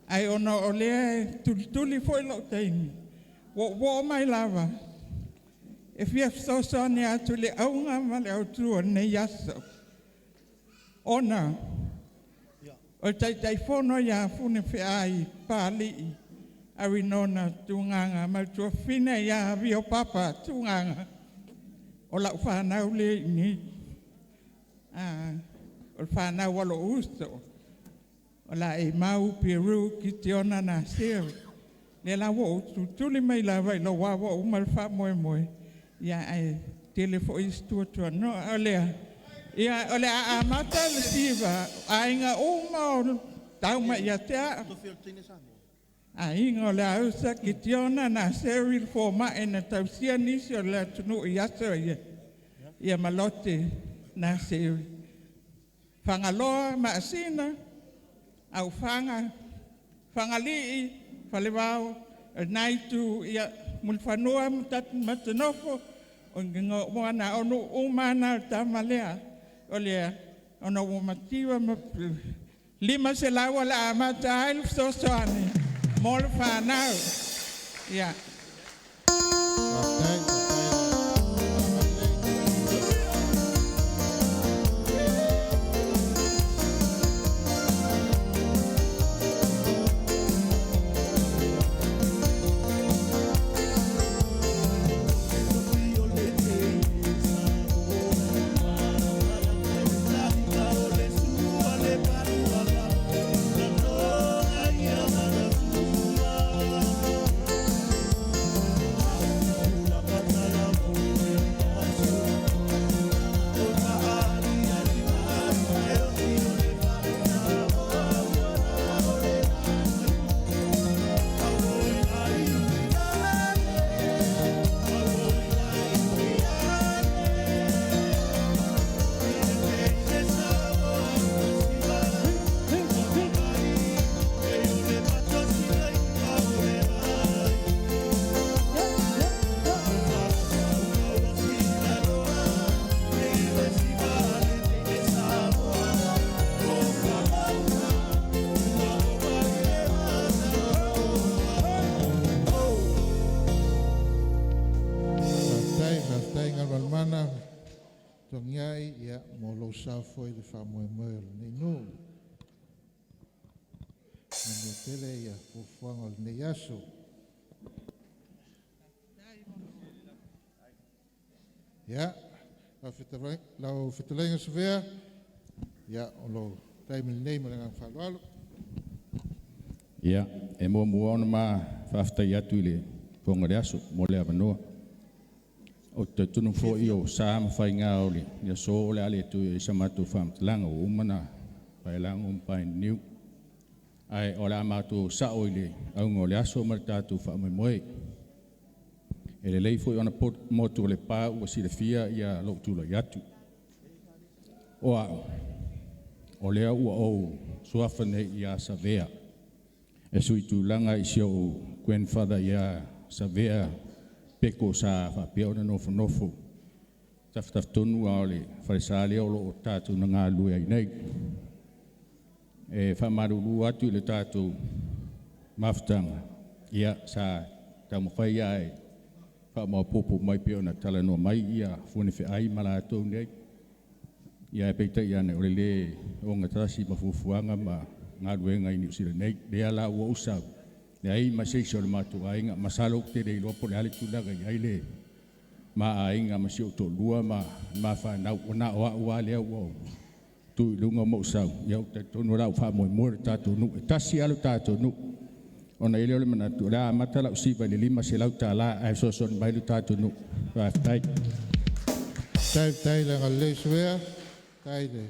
Ae ona o lea e tulituli foi lou taimi, ua ou oo mai lava e fia fesoasoani atu i le auga ma le autu o lenei aso, ona o le Taitaifono ia Funafeai Papalii Arinona Tugaga ma le tuafafine ia Vio Papa Tugaga, o lau fanau lea e i inei. O le fanau a lou uso, o Laeimau Peru Kitiona Naseri. Lea la ua ou tulituli mai lava i lou aua ua uma le faamoemoe, ia ae tele foi isi tuatuanoa. O lea, ia o le a amata le siva, o aiga uma o tau mai ia te au, aiga o Leausa, Kitiona, Naseri, le fomai na tausia nisi o le atunuu i aso ia, ia ma Lote Naseri. Fagaloa ma Maasina, Aufaga, Fagalii, Falevao, o lena itu, ia Mulifanua ma Tatumate-nofo, o nuu uma lava na o le tama lea. O lea, ona ua mativa ma 500 o le a amata ai le fesoasoani mo le fanau. Ia. Togiai, ia, mo lou sao foi i le faamoemoe o lenei nuu. Manuia tele ia fuafuaga o lenei aso. Ia, lau fetalaiga Savea, ia, o lou taimi lenei ma le agaga faaaloalo. Ia, e muamua ona ma faafetai atu i le fofoga o le aso mo le avanoa. Ou te talitonu foi o sa ma faiga o le aso o le a le toe i ai sa matou faamatalaga ua uma ona paelago ma paeniniu. Ae o le a matou sao i le auga o le aso ma le tatou faamoemoe. E lelei foi ona motu o le pa ua silafia ia lou tulai atu. O a'u, o lea ua ou suafa nei ia Savea e sui tulaga i si o'u grandfather ia Savea Peko sa faapea ona nofonofo tafatafatonu a o le falesa lea o loo tatou na galulue ai nei. E faamalulu atu i le tatou mafutaga, ia sa taumafai lava e faamaopoopo mai pei ona talanoa mai ia Fonofereai ma latou nei. Ia ae peitai ane o le le ogatasi ma fuafuaga ma galuega i Niu Sila nei. Lea la ua ou sau, leai ma se isi o le matou aiga. Masalo ou te le iloa po o le a le tulaga e i ai le ma aiga ma si ou toalua ma ma fanau, ua na o a'u lava lea ua ou tu i luga ma ou sau. Ia ou te talitonu o le a ou faamoemoe i le tatou nuu, e tasi lava lo tatou nuu. Ona i ai lea o le manatu o le a amata lau siva i le $500 ae fesoasoani mai lo tatou nuu. Faafetai. Faafetai le agalelei Savea, faafetai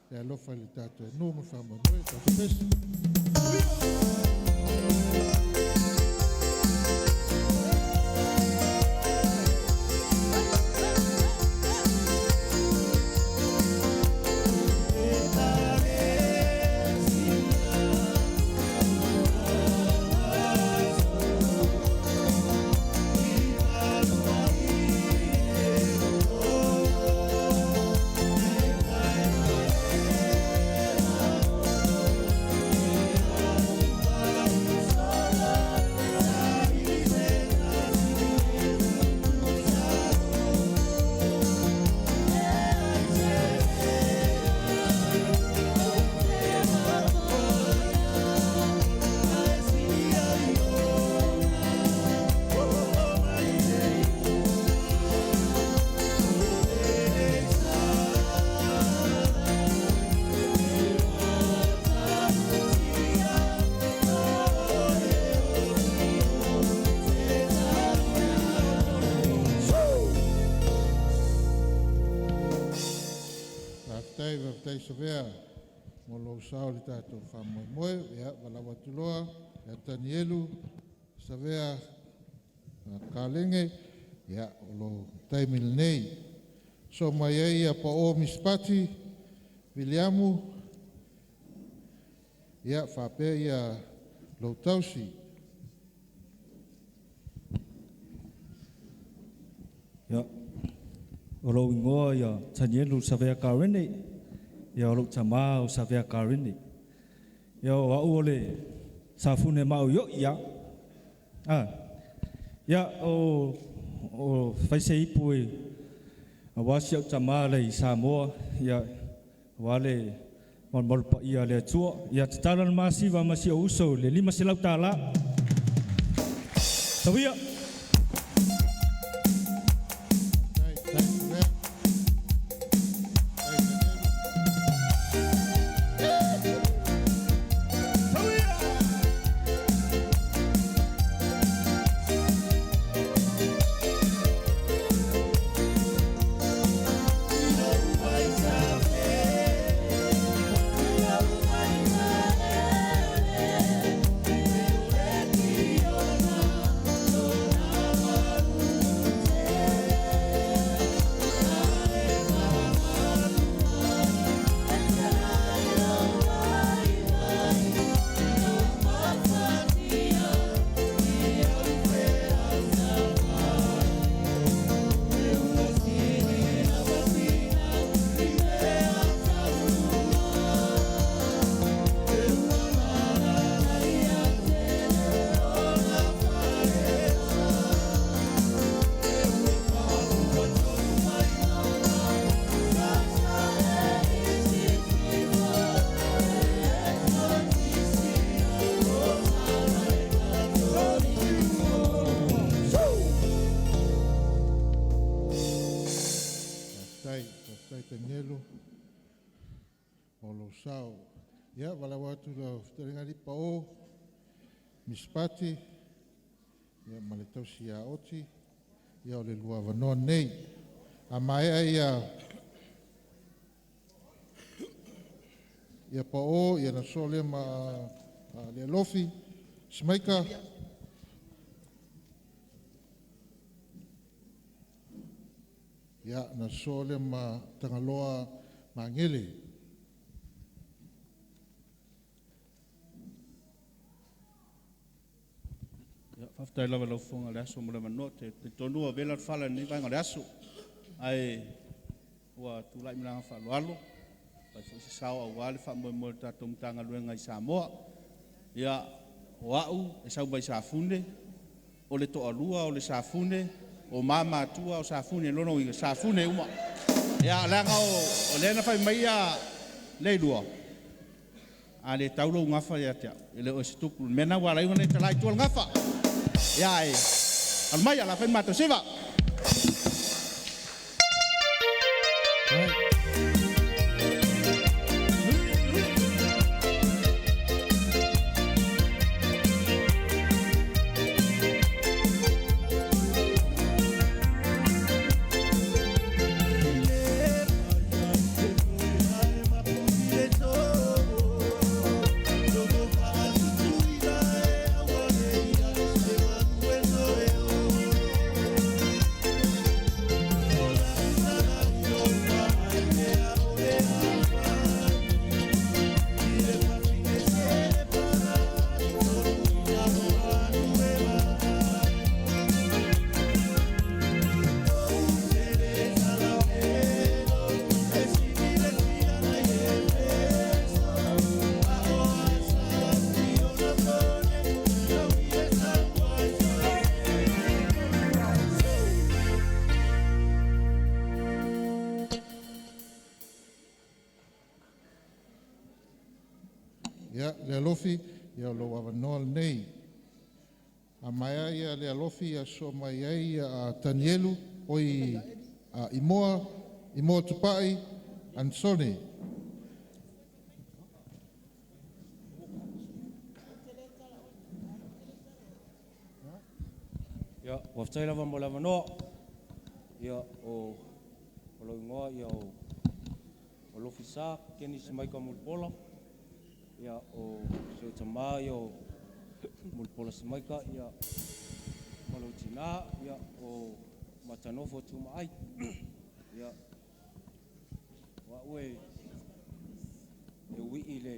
le alofa i le tatou nuu ma le faamoemoe. Tatou pesi. Faafetai, faafetai Savea mo lou sao i le tatou faamoemoe. Ia, valaau atu loa ia Tanielu Savea Kalege, ia, o lou taimi lenei. So mai ai ia Pao Misipati Viliamu, ia, faapea ia lou tausi. Ia, o lou igoa ia Tanielu Savea Karene, ia o lou tamā o Savea Karene. Ia o a'u o le Safune mau ia. Ah. Ia o faise ipu e auā si a'u tamā le i Samoa, ia auā le malumalu paia le Atua. Ia tatalo le masiva ma si ou uso le $500. Tauia. Faafetai Tanielu mo lou sao. Ia valaau atu i lau fetalaiga alii Pao Mispati, ia ma le tausi ia Oti, ia o le lua avanoa lenei. A maea ia Pao, ia na sosoo lea ma le Alofi Simaika. Ia na sosoo lea ma Tagaloa Magele. Ia, faafetai lava i lau Fofoga o le Aso mo le avanoa. Ou te talitonu ua vela le fala i lenei vaega o le aso. Ae ua tulai ma le agaga faaaloalo, e fai foi se sao aua le faamoemoe o le tatou Matagaluega i Samoa. Ia, o au e sau mai Safune, o le toalua o le Safune, o ma matua o Safune, o lona uiga e Safune uma. Ia, leaga o lea na fai mai Leilua, a le tau lou gafa ia te au, e le o oe o se tupu. O le mea lena ua ala ai ona e talā i tua le gafa. Ia ae alu maia o le a fai le matou siva. Ia, le Alofi, ia o lou avanoa lenei. A maea ia le Alofi ia sosoo mai ai Tanielu, oi Imoa, Imoa Tupai, Anisone. Ia, faafetai lava mo le avanoa. Ia, o lou igoa ia o Alofisa Kenny Simaika Mulipola. Ia, o si ou tamā ia o Mulipola Simaika, ia, ma lou tinā, ia, o Matanofo Tumaai. Ia, o au e uii i le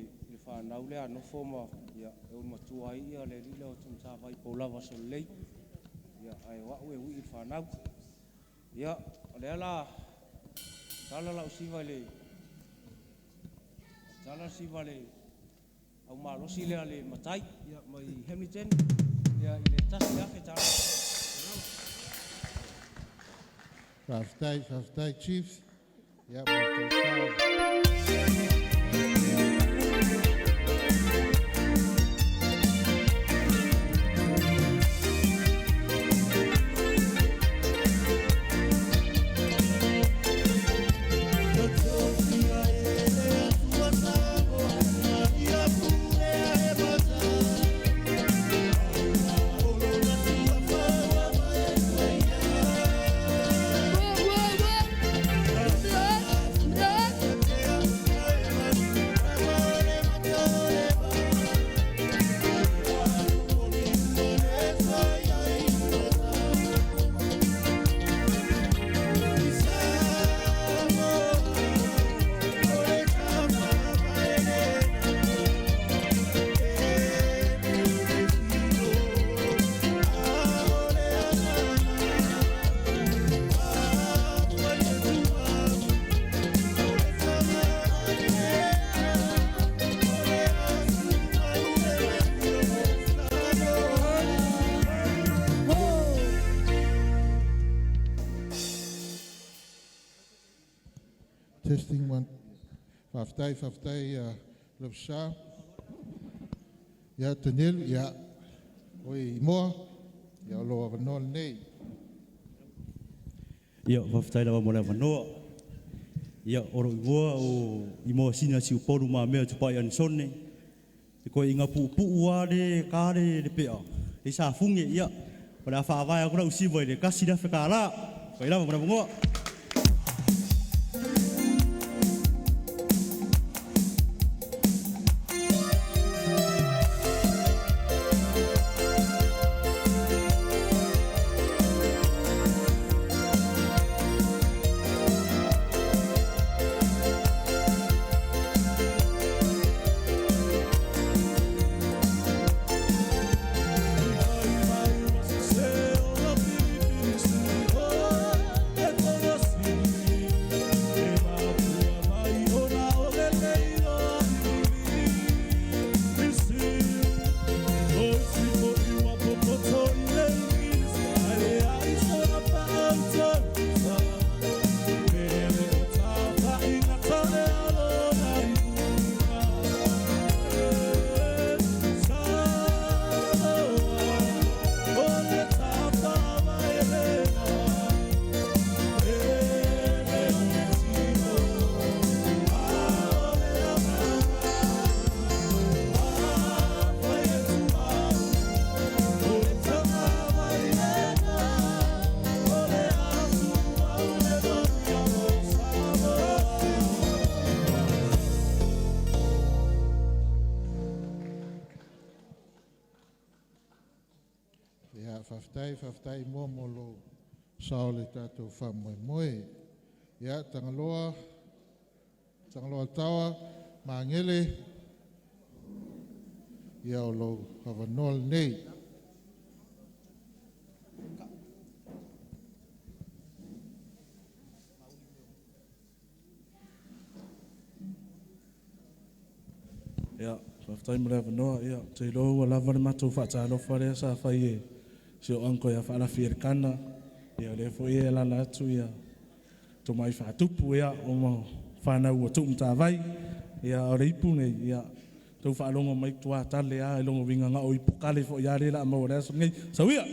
whanau lea nofo ma ia, e ulu matua ai ia le lile o Tumatavai Paulava Sololei. Ia, ae o au e uii i le whanau. Ia, o lea la, tala lau siva i le, tala siva le au malosi lea le matai, ia, mai Hamilton, ia, i le $1,000. Faafetai, faafetai Chiefs. Ia, mo le tau Testing one. Faafetai, faafetai Lofisa. Ia, Tanielu, ia, oi Imoa, ia o lou avanoa lenei. Ia, faafetai lava mo le avanoa. Ia, o lou igoa o Imoasina Siupolu Mamea Tupai Anisone. E koe inga puupuu a le ka le pea. E sa funge, ia, o le a whaavae aku lau siva i le kasi le awheka la. Kai lava mana mungoa. Ia, faafetai, faafetai mo lou sao i le tatou faamoemoe. Ia, Tagaloa, Tagaloa Tawa, Magele, ia o lou avanoa lenei. Ia, faafetai mo le avanoa. Ia, ou te iloa ua lava le matou faatalofa lea sa fai e si ou uncle ia Faalafi Elikana. Ia, o lea foi e alaala atu ia Tomai Faatupu, ia, o ma fanau ua tuumatavai. Ia, a o le ipu nei, ia, tou faalogo mai tua tale lava i lona uiga na o ipu kale foi lava lea o le a maua i le aso lenei. Sau ia!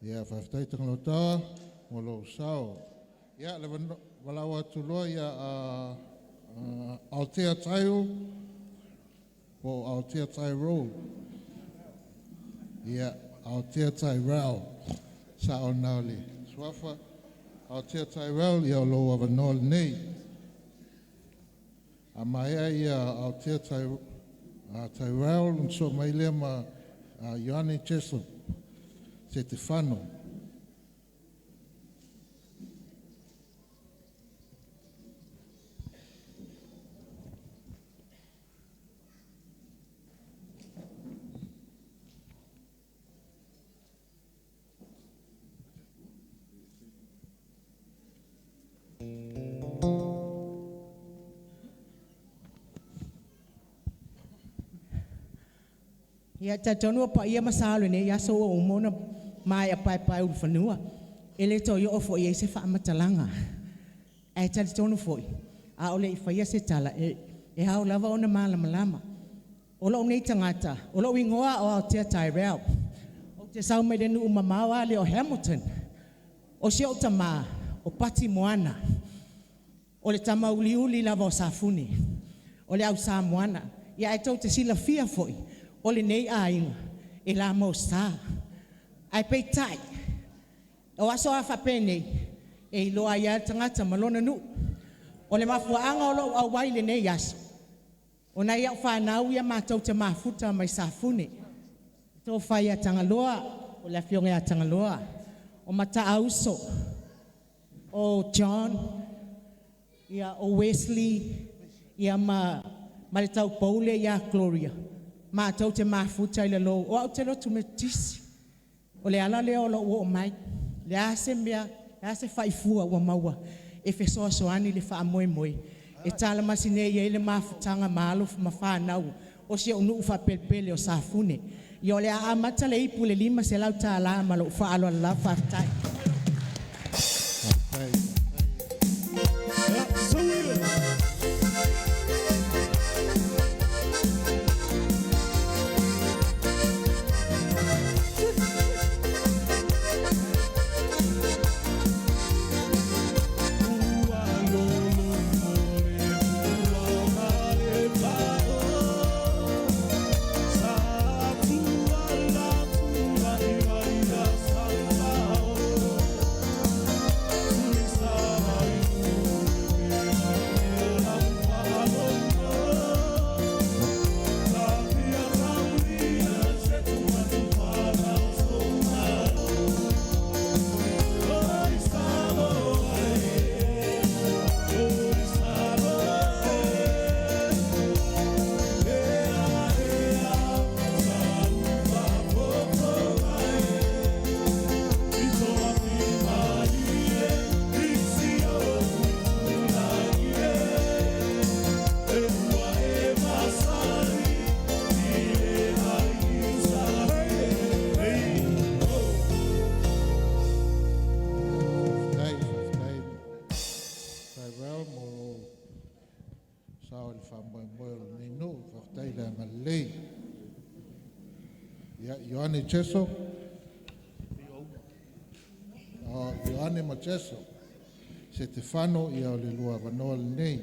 Ia, faafetai Tagaloa Tawa mo lou sao. Ia, le valaau atu loa ia Aotea Taio po o Aotea Tyrell. Ia, Aotea Tyrell. Sao na o le suafa. Aotea Tyrell, ia o lou avanoa lenei. A maea ia Aotea Tyrell, ona soo mai lea ma Ioane Jessup Setefano. Ia, e talitonu ua paia ma sa o lenei aso ua uma ona maea paepaeulufanua. E le toe oo foi i ai se faamatalaga. Ae talitonu foi, a o le i faia se tala, e ao lava ona malamalama. O lou nei tagata, o lou igoa o Aotea Tyrell. Te sau mai le nuu mamao a le o Hamilton. O si ou tamā, o Pati Moana. O le tama uliuli lava o Safune. O le au Samoana. Ia ae tou te silafia foi, o lenei aiga, e la maosa. Ae peitai, o aso a faapenei, e iloa ai lava le tagata ma lona nuu. O le mafuaaga o lou auai i lenei aso, o nai au fanau ia matou te mafuta mai Safune, le tofa ia Tagaloa, po o le afioga ia Tagaloa, o Matauso, o John, ia, o Wesley, ia ma le taupou lea ia Gloria, matou te mafuta i lalo. O au ou te lotu Metotisi. O le ala lea o lou oo mai. O le a se mea, o le a se faifua ua maua e fesoasoani i le faamoemoe e talamasi nei i ai le mafutaga ma alo ma fanau o si ou nuu faapelepele o Safune. Ia o le a amata le ipu i le $500 ma lou faaaloalo lava. Faafetai. Faafetai, faafetai Fairell mo lou sao i le faamoemoe o lenei nuu. Faafetai le agalelei. Ia, Ioane Jesoo. O Ioane ma Jesoo. Setefano, ia o le lua avanoa lenei.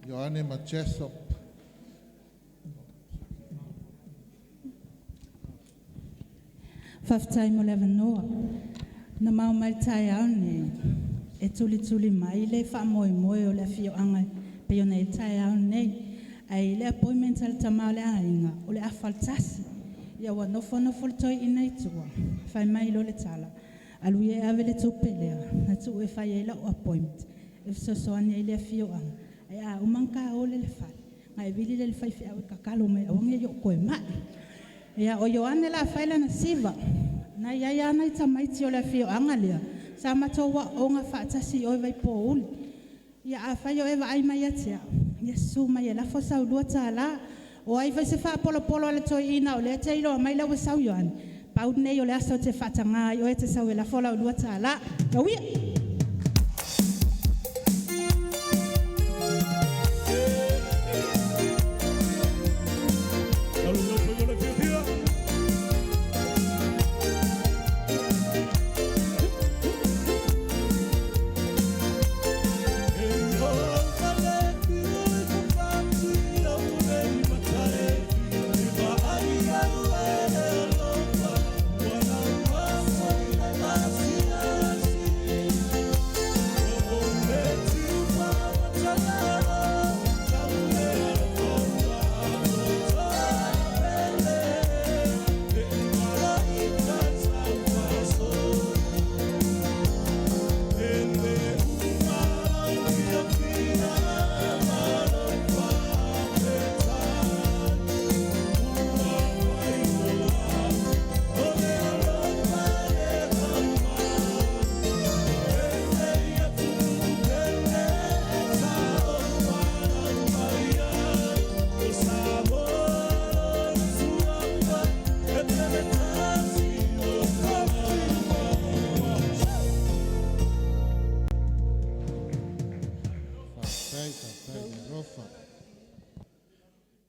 Ioane ma Jesoo. Faafetai mo le avanoa. Na mao mai le taeao lenei e tulituli mai le faamoemoe o le afioaga e pei ona i ai le taeao lenei. Ae i ai le appointment a le tama o le aiga o le afa i le 1. Ia ua nofonofo le toeaina i tua, fai mai loa le tala, alu ia e ave le tupe lea na tuu e fai ai lau appointment e fesoasoani ai le afioaga, ae a uma ona ta o lea i le fale, ona e vili lea i le faifeau e tatalo mai aua ne i ou toe mai. Ia, o Ioane o le a fai lana siva. Na i ai lava nai tamaiti o le afioaga lea sa matou aooga faatasi i o i Vaipouli. Ia afai o e vaai mai ia te au, ia susu mai e lafo sau $2. O ai foi se faapolopolo a le toeaina o lea e te iloa mai lea ua sau Ioane, pau lenei o le aso ou te faataga ai oe e te sau e lafo lau $2. Tauia.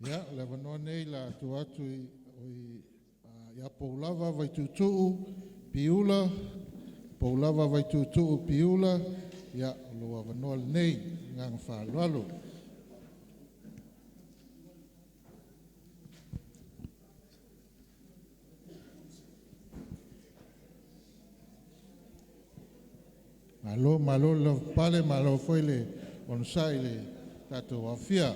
Ia, o le avanoa nei la atu atu i, i ia Poulava Vaituutuu Piula, Poulava Vaituutuu Piula, ia, o lou avanoa lenei, agaga faaaloalo. Malo, malo le lavapapale, malo foi le onosai i le tatou aofia.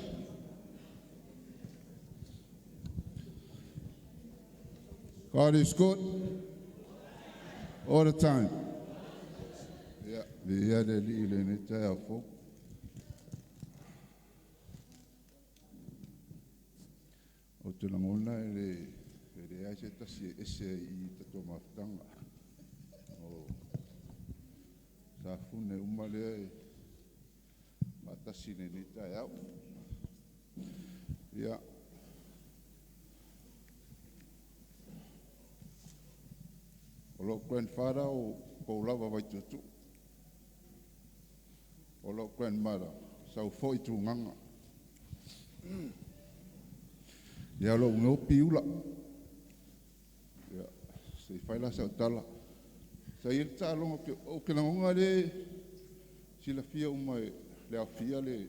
God is good all the time. Ia, viia le Alii i lenei taeao fou. Ou te lagona e le e leai se tasi e ese ai i tatou mafutaga. O Safune uma lea e faatasi i lenei taeao. Ia, o lou grandfather o Poulava Vaituutuu. O lou grandmother, Saufoi Tugaga. Ia, o lou igoa o Piula. Ia, se i fai la sau tala. Sa i ai le taaloga, ou te lagona lea e silafia uma e le aofia le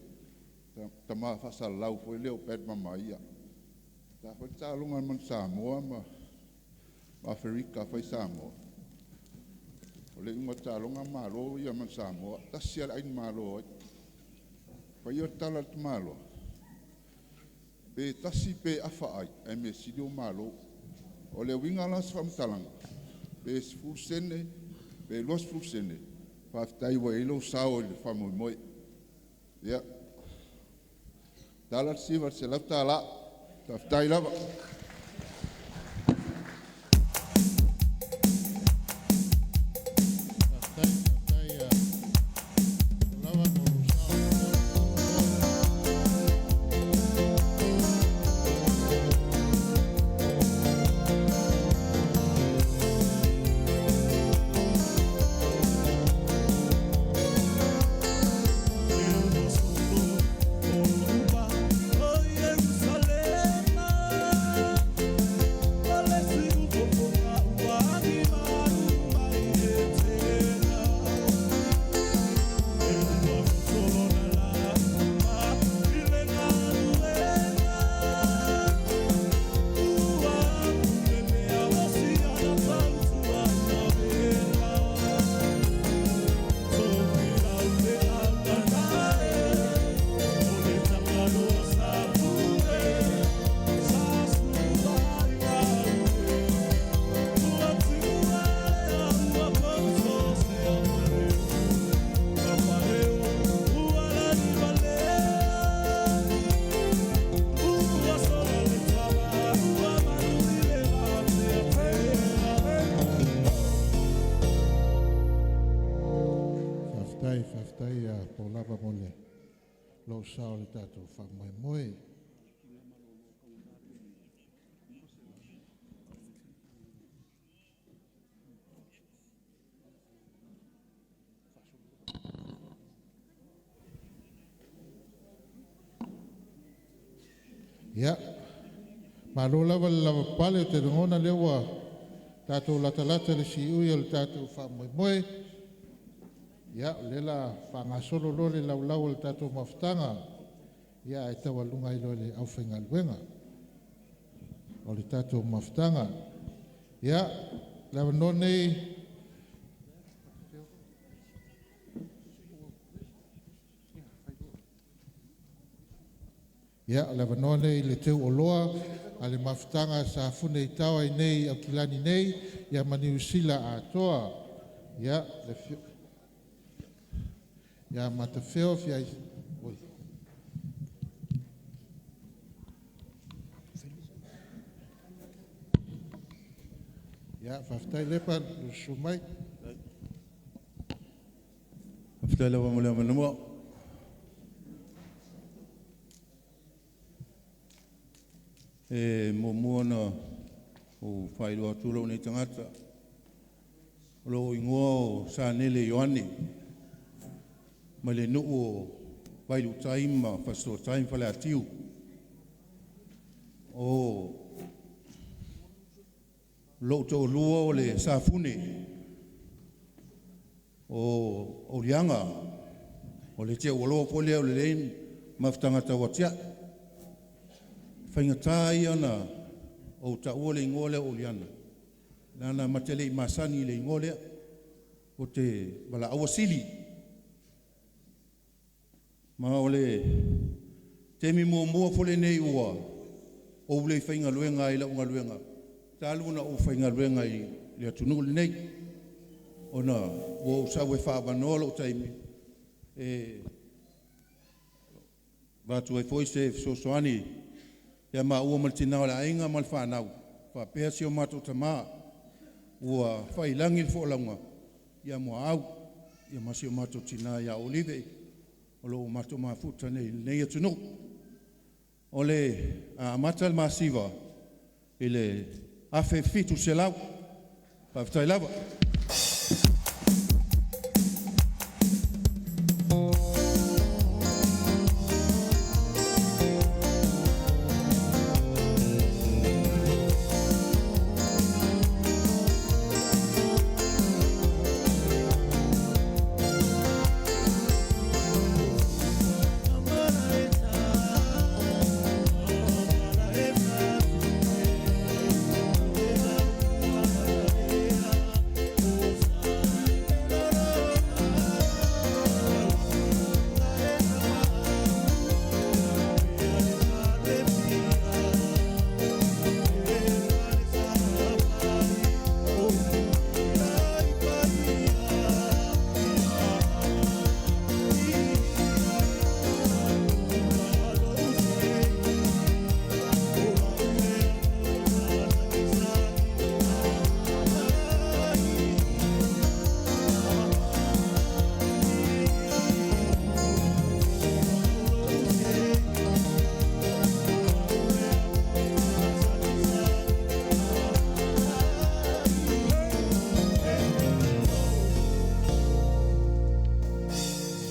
tama faasalalau foi lea o Pat Mamaia. Sa fai le taaloga a le Manu Samoa ma Aferika fai Samoa. O le iuga o le taaloga malo ia Manu Samoa, tasi lava le ai na malo ai. Fai ia o le tala a le tamaloa, pe tasi pe afa ai, ae mea sili ua malo. O le uiga la o se faamatalaga, pe 10 sene, pe 20 sene, faafetai ua i ai lou sao i le faamoemoe. Ia, tala le siva i le $100. Faafetai lava. Faafetai, faafetai ia Poulava mo le lou sao i le tatou faamoemoe. Ia, malo lava le lavapapale, ou te lagona lea ua tatou latalata i le siui o le tatou faamoemoe. Ia, o lea o le a faagasolo loa le laulau o le tatou mafutaga, ia ae taualuga ai loa e le aufaigaluega o le tatou mafutaga. Ia, le avanoa lenei. Ia, o le avanoa lenei i le teuoloa a le mafutaga sa Safune i Taoa ai nei i Aukilani nei, ia ma Niu Sila atoa. Ia, le afio ia Matafeo Fiai. Oi. Ia, faafetai Lepa, le susu mai. Faafetai lava mo le avanoa. E muamua ona ou faailoa atu lou nei tagata. O lou igoa o Sanele Ioane mai le nuu o Vailuutai ma Fasitooutai ma Faleatiu. Lou toalua o le Safune, o Oliaga, o le tiaualoa foi lea o lelei mafutaga tauatiae. Faigata ia ona ou taua le igoa lea o Oliana, leaga ma te le i masani i le igoa lea, ou te valaauina Sili. Ma o le taimi muamua foi lenei ua ou le faigaluega ai i lau galuega talu ona ou faigaluega i le atunuu lenei, ona ua ou sau e faaavanoa lou taimi e avatu ai foi se fesoasoani ia maua ma le tina o le aiga ma le fanau faapea si o matou tama ua faiilagi le folauga ia Muaau ma si o matou tina ia Olive, o lo o matou mafuta nei i lenei atunuu. O le amata le masiva i le 1700. Faafetai lava.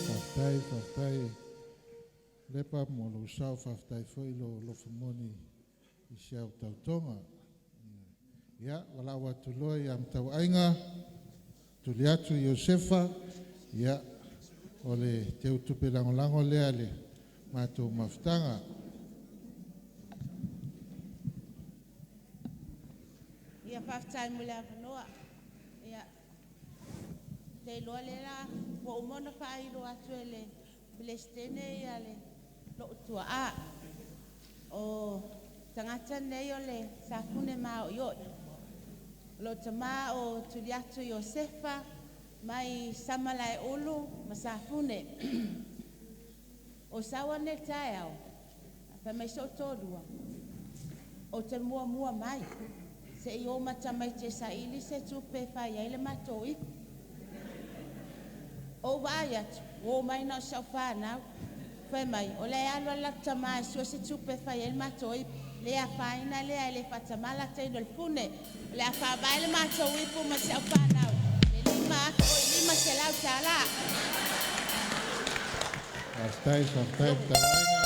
Faafetai, faafetai Lepa mo lou sao, faafetai foi lou alofa moni i si au tautoga. Ia, valaau atu loa ia Matauaiga Tuliatu Iosefa, ia, o le teutupe lagolago lea a le matou mafutaga. Ia faafetai mo le avanoa. Ia, ou te iloa o lea ua uma ona faailoa atu e le Peresetene lou tuaa. O le tagata lenei o le Safune maoioi. O lou tama o Tuliatu Iosefa mai Samalaeulu ma Safune. O saua nei i le taeao, fai mai si ou toalua, ou te muamua mai, se i o ma tamaiti e saili se tupe e fai ai le matou ipu. Ou vaai atu, ua omai na o si au fanau. Fai mai, o la e alu lava le latou tama e sue se tupe e fai ai le matou ipu. Le afaina lea, e le faatamala taine o le Pune. O le a faavae le matou ipu ma si au fanau i le $500. Faafetai, faafetai Matauaiga.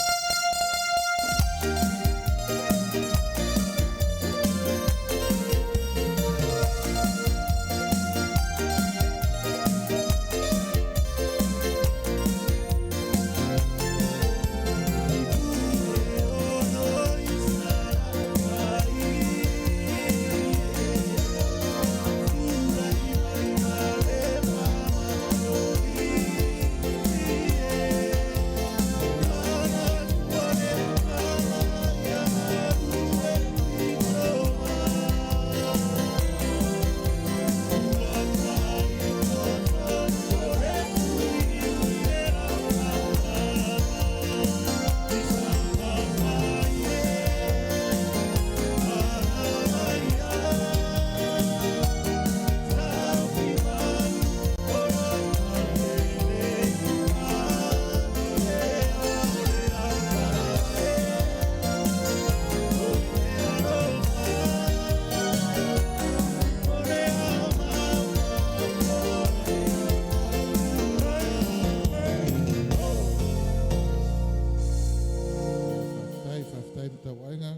Faafetai, faafetai Matauaiga,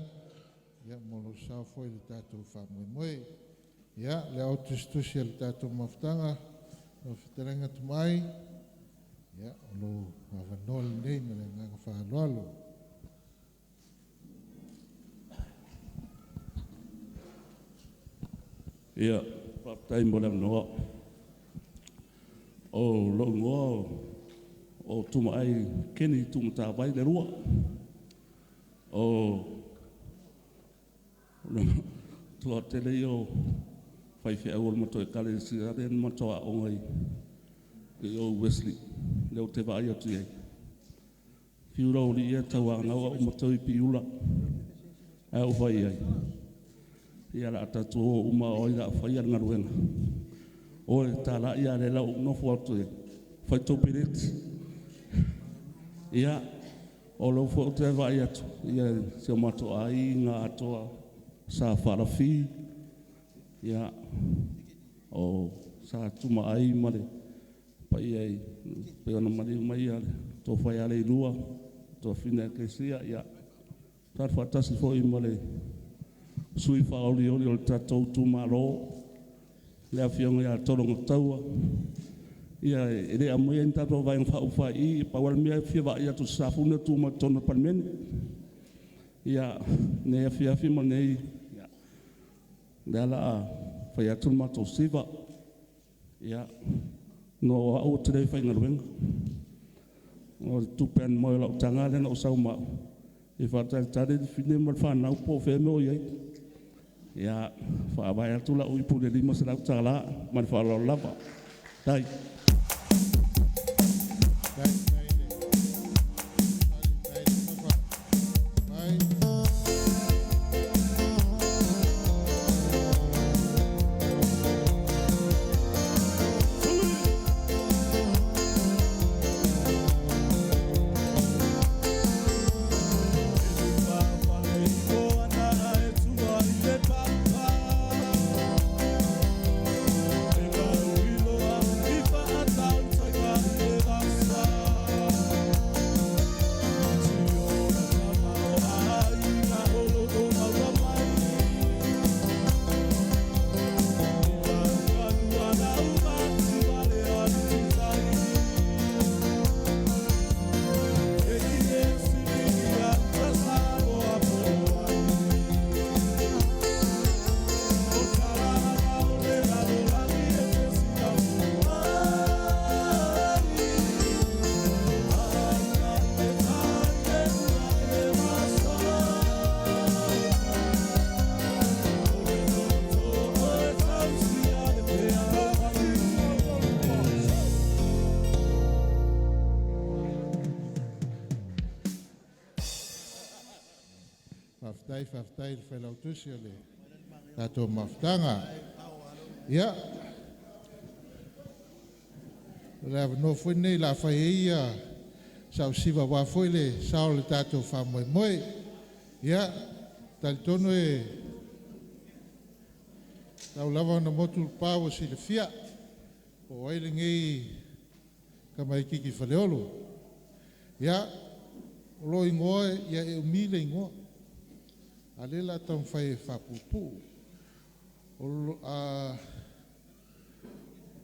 ia mo lou sao foi i le tatou faamoemoe. Ia, le au tusitusi a le tatou mafutaga, lau fetalaiga Tumai, ia, o lou avanoa lenei ma le agaga faaaloalo. Ia, faafetai mo le avanoa. O lou igoa o Tumaai Keni Tumatavai Lealua. O le toatele ia o faifeau o le matou ekalesia lea na matou aooga i o Wesley, lea ou te vaai atu i ai. Fiu lau alii e tauanau au ma toi Piula. Ae ou fai i ai, ia o le a tatou o uma o ai o le a faia le galuega. O e talai a o lea o le a ou nofo atu e fai tou peleti. Ia, o lea foi ou te vaai atu i si o matou aiga atoa, Sa Faalafi, ia, o Sa Tumaai ma le paia e pei ona maliu mai le tofa ia Leilua, toafina Ekalesia, ia tatou faatasi foi ma le sui faaolioli o le tatou itumalo, le afioga ia Tologataua. Ia e le aumaia ni tatou Vaega Faaupufai i i, pau lava le mea e fia vaai atu i le Safune o tu mai totonu o le Palemene. Ia, lenei afiafi ma lenei, ia, lea o le a fai atu le matou siva. Ia, no au ou te le faigaluega. O le tupe alu mai o lau taga lea na ou sau ma au, e faatalitali le afine ma le fanau po o fea le mea o i ai. Ia, faavae atu lau ipu i le $500 ma le faaaloalo lava. Faafetai. Faafetai, faafetai i le failautusi o le tatou mafutaga. Ia, o le avanoa foi lenei o le a fai ai ia sau siva aua foi le sao o le tatou faamoemoe. Ia, e talitonu e tau lava ona motu le pa ua silafia po o ai lenei tamaitiiti Faleolo. Ia, o lou igoa ia e umi le igoa, a o lea o le a taumafai e faapuupuu. O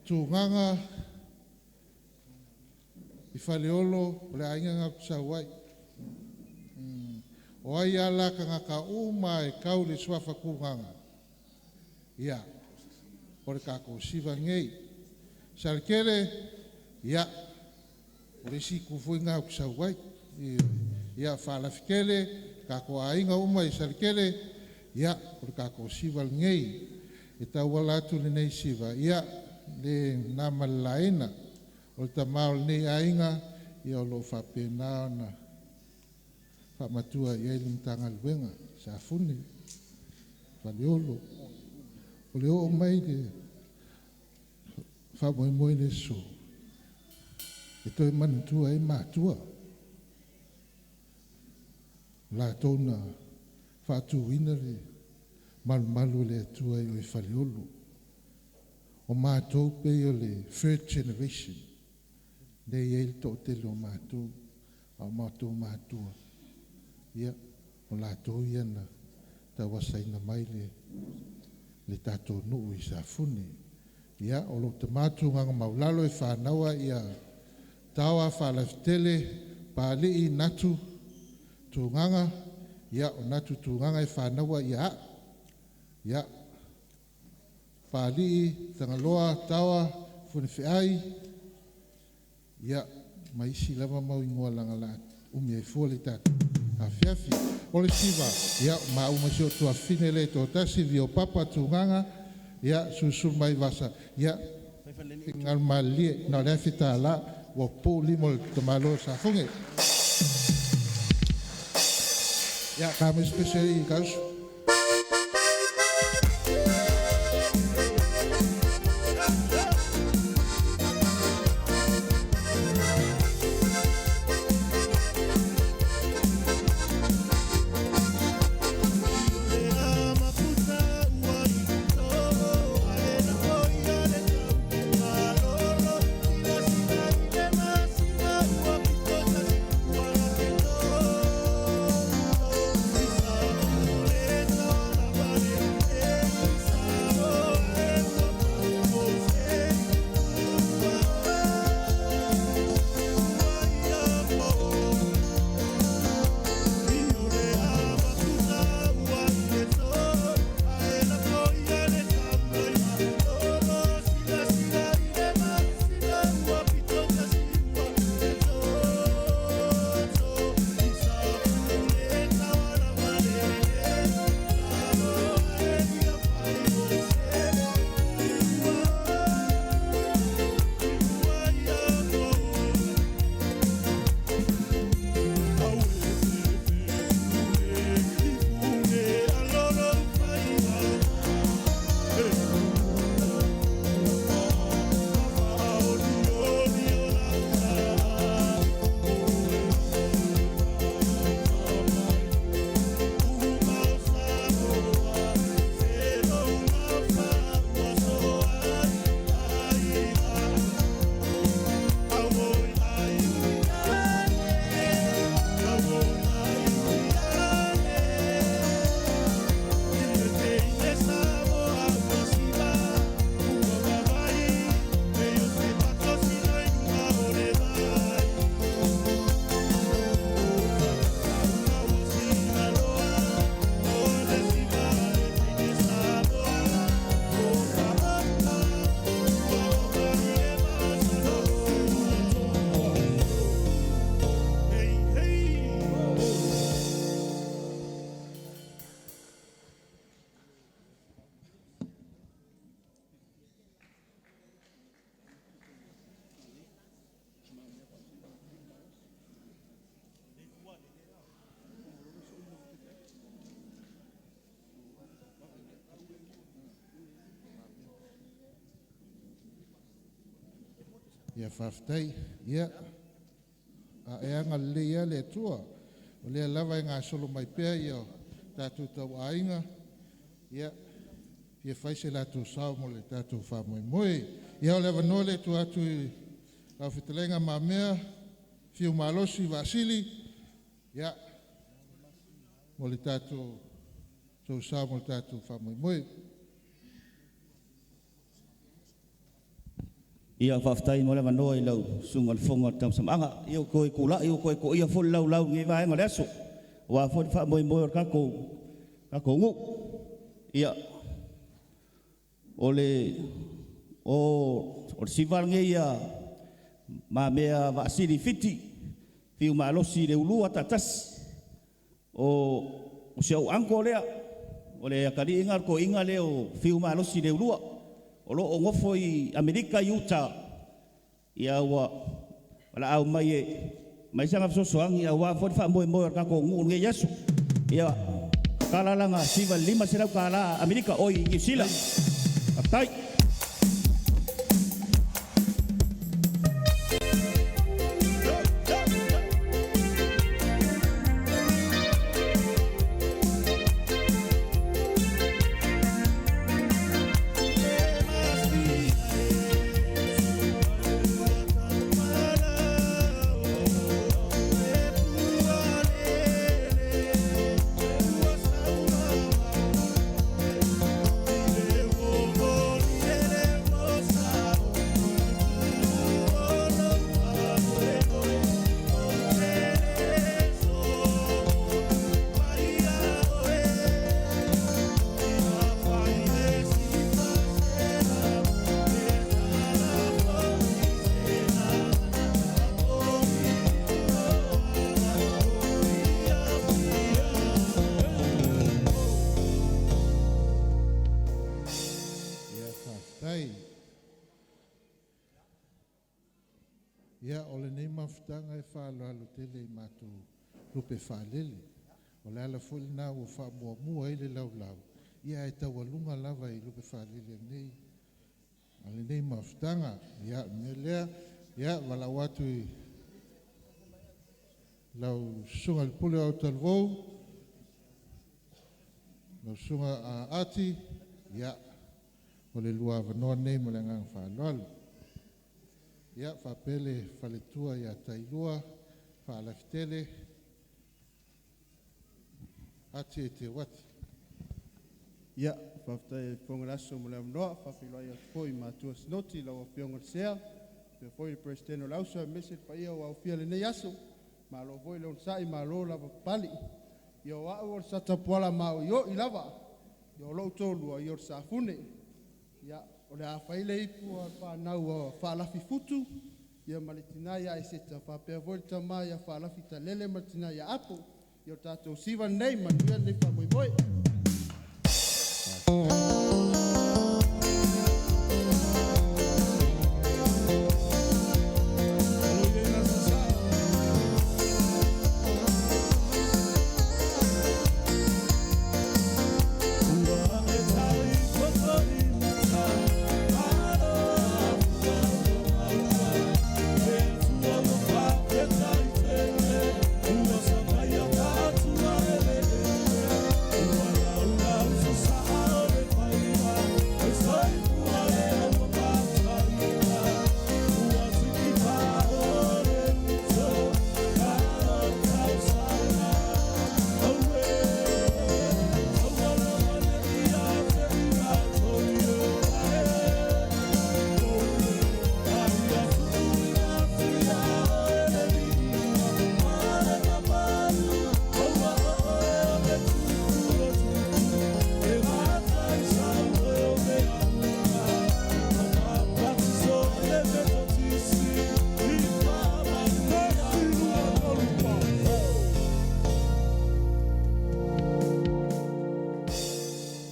Tugaga i Faleolo, o le aiga lena ou te sau ai. O ai lava la tagata uma e tau le suafa Tugaga, ia, o le tatou siva lenei. Saletele, ia, o le isi itu foi lena ou te sau ai. Ia, Faalafitele, tatou aiga uma i Saletele, ia, o le tatou siva lenei. E tauala atu lenei siva, ia, le na ma le laina, o le tama o lenei aiga, ia o lo o faapena ona faamatua i ai le Matagaluega, Safune, Faleolo. O le oo mai i le faamoemoe i le aso, e toe manatua ai matua, o latou na faatuina le malumalu o le Atua i o i Faleolo. O matou pei o le third generation, lea e i ai le toatele o matou, a o matou matua, ia, o latou ia na tauasaina mai le le tatou nuu i Safune. Ia, o lou tamā Tugaga Maulalo e fanaua ia Taoa Faalafetele Palii Natu Tugaga, ia o Natu Tugaga e fanaua ia a'u. Ia, Palii Tagaloa Taoa Funefeai, ia ma isi lava mau igoa lagala'a umi ai fua le tatou afiafi. O le siva, ia maua ma si ou tuafafine lea e toatasi Vio Papa Tugaga, ia sulusulu mai Vasa, ia finagalo malilie na o le $1,000 ua pupuu lima o le tamaloa Safuge. Ia taga mai se pese alii Gausu. Ia faafetai. Ia, a e agalelei lava le Atua, o lea lava e gasolo mai pea ia tatou tauaiga, ia, fia fai se latou sao mo le tatou faamoemoe. Ia, o le avanoa lea e tuu atu i lau fetalaiga Mamea Fiu Malosi Vaasili, ia, mo le tatou tou sao mo le tatou faamoemoe. Ia faafetai mo le avanoa i lau susuga i le Fofoga o le Tamasamaaga. Ia ua toe tula'i ua toe to'ia foi le laulau i lenei vaega o le aso aua foi le faamoemoe o le tatou nuu. Ia o le o le siva lenei a Mamea Vaasili Fiti Fiu Malosi Leulua Taatasi. O si au uncle lea, o le atalii lena o le toeaina lea o Fiu Malosi Leulua o lo o nofo i Amerika i Uta. Ia ua valaau mai e aumai sana fesoasoani aua foi le faamoemoe o le tatou nuu i lenei aso. Ia tatala lana siva i le $500 Amerika oi Niu Sila. Faafetai. Ia, o lenei mafutaga e faaaloalo tele i matou lupe faalele. O le ala foi lena ua faamuamua ai le laulau, ia ae taualuga lava i lupe faalele a lenei mafutaga. Ia, o le mea lea, ia, valaau atu i lau susuga i le pule o autalavou, lau susuga Ati, ia, o le lua avanoa lenei ma le agaga faaaloalo. Ia, faapea le faletua ia Tailua, Faalafitele, Ati e te uati. Ia, faafetai i le Fofoga le Aso mo le avanoa. Faafeiloai atu foi i matua sinoti lau Afioga i le Sea, faapea foi le Peresetene o le Auso aemaise le paia ua aofia i lenei aso. Malo foi le onosai, malo lavapapale. Ia o au o le Satapuala maoioi lava. Ia o lou toalua, ia o le Safune. Ia, o le a fai le ipu a le fanau a Faalafifutu ia ma le tina ia Eseta faapea foi le tama ia Faalafitalele ma le tina ia Apo. Ia o le tatou siva lenei, manuia lenei faamoemoe.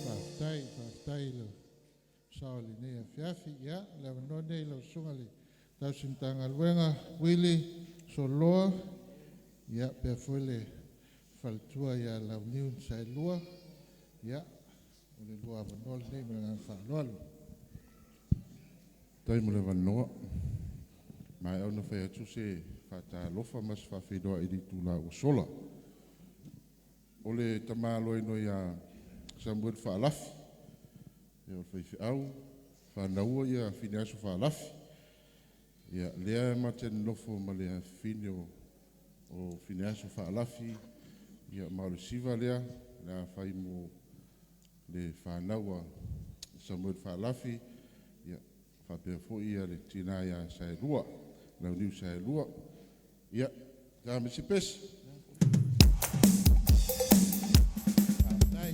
Faafetai, faafetai i le sao i lenei afiafi. Ia, o le avanoa lenei i lau susuga i le tausi Matagaluega Uili Soloa, ia, faapea foi le faletua ia Launiu na Saelua. Ia, o le lua avanoa lenei ma le agaga faaaloalo. Faafetai mo le avanoa. Ua maea ona fai atu se faatalofa ma se faafeiloai i le itula ua sola. O le tamaloaina ia Samuelu Faalafi, o le faifeau, fanauina Fineaso Faalafi. Ia lea ma te nonofo ma le afafine o Fineaso Faalafi, ia ma o le siva lea o le a fai mo le fanau a Samuelu Faalafi, ia faapea foi le tina ia Saelua, Launiu Saelua. Ia, ta ma se pese. Faafetai,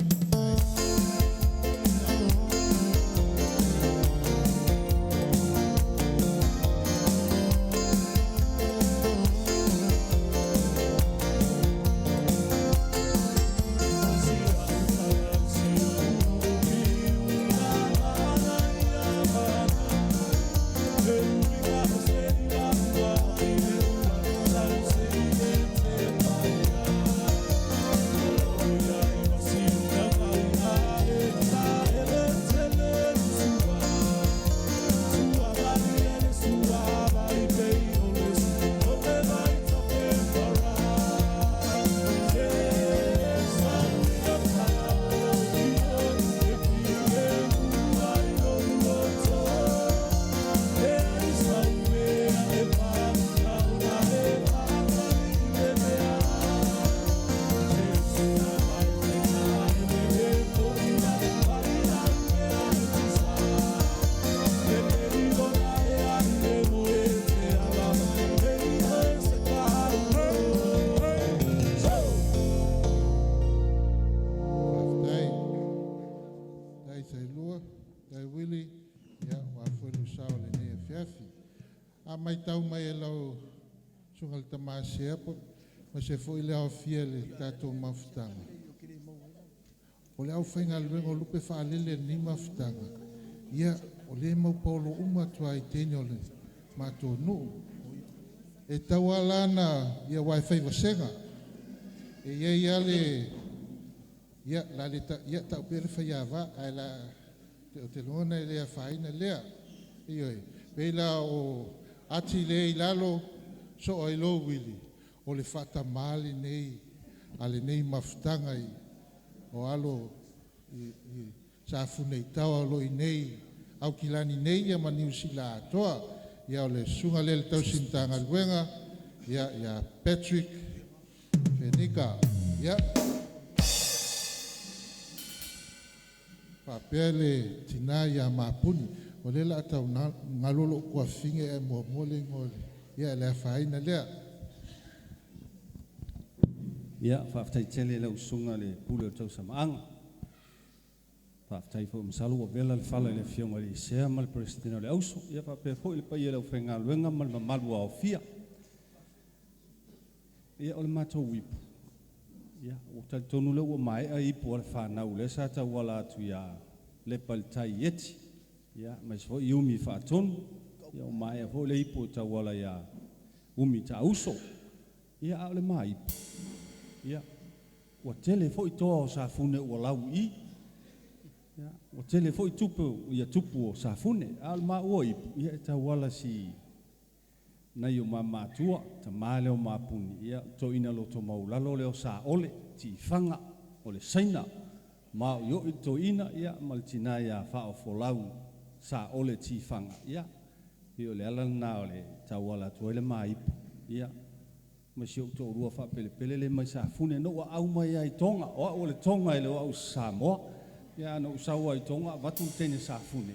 faafetai Saelua, faafetai Uili, ia aua foi lou sao i lenei afiafi. A matau mai e lau susuga i le tama Sea aemaise foi le aofia i le tatou mafutaga, o le aufaigaluega o lupe faalele i lenei mafutaga, ia, o lea e mau paolo uma atu lava i teine o le matou nuu. E tauala ana ia uae fai vasega. E iai a le ia la le ta, ia tau pea le faiava ae la te o te lona e le afaina lea. Ioe, pei la o ati le i lalo so ai lo wili o le faatamā lenei a lenei mafutaga i o alo i Safune i taua o lo i nei Aukilani nei ia ma Niu Sila atoa. Ia o le susuga lea le tausi Matagaluega ia ia Patrick Fenika. Ia faapea le tinā ia Mapuni. O lea la tau ngalo lou tuafafine ae muamua le igoa ia le afaina lea. Ia, faafetai tele i lau susuga le pule o le tausamaaga. Faafetai foi masalo ua vela le fala i le afioga i le Sea ma le Peresetene o le Auso, ia faapea foi le paia i le aufaigaluega ma le mamalu ua aofia. Ia o le matou ipu, ia ua talitonu lea ua maea ipu a le fanau lea sa tauala atu ia Lepa i le tai i Eti, ia aemaise foi Iumi Faatonu, ia ua maea foi le ipu e tauala ia Umi Taauso. Ia a o le ma ipu, ia ua tele foi toa o Safune ua lau i i, ia ua tele foi tupe ia tupu o Safune, a o le maua ipu, ia e tauala si nai o ma matua, tama lea o Mapuni, ia toeaina loto maualalo lea o Saole, Tifaga, o le Saina, ma o i toeaina, ia ma le tina ia Faaofolau Saole Tifaga, ia pei o le ala lena o le tauala atu ai le ma ipu, ia ma si ou toalua faapelepele le mai Safune na ou aau mai ai i Toga, o au o le Toga e le o au o se Samoa. Ia na ou sau ai i Toga avatu le teine Safune,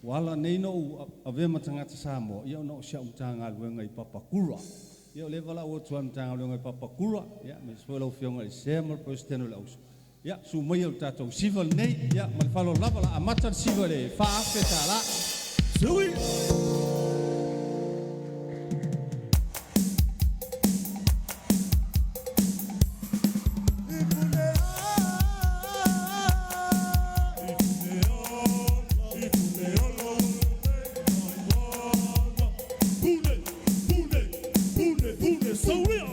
ua ala nei ona ou avea ma tagata Samoa, ia ona o si au Matagaluega i Papakura. Ia o lea e valaau atu ai i le Matagaluega i Papakura, ia aemaise foi lau Afioga i le Sea ma le Peresetene o le Auso, ia susu maia i le tatou siva lenei. Ia ma le faaaloalo lava, o le a amata le siva i le $4,000. Sui! Pune, pune, pune, pune, sauia!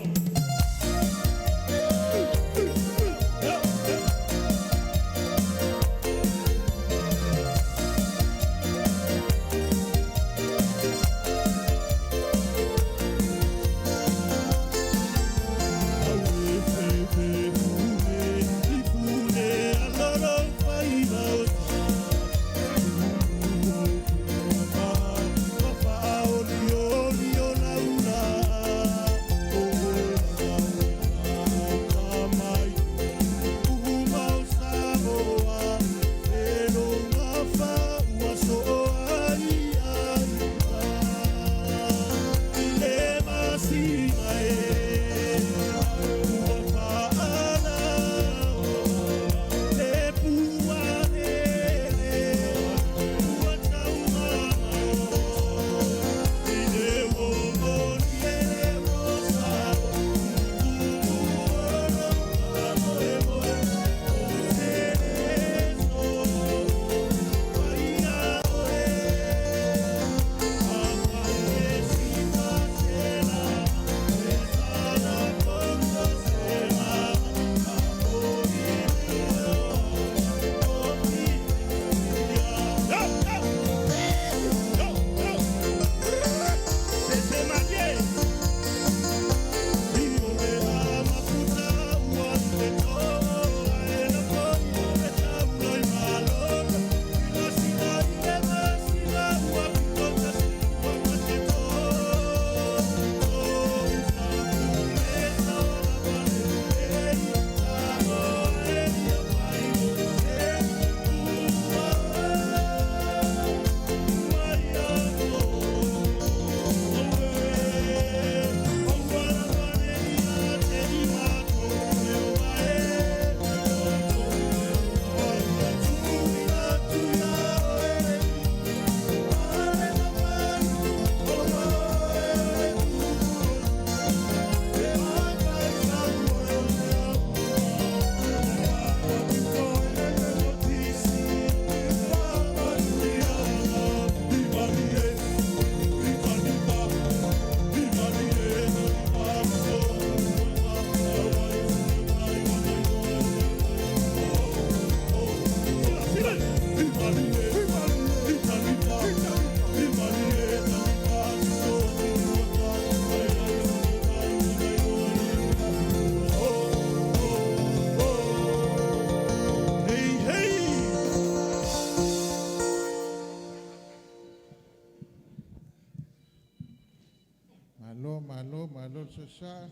sasaa,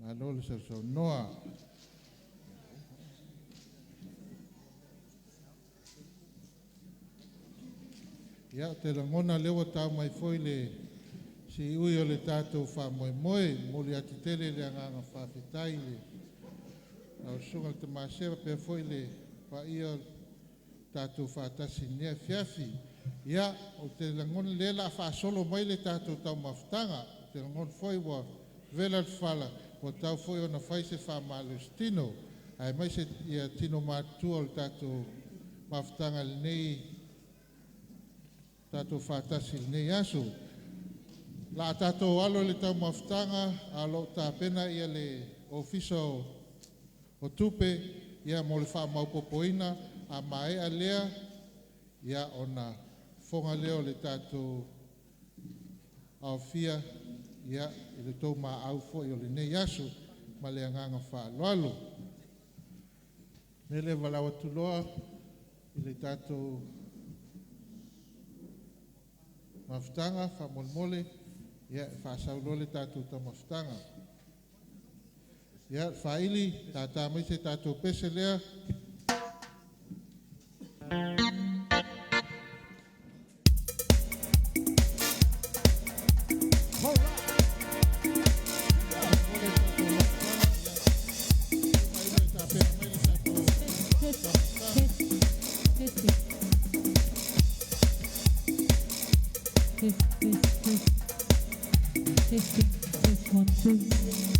malo le sausaunoa. Ia, ou te lagona lea ua tau mai foi le siui o le tatou faamoemoe, momoli atu tele le agaga faafetai i le lau susuga i le Tama Sela faapea foi le paia o le tatou faatasi i lenei afiafi. Ia, ou te lagona lea o le a faasolo mai le tatou taumafataga. Ou te lagona foi ua vela le fala, ua tatau foi ona fai se faamalositino, aemaise tino matutua o le tatou mafutaga i lenei tatou faatasi i lenei aso. O le a tatou alo i le taumafataga a o lo o tapena le Ofisa o Tupe mo le faamaopoopoina. A maea lea, ia ona fofoga lea o le tatou aofia i le tou maau foi o lenei aso. Ma le agaga faaaloalo. O le mea lea e valaau atu loa i le tatou mafutaga faamolemole e faasau loa le tatou taumafataga. Ia, Faili, tata mai se tatou pese lea. Test, test, test. Testing, test, 1, 2.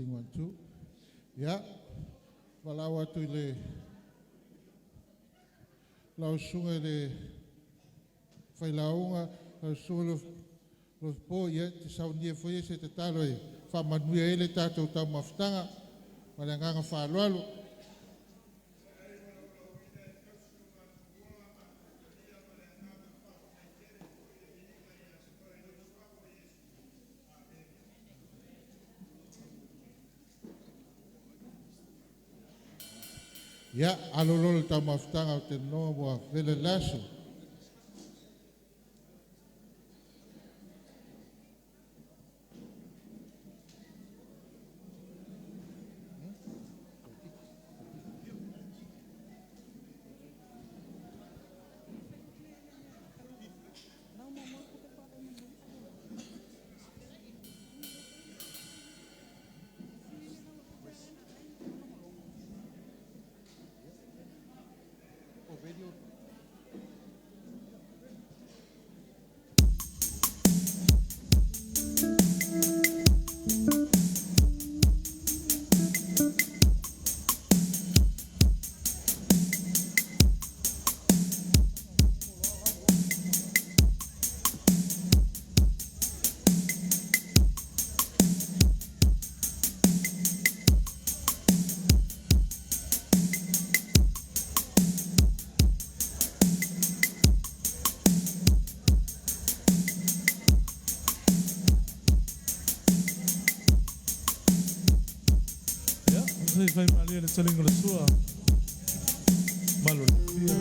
Testing, 1, 2. Ia, valaau atu i le lau susuga i le failauga, lau susuga Lofipo, ia e te saunia foi e se tatalo e faamanuia ai le tatou taumafataga ma le agaga faaaloalo. Ia, alo loa le taumafataga o te lagona ua vela i le aso. Ia, se i fai malie le taliga o le sua. Malo le fia.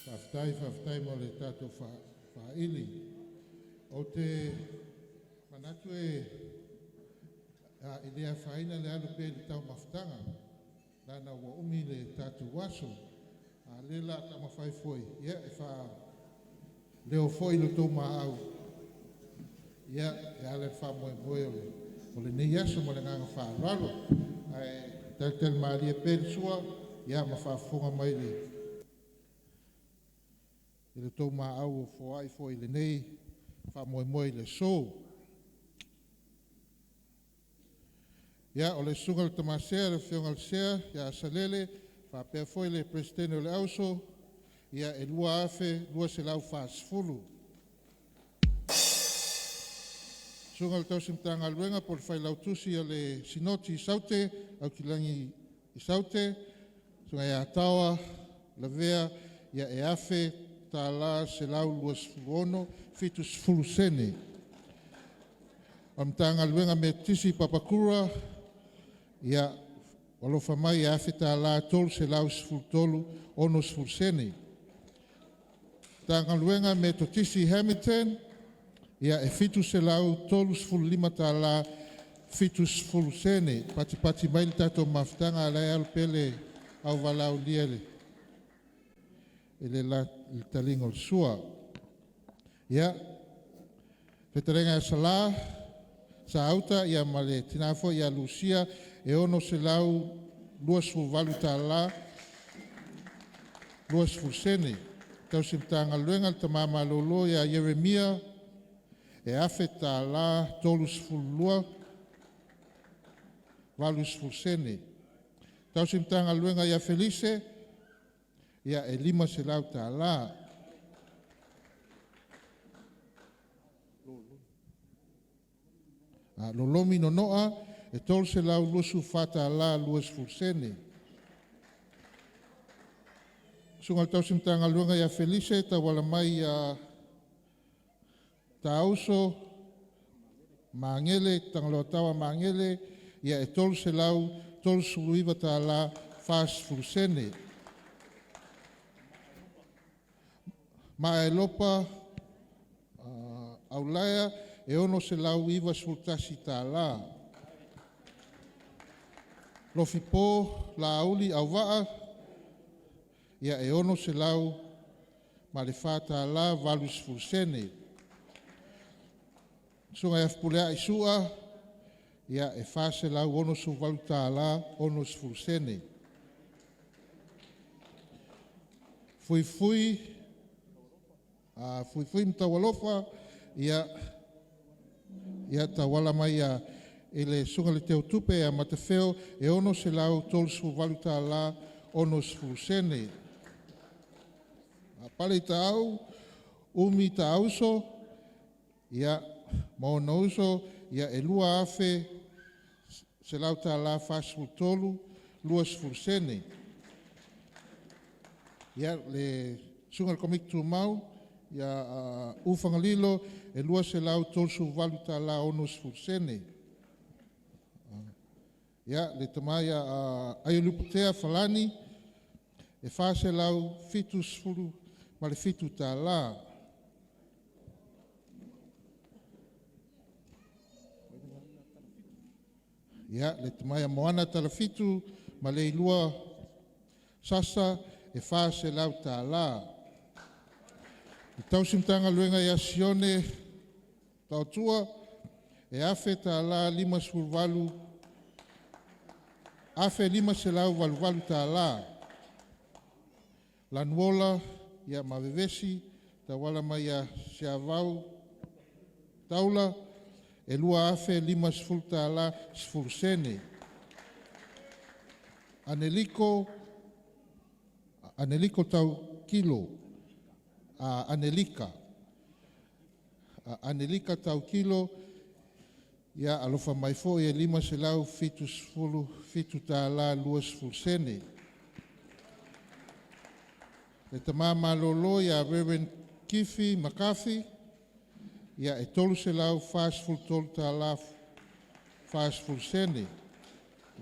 Faafetai, faafetai mo le tatou faaili. Ou te manatu e e le afaina le alu pea i le taumafataga, lana ua umi le tatou aso. A le la taumafai foi, ia e faaleo foi lo outou maau, ia e ala i le faamoemoe o lenei aso ma le agaga faaaloalo. Ae talitali malie pea le sua, ia ma faafofoga mai i le tou maau o foai foi i lenei faamoemoe i le aso. Ia, o le susuga i le Tamasea, le Afioga i le Sea ia Salele, faapea foi le Peresetene o le Auso, ia e 2,240. Susuga i le Tausi Matagaluega po o le Failautusi o le Sinoti i Saute, Aukilagi i Saute, Susuga ia Taoa Lavea, ia e $1,000 126 70 sene. O le Matagaluega Metotisi i Papakura, ia alofa mai e $1,000 313 60 sene. Matagaluega Metotisi Hamilton, ia e $735 70 sene. Patipati mai le tatou mafutaga a o la e alo pea le auvalaaulia i le taliga o le sua. Ia, fetalaiga ia Sala, Sauta ia ma le tina foi ia Lucia e $628 tala 20 sene. Tausi Matagaluega le Tama Malolo ia Ieremia e $1,000 32 80 sene. Tausi Matagaluega ia Felise ia e $500 tala. Lolomi Nonoa e $324 tala 20 sene. Susuga i le Tausi Matagaluega ia Felise tauala mai ia Tauso Magele Tagaloataua Magele ia e $339 tala 40 sene. Maelopa Aulaea e $691 tala. Lofipo Laauli Auvaa ia e $604 tala 80 sene. Susuga ia Fepuleai Sua ia e $468 tala 60 sene. Fuifui Fuifui ma Taualofa ia ia tauala mai ia i le susuga i le Teutupe ia Matafeo e $638 tala 60 sene. Pale Taau Umi Tauso ia ma ona uso ia e $2,100 tala 43 20 sene. Ia le susuga i le Komiti Tumau ia Ufagalilo e $238 tala 60 sene. Ia le tama ia Aiolupotea Falani e $477 tala. Ia le tama ia Moana Talafitu ma Leilua Sasa e $400 tala. Le tausi Matagaluega ia Sione Taotua e $1,000 tala 58 1588 tala. Lanuola ia Mavevesi tauala mai ia Siavau Taula e $2,050 tala 10 sene. Aneliko Aneliko Tau Kilo Anelika Anelika Tau Kilo ia alofa mai foi e $577 tala 20 sene. Le tama malolo ia Reverend Kifi Makafi ia e $343 tala 40 sene.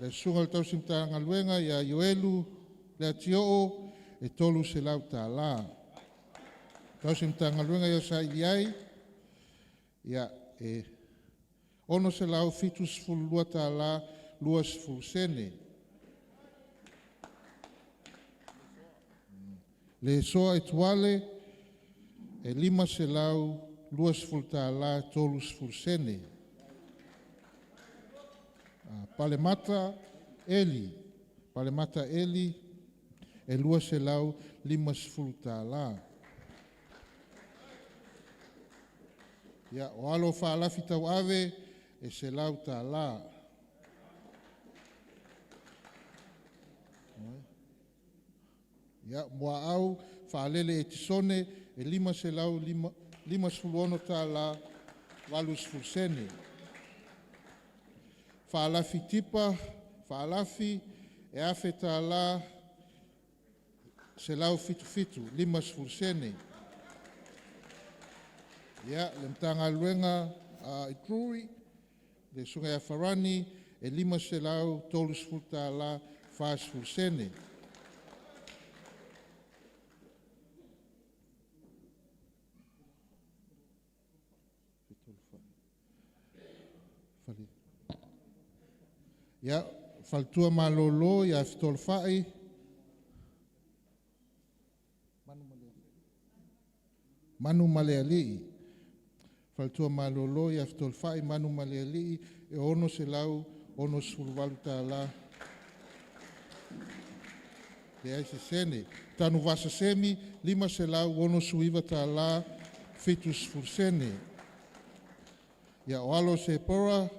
Le susuga i le tausi Matagaluega ia Ioelu Leatioo e $300 tala. Tausi Matagaluega ia saili ai, ia, e $672 tālā 20 sene. Le soa e tuale e $520 tālā 30 sene. Palemata Eli, Palemata Eli e $250 tālā. Ia, o alo whaalafi tau ave e $100 tālā. Ia, mua au whaalele e tisone e $556 tālā 80 sene. Whaalafi tipa, whaalafi e $1,000 tālā 177, 50 sene. Ia, le mtanga luenga i Drury, le sunga ia Farani, e $530 tālā 40 sene. Ia, faltua malolo ia fitolofai, Manu Malealii. Faletua malolo ia fitolofai Manu Malealii e $668 tālā. Leai se sene. Tanu vasa semi $569 tālā 70 sene. Ia o alo se pora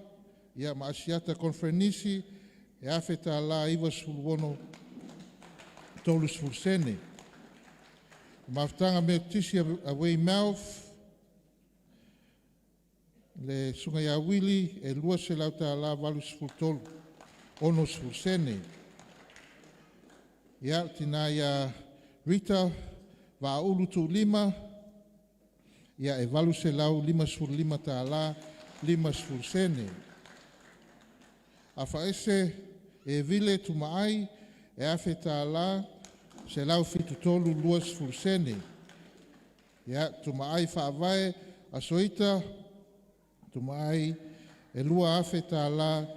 ia ma asiata konferenisi e $1,000 tālā 96 30 sene. Mafutanga mea tisi a Weymouth, le sunga ia Wili e $200 tālā 83, 60 sene. Ia, tina ia Rita Vaaulu Tuulima, ia e $855 tālā 50 sene. A whaese e vile tumaai e $1,000 tālā 173 20 sene. Ia, tumaai whaavae a soita, tumaai e $2,000 tālā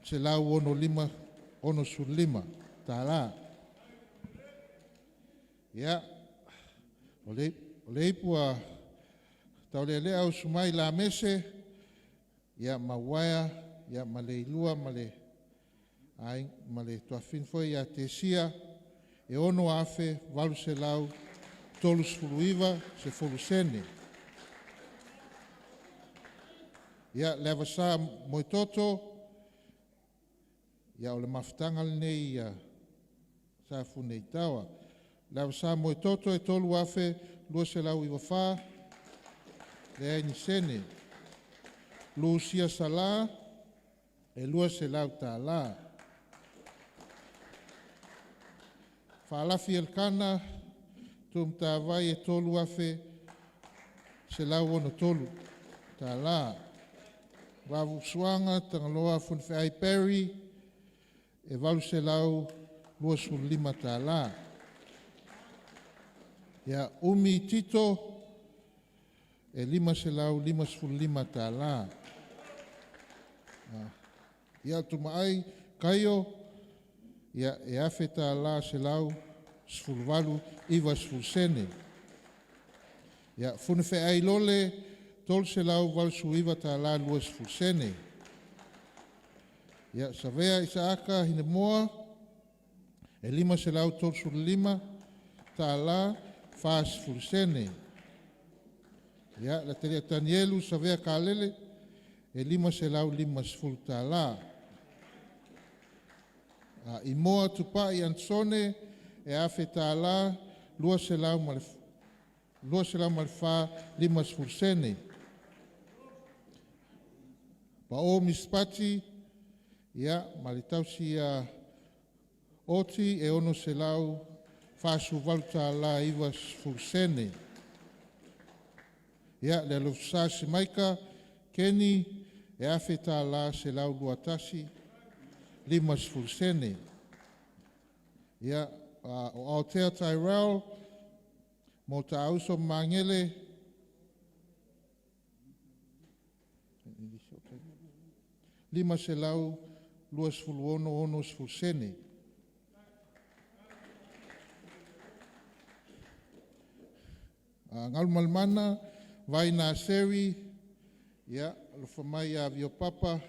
165 65 tālā. Ia, o le, o le ipu a taulelea au sumai la mese, ia mawaia, ia ma le ilua, ma le, ai, ma le tuafin foi ia tesia, e 6,839 se sene. Ia, le avasa moetoto, ia o le mafutanga lenei ia sa fune i taua. Le avasa moetoto e 3,294, le ai ni sene. Lucia Sala, e $200 tālā. Faalafi Elkana, tumtavai e 3,163 tālā. Vavu Suanga, Tagaloa Funifeai Perry, e $825 tālā. Ia Umi Tito, e $555 tālā. Ia tumaai Kaio, ia e $1,000 tālā 118 90 sene. Ia Funifeai Lole, $389 tālā 20 sene. Ia Savea Isaaka Hinemoa, e $535 tālā 40 sene. Ia la Telia Tanielu Savea Kalele, e $550 tālā. I moa tupai Ansone, e $1,000 tālā 204 50 sene. Pa o mispati, ia, ma le tausi ia oti e $648 tālā 90 sene. Ia, le alofisa se maika, Keni, e $1,000 tālā 121 50 sene. Ia, o Aotea Tyrell, Mo Taauso Magele 526.60 sene. Galumalemana Vaina Seri, ia, alofa mai ia Vio Papa,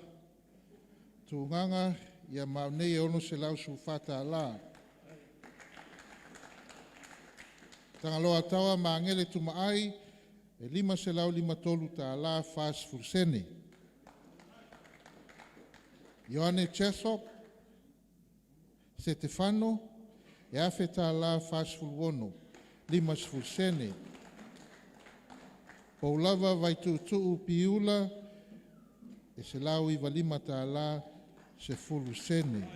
Tugaga, ia ma au nei e $614. Tagaloa Taua Magele Tumaai, e $553 40 sene. Ioane Chesop, Setefano, e $1,000 46, 50 sene. Poulava Vaituutuu Piula, e $195 10 sene.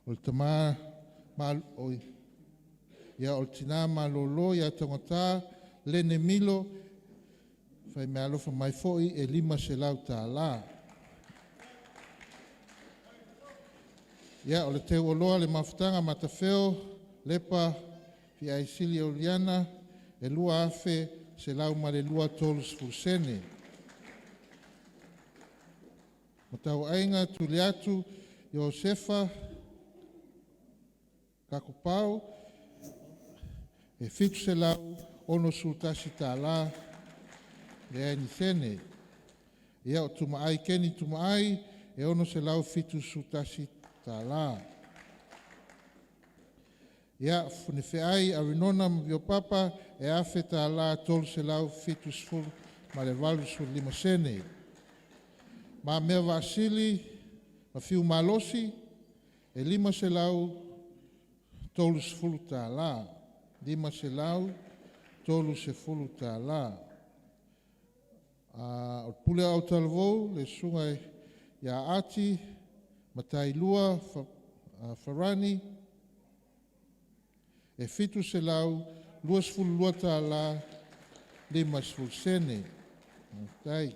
O le tamā oi, ia o le tinā malōlō ia tagatā Lene Milo, fai mea alofa mai foi e $500. Ia o le teuoloa le mafutaga matafeo Lepa Fiaisili Oliana e 2,102 30 sene. Matauaiga Tuliatu Iosefa Kakopau e $761 leai ni sene. Ia o Tumaai Keni Tumaai e $671. Ia Funefeai Arinona ma Papa e $1,000 370 ma le 85 sene. Ma mea vaasili ma fiu malosi e $530. $530. O le pule au talavou le susuga ia Ati Matailua Farani e $722 tala 50 sene. Tai.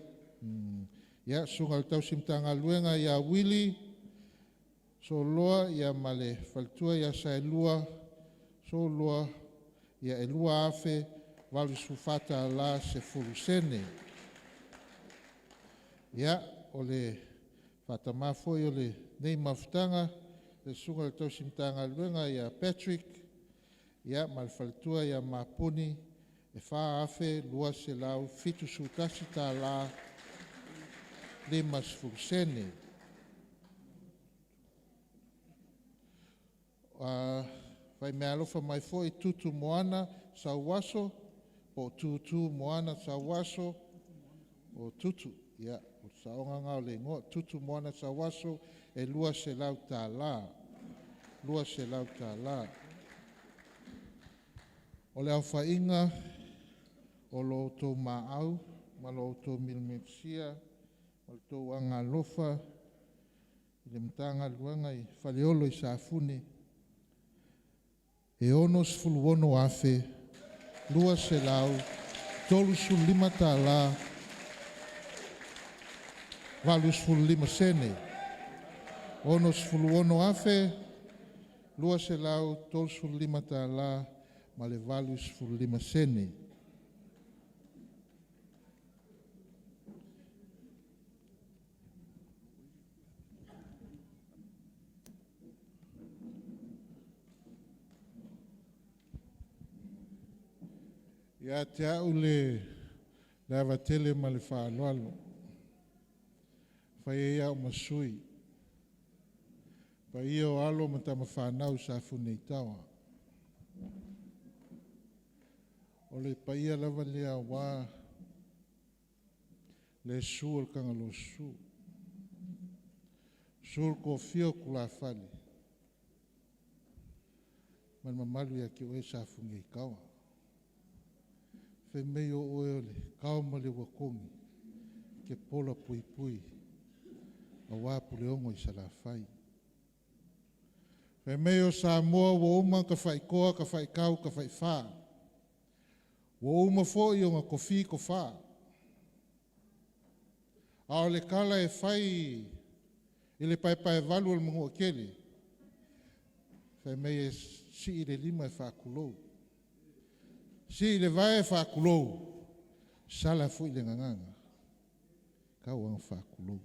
Ia, susuga i le tausi Matagaluega ia Wili Soloa ia ma le faletua ia Saelua Soloa ia e $2,084 tala 10 sene. Ia, o le faatamā foi o lenei mafutaga, le susuga i le tausi Matagaluega ia Patrick, ia ma le faletua ia Mapuni, e $4,271 tala 50 sene. Fai mea alofa mai foi Tutu Moana Sauaso, po o Tutu Moana Sauaso, o Tutu, ia, o le saoga lena o le igoa, Tutu Moana Sauaso, e $200 tala. $200 tala. O le aofaiga o lo outou maau ma lo outou milimilisia ma le tou agalofa i le Matagaluega i Faleolo i Safune, e $66,235 tala 85 sene. $66,235 tala ma le 85 sene. Ia te au le avatele ma le faaaloalo, fai ai au ma sui, paia o alo ma tamafanau sa Funeitawa. O le paia lava lea aua le susu o le Tagaloasusu, susu le toafia o tulafale, ma le mamalu ia te oe Safuneitawa. Fai mai o oe o le kao ma le uatogi, ke pola puipui, aua Puleono i Salafai. Fai mai o Samoa ua uma ka faitoa, ka faikau, ka faifā. Ua uma foi ona tofi tofā. A o le tala e fai I le paepaevalu o le Manuatele, faimai e sii le lima e faatulou, sii le vae e faatulou, sala foi le gagana, tau lava ina faatulou.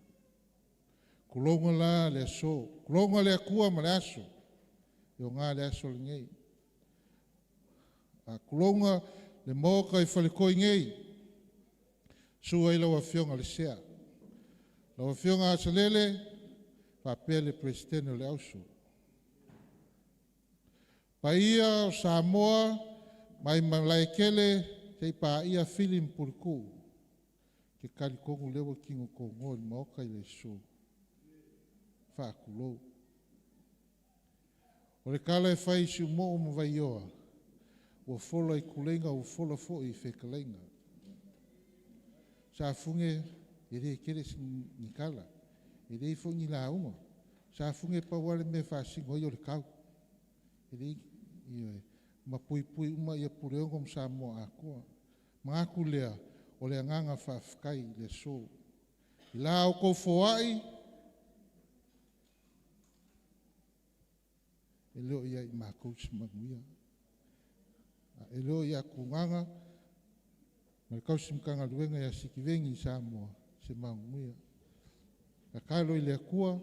Tulouna la le aso, tulouna le Atua ma le aso, e ogā le aso lenei. Tulouna le Maota i Faletoi nei, susu ai lau Afioga i le Sea, lau Afioga Asalele faapea le Peresetene o le Auso. Paia o Samoa mai Malaetele seia paia Fili ma Puletuu. Ou te talitonu o lea ua tino tonoa i le Maota le aso. Faatulou. O le tala e fai i Siumoo ma Vaioa, ua fola i tuleiga ua fola foi i fetalaiga. Safune e le tele ni tala, e leai foi ni lauga. Safune pau lava le mea e faasino ai o le tau. E leai, ioe, ma puipui uma Puleono ma Samoa atoa. Manatu lea, o le agaga faafetai i le aso. I la outou foai, e le o ia i matou se manuia, e le o ia Tugaga ma le tausi Matagaluega ia Sitiveni Summer se manuia. Tatalo i le Atua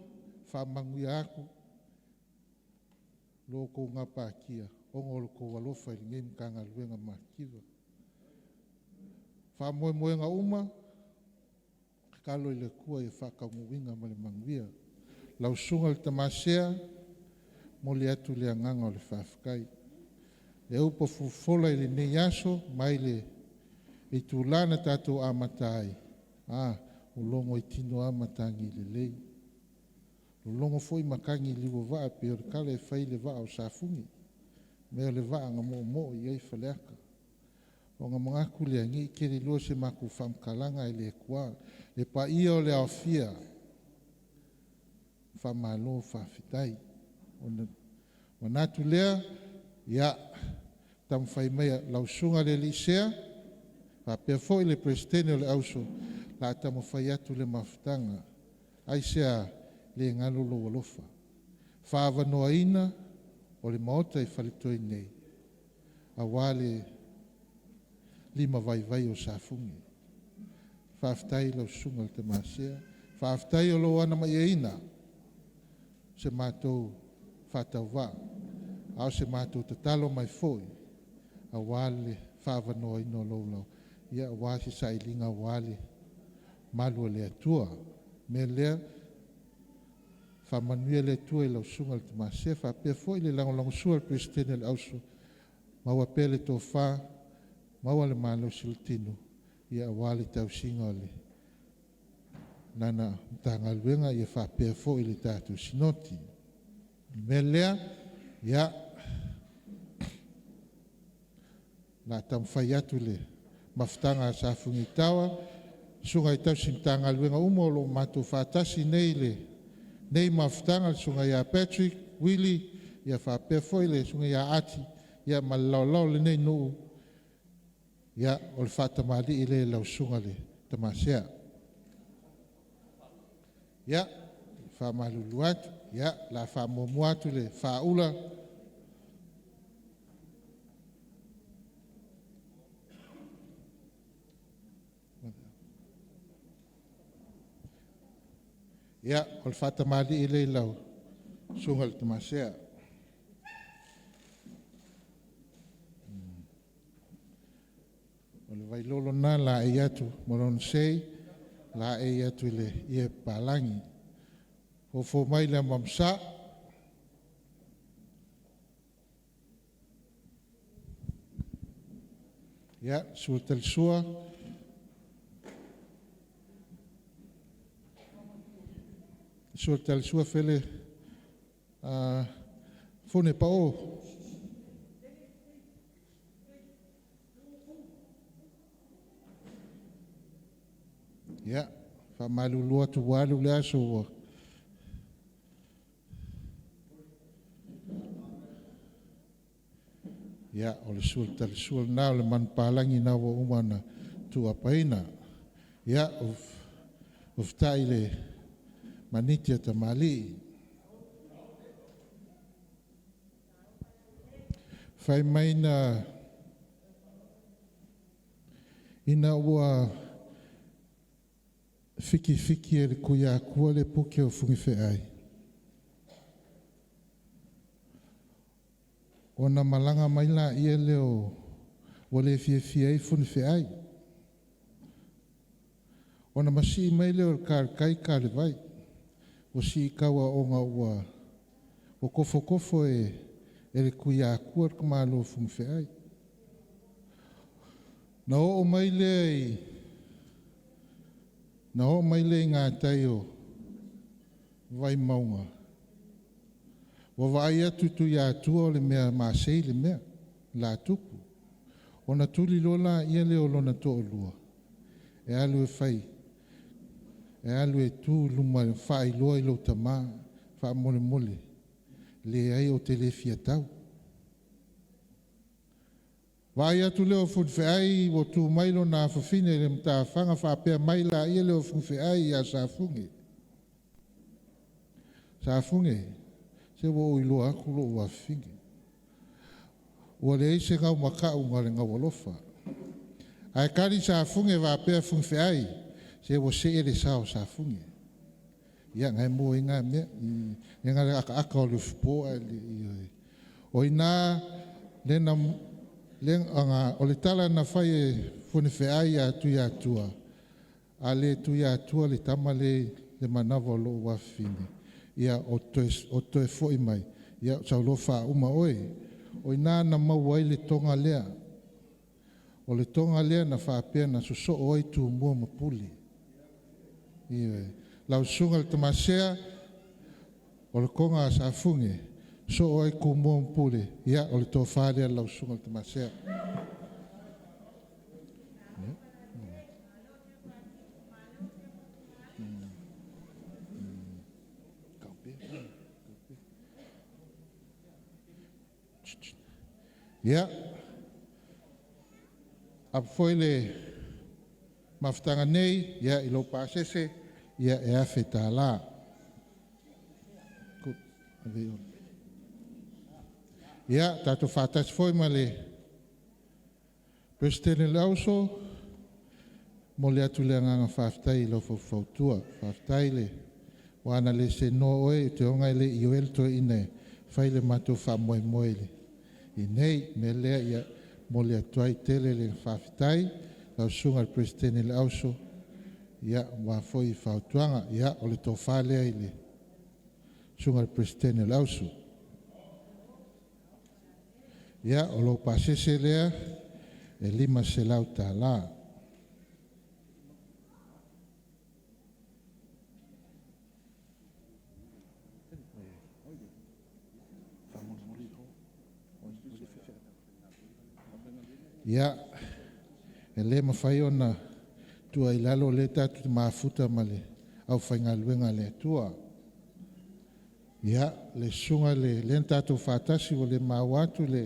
faamanuia atu lo outou gapatia ona o lo outou alofa i lenei Matagaluega matitiva. Faamoemoega uma, tatalo i le Atua ia faataunuuina ma le manuia. Lau Susuga i le Tama Sea, momoli atu le agaga o le faafetai. Le upu fofola i lenei aso mai le itula na tatou amata ai, a, ua logo i tino lava matagi lelei. Ua logo foi matagi i liuo vaa pei o le tala e fai i le vaa o Safune, mea o le vaa na moomoo i ai Faleata. Ona manatu lea, ne i tele loa se matou faamatalaga ae le atua. Le paia o le aofia, faamalo faafetai. Ona manatu lea, ia, taumafai maia lau Susuga i le alii Sea faapea foi le Peresetene o le Auso, o le a taumafai atu le mafutaga. Aisea? Le galo lou alofa, faaavanoaina o le Maota i Faletoi nei aua le limavaivai o Safune. Faafetai i lau Susuga i le Tama Sea, faafetai o lou amanaia se matou faatauvaa, a o se matou tatalo mai foi aua le faaavanoaina o lou laoa aua se sailiga aua le malu o le Atua. O le mea lea, faamanuia le Atua i lau Susuga i le Tama Sea faapea foi le lagolagosua i le Peresetene o le Auso, maua pea le tofa, maua le malosi o le tino aua le tausiga o lana Matagaluega faapea foi le tatou Sinoti. O le mea lea, ia, o le a taumafai atu le mafutaga a Safune i susuga i tausi Matagaluega uma o lo o matou faatasi nei i lenei mafutaga, le Susuga ia Patrick Willie faapea foi le Susuga ia Ati ma le laolao o lenei nuu. Ia, o le faatamalii lea i lau Susuga i le Tama Sea. Ia, e faamalulu atu, ia, o le a faamuamua atu le faaula. Ia, o le faatamalii lea i lau Susuga i le Tama Sea. O le vailolo lena laei atu ma lona sei, laei atu i le ie papalagi. Fofo mai le amuamusa. Ia, sua le talisua. Sua le talisua Fele Fune Pao. Ia, faamalulu atu ua alu le aso ua. Ia, o le sua talisua lena o le manupapalagi na ua uma ona tuuapaina. Ia, faafetai i le maniti a tamalii. Fai mai na ina ua fikifiki e le Tuiatua le puke o Funifeai. Ona malaga mai la ia leo ua le fiafia ai Funifeai. Ona masii mai leo o le kalekai kalewai. Ua sii kaua onga ua o kofokofo e le Tuiatua le kamalo o Funifeai. Na oo mai lea i na oo mai lea i ngā tai o Vaimauga. Ua vaai atu Tuiatua o le mea masei le mea, la tupu. Ona tuli loa laia lea o lona toalua, e alu e fai, e alu e tu i luma e faailoa i lou tamā, faamolemole, leai ou te le fia tau. Vaai atu lea o Funifeai ua tu mai lona afafine i le matafaga faapea mai laia lea o Funifeai ia Safune. Safune, se ua ou iloa atu lou afafine. Ua leai se gau mata'u na o le gau alofa. Ae tali Safune faapea Funifeai, se ua see le sa o Safune. Ia na e mua i ngā mea. E ngā le aka o le ufupo ae le i. O ina lena le anga o le tala na fai e Funifeai ia Tuiatua, a le Tuiatua le tama le le manava o lou afafine, ia o toe foi mai, ia saulofa uma oe. O ina na maua ai le toga lea. O le toga lea na faapea na sosoo ai Tumua ma Pule. Ioe. Lau susuga i le Tamasea, o le toga a Safune, soo ai Tumua ma Pule, ia o le tofa lea lau susuga i le Tamasea. Ia, apu foi le mafutaga nei, ia i lou pasese, ia e afe tālā. Ia, tātou whātasi foi ma le President le auso, mo le atu le anganga whāwhitai i lau faufautua. Whāwhitai le wana le se no oe, te onga le i oel toe ina e whai le mātou wha moe moe le. I nei, me lea ia mo le atuai tele le whāwhitai, lau sunga le President le auso, ia wā foi i whautuanga, ia o le tōwha lea i le sunga le President le auso. Ia, o lou pasese lea, e 500 tālā. Ia, e le mawhai ona tua i lalo le tātou te mafuta ma le au whaingaluenga le atua. Ia, le sunga le len tātou whātasi o le mau atu le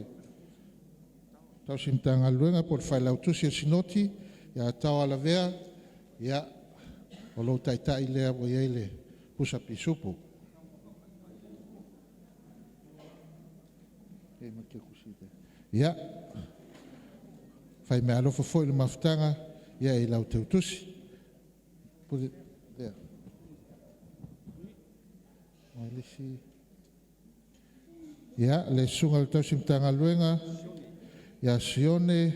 tausi mtangaluenga po le whailautusi o sinoti, ia tau alavea, ia, o lou taitai lea o iai le pusa pisupu. Ia, whai mea alofa foi le mafutaga, ia i lau teutusi. Pule, lea. Mai le si. Ia, le susuga le tausi Matagaluega, ia Sione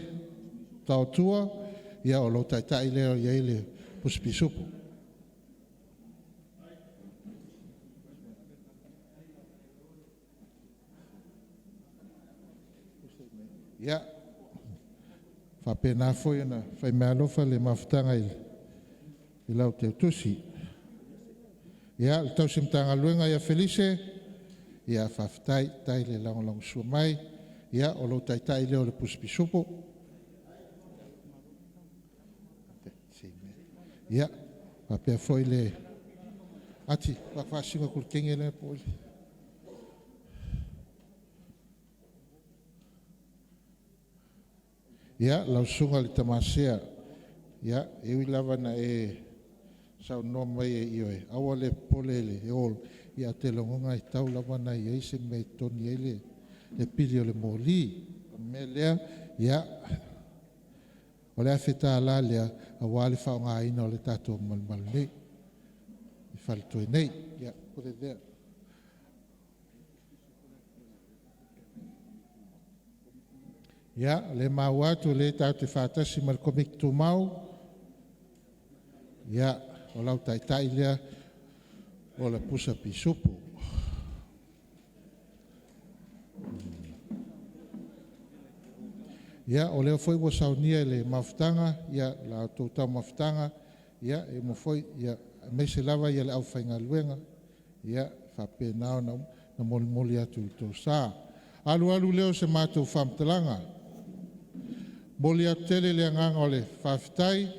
Taotua, ia o lou taitai lea o iai le pusi pisupu. Ia, faapena foi ona fai mea alofa le mafutaga i lau teutusi. Ia, le tausi Matagaluega ia Felise, ia faafetai tai le lagolagosua mai, ia o lou taitai lea o le pusi pisupu. Ia, faapea foi le ati faafasina kulu kenge lea po le. Ia, lau susuga le Tamasea, ia, e ui lava na e saunoa mai e ioe, aua le popole i le hall, ia ae ou te lagona e tatau lava ona i ai se mea e totogi ai le pili o le moli. O le mea lea, ia, o le $1,000 lea aua le faaaogaina o le tatou malumalu nei, i faletoi nei. Yeah, put it there. Ia, o lea e maua atu o lea tatou te faatasi ma le Komiti Tumau. Ia, o lau taitai lea o le Pusa Pisupo. Ia, o lea foi ua saunia e le mafutaga, ia, la outou taumafataga, ia, e uma foi, ia, aemaise lava ia le aufaigaluega, ia, faapena ona molimoli atu i tou sa. Alu alu lea o se matou faamatalaga, momoli atu tele le agaga o le faafetai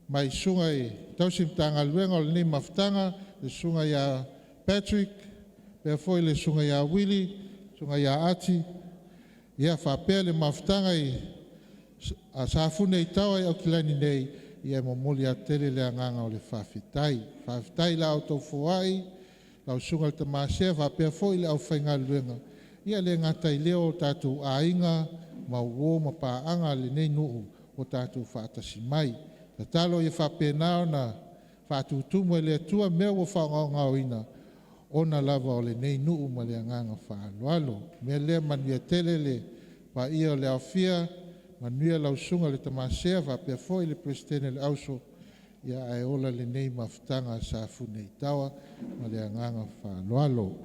mai susuga i tausi Matagaluega o lenei mafutaga, le susuga ia Patrick, faapea foi le susuga ia Uili, susuga ia Ati, ia faapea le mafutaga i a Safune i Tawa i Aukilani nei, ia e momoli atu tele le agaga o le faafetai. Faafetai i la outou foai, lau susuga i le Tama Sea faapea foi le aufaigaluega, ia e le gata i lea o tatou aiga ma uo ma paaga a lenei nuu ua tatou faatasi mai. Tatalo ia faapena ona faatutumu e le Atua mea ua faagaogaoina ona lava o lenei nuu ma le agaga faaaloalo. O le mea lea, manuia tele le paia o le aofia, manuia lau Susuga i le Tama Sea faapea foi le Peresetene o le Auso, ae ola lenei mafutaga a Safune i Tawa ma le agaga faaaloalo.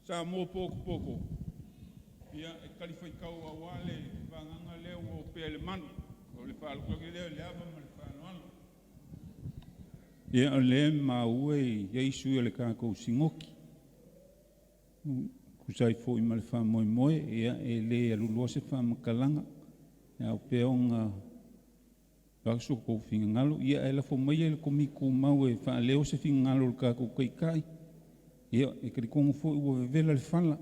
Samoa pokopoko, ia e talifuaitau aua le vagana lea ua opea i le malu. O le faaaloalo lea i le ava ma le faaaloalo. Ia, o lea e maua e i ai sui o le tatou Sinoti, tusa ai foi ma le faamoemoe, ia e le aluloa se faamatalaga, e ao pea ona avatu so outou finagalo, ia ae lafo maia i le Komiti Tumau e faaleo se finagalo o le tatou Taitai. Ia, e talitonu foi ua vevela le fala.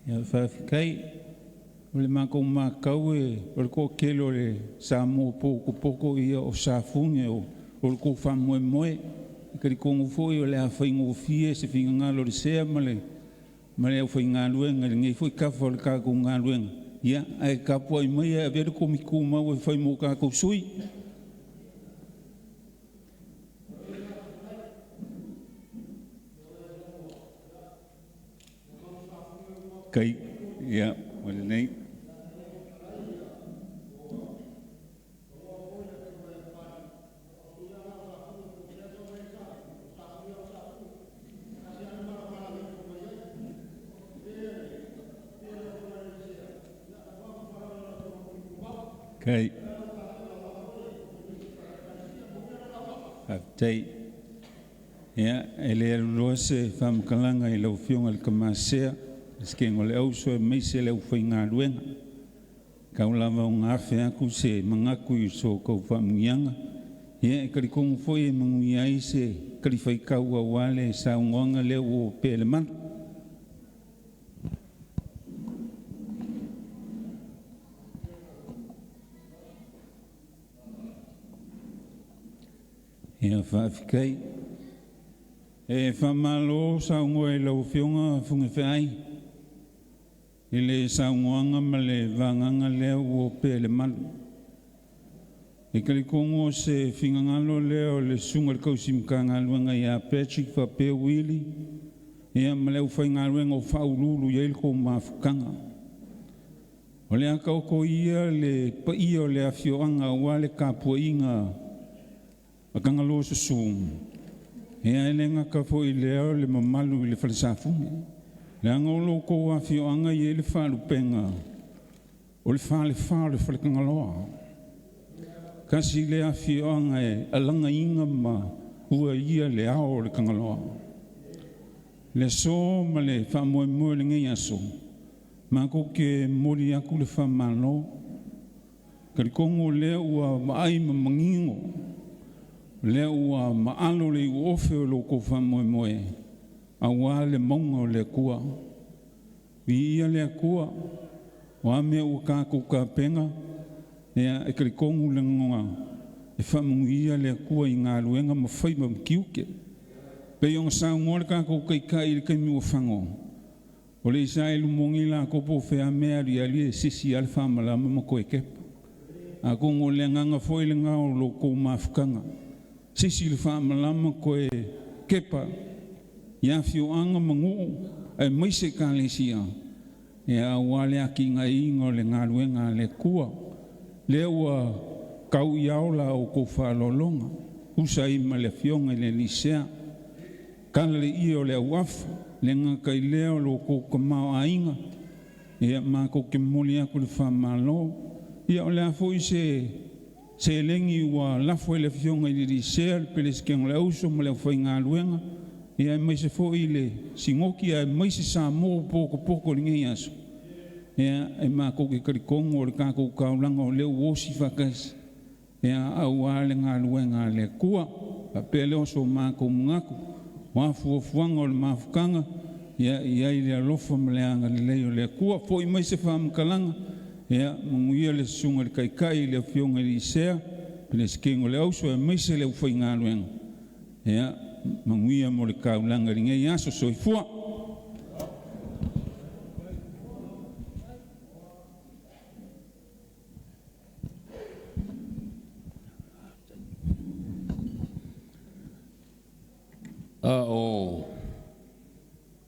Ia faafetai. O le matou matau e o le toatele o le Samoa potopoto ia o Safune o le tou faamoemoe. E talitonu foi o le a faigofie se finagalo o le Sea ma le aufaigaluega i lenei foi tafa o le tatou galuega, ia ae tapuai maia e avea le Komiti Tumau e fai mo tatou sui. Kai, ia, ua lelei. Kai. Faafetai. Ia, e le aluloa se faamatalaga i lau Afioga i le Tama Sea, le Peresetene o le Auso aemaise le aufaigaluega. Tau lava ona afe atu se manatu i so outou faamanuiaga. Ia, e talitonu foi e manuia ai se talifuaitau aua le saunoaga lea ua opea i le malu. Ia, faafetai. E faamalo saunoa i lau Afioga Fogaifeai. I le saunoaga ma le vagaga lea ua opea i le malu. E talitonu o se finagalo lea o le Susuga i le Tausi Matagaluega ia Patrick faapea Uili, ia ma le aufaigaluega o faauluulu i ai le tou mafutaga. O le a taoto ia le paia o le afioaga aua le tapuaiga a Tagaloa susu, ia e le gata foi i lea o le mamalu i le Fale Safune, leaga o lo outou afioaga e i ai le faalupega o le Falefa o le Faletagaloa. Tasi lea afioaga e alagaina ma uaia le ao o le Tagaloa. Le aso ma le faamoemoe o lenei aso, matou te momoli atu le faamalo. Talitonu o lea ua vaai ma manino, o lea ua maalo le iuofe o lo outou faamoemoe aua le mauga o le Atua. Viia le Atua, o a mea ua tatou tapena, ia e talitonu le lagona e faamanuia le Atua i galuega ma faiva ma tiute. Pei ona saunoa le tatou Taitai i le taimi ua fano, o le Isaelu moni latou po o fea mea e alu i ai e sisi lava le faamalama ma toe tepa. Atonu o le agaga foi lena o lo outou mafutaga, sisi le faamalama toe kepa i afioaga ma nuu aemaise Ekalesia, aua le atinaeina o le galuega a le Atua. Lea ua tau i ao la outou faaaloaloga, usa ai ma le Afioga i le alii Sea, kala le ie o le auafa, le gata i lea o lo outou tamaoaiga, ia matou te momoli atu le faamalo. Ia o le a foi se seleni ua lafo e le Afioga i le alii Sea, le Peresetene o le Auso ma le aufaigaluega, ia aemaise foi le Sinoti aemaise Samoa ua potopoto i lenei aso, ia e matou te talitonu o le tatou taulaga o lea ua osi faatasi, ia aua le galuega a le Atua. Faapea lea o so matou manatu, o a fuafuaga o le mafutaga, ia i ai le alofa ma le agalelei o le Atua. Foi mai se faamatalaga, ia manuia le Susuga i le Taitai le Afioga i le Sea, Peresetene o le Auso aemaise le aufaigaluega, ia manuia mo le taulaga i lenei aso. Soifua. A o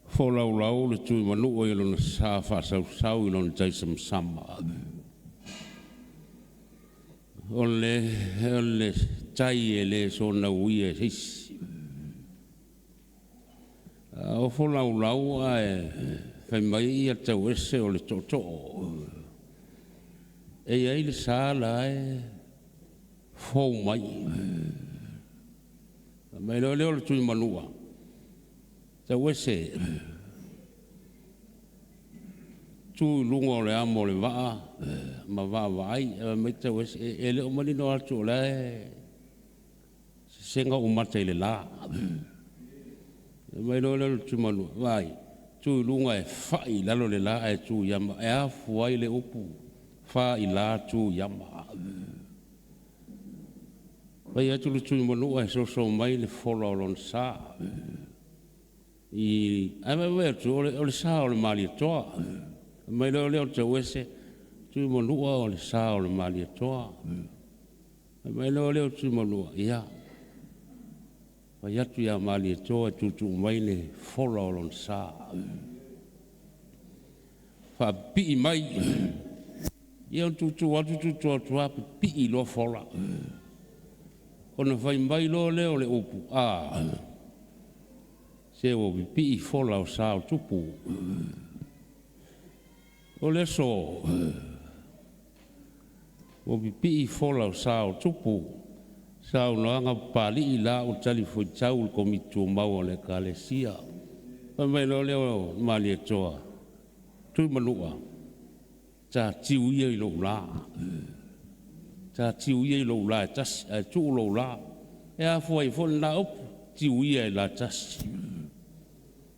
folaulau le Tuimanua i lona sa faasausau i lona taisamasama, o le tai e le soonauia e se isi. A o folaulau ae fai mai tauese o le tootoo, e i ai le sa la e fou mai. Fai mai loa lea o le Tuimanua, tauese tu i luga o le amo o le vaa ma vaavaai. Ae fai mai tauese, e le o manino atu o la e sesega ou mata i le la. Fai mai loa lea o le Tuimanua, vaai, tu i luga e fai i lalo le la ae tu i ama. E afua ai le upu fa'ila tu i ama. Fai atu le Tuimanua e soso mai le fola o lona sa. I, ae vaivai atu o le sa o le Malietoa. Fai mai loa lea o Tauese, Tuimanua o le sa o le Malietoa. Fai mai loa lea o Tuimanua, ia, fai atu ia Malietoa e tuutuu mai le fola o lona sa. Faapipii mai. Ia ona tuutuu atu tuutuu atu lava pipii loa fola. Ona fai mai loa lea o le upu, a, se ua pipii fola o sa o Tupu. O le aso ua pipii fola o sa o Tupu, saunoaga Papalii la ua talifuaitau i le Komiti Tumau a le Ekalesia. Fai mai loa lea o Malietoa, Tuimanua, ta tiu ia i lou la. Ta tiu ia i lou la e tasi, ae tuu lou la. E afua ai foi lena upu, tiu ia i la e tasi.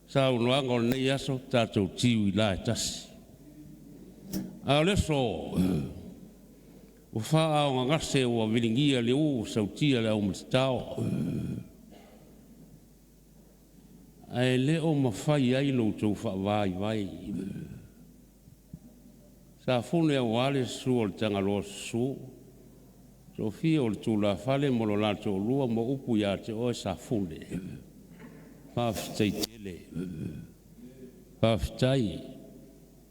Saunoaga o lenei aso, tatou tiu i la e tasi. A o le aso, ua faaaaogagase ua viligia le ū ua sautia le aumatatao, ae le o mafai ai lo outou faavaivai. Safune auā le susu o le Tagaloa susu, toafia o le tulafale ma lo la toalua ma upu ia te oe Safune. Faafetai tele. Faafetai.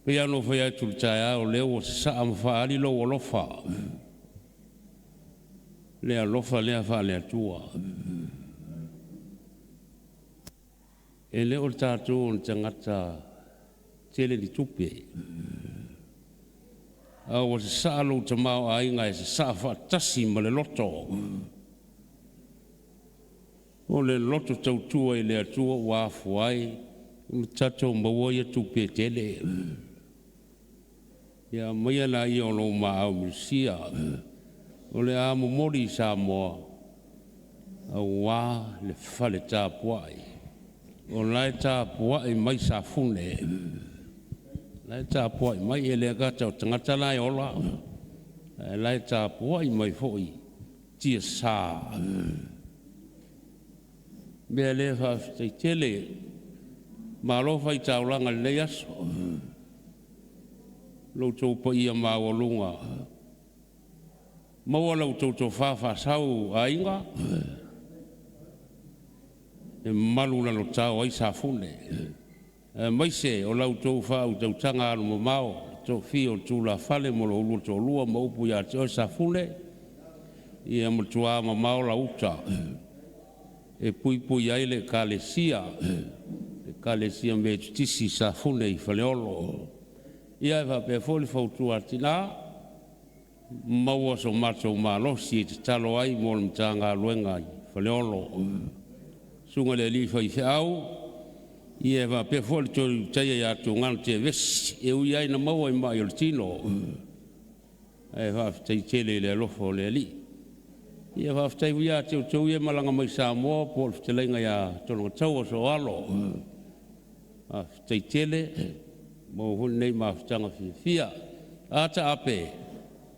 Pei lava ona ou fai atu i le taeao, o lea ua sasaa ma faaali lou alofa, le alofa lea faale-Atua. E le o tatou o ni tagata tele ni tupe, a ua sasaa lou tamaoaiga e sasaa faatasi ma le loto. O le loto tautua i le Atua ua afua ai ona tatou maua ia tupe e tele. Ia aumaia laia o lou maau minusia, o le a momoli i Samoa auā le fale tapuai. O la e tapuai mai Safune, o la e tapuai mai, e le gata o tagata la e ola, ae la e tapuai mai foi tiasa. Mea lea faafetai tele, malo fai taulaga i lenei aso. Lo outou paia maualuga, maua la outou tofa faasau aiga, e malu lalotao ai Safune, aemaise o la outou faautautaga alumamao, le toafia o tulafale ma lo oulua toalua ma upu ia te oe Safune, ia matua mamao lau uta e puipui ai le Ekalesia, Ekalesia Metotisi i Safune i Faleolo. Ia e faapea foi le fautua a tina, maua so matou malosi e tatalo ai mo le Matagaluega i Faleolo. Susuga i le alii faifeau, ia e faapea foi le toe Ulutaia ia Tugano Teevesi, e ui lava ina maua i mai o le tino, ae faafetai tele i le alofa o le Alii. Ia faafetai foi ia te outou ia e malaga mai Samoa po o le fetalaiga ia Tologataua Sooalo. Faafetai tele, maua foi lenei mafutaga fiafia. A taape,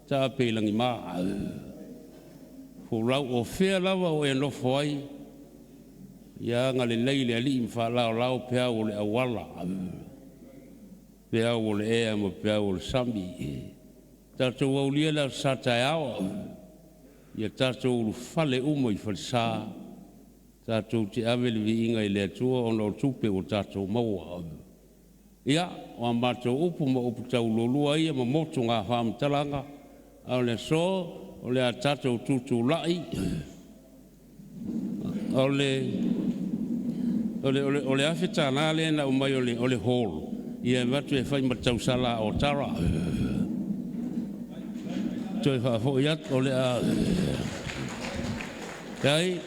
taape i lagima. Folau, o fea lava o e nofo ai, ia agalelei le Alii ma faalaolao peau o le auala, peau o le ea ma peau o le sami. Tatou aulia le aso Sa taeao, ia tatou ulufale uma i falesa, tatou te ave le viiga i le Atua ona o tupe ua tatou maua. Ia, o a matou upu ma upu taulualua ia ma motuga faamatalaga, a o le aso, o le a tatou tutulai. O le $1,000 lea na aumai o le hall, ia e avatu e fai ma tausala a otara. Toe faafoi atu, o le a leai,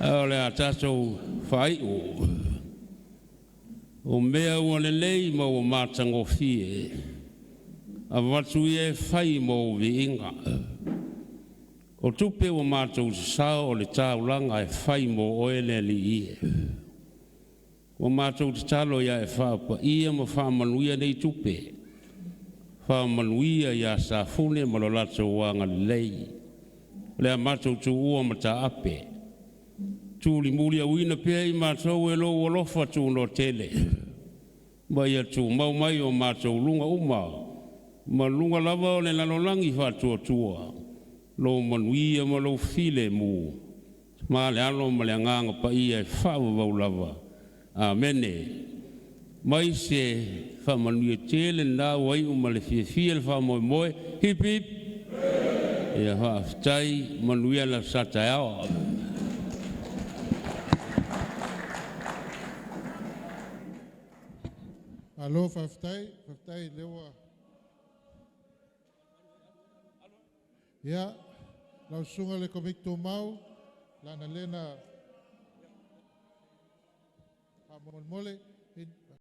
a o le a tatou faaiu. O mea ua lelei ma ua matagofie, avatu ia e fai mo ou viiga. O tupe ua matou sasao o le taulaga e fai mo oe le Alii e. Ua matou tatalo ia e faapaia ma faamanuia nei tupe, faamanuia ia Safune ma lo latou agalelei. O le a matou tuua mataape, tulimuliauina pea i matou e lou alofa tunoa tele, ma ia tumau mai o matou luga uma, ma luga lava o le lalolagi faatuatua, lou manuia ma lou filemu, ma le Alo ma le Agaga Paia e faavavau lava. Amene. Mai se faamanuia tele lena ua iu ma le fiafia le faamoemoe. Hip hip. Ia faafetai, manuia le aso Sa taeao. Malo faafetai, faafetai lea ua Ia, lau susuga i le Komiti Tumau, Lana Lena faamolemole.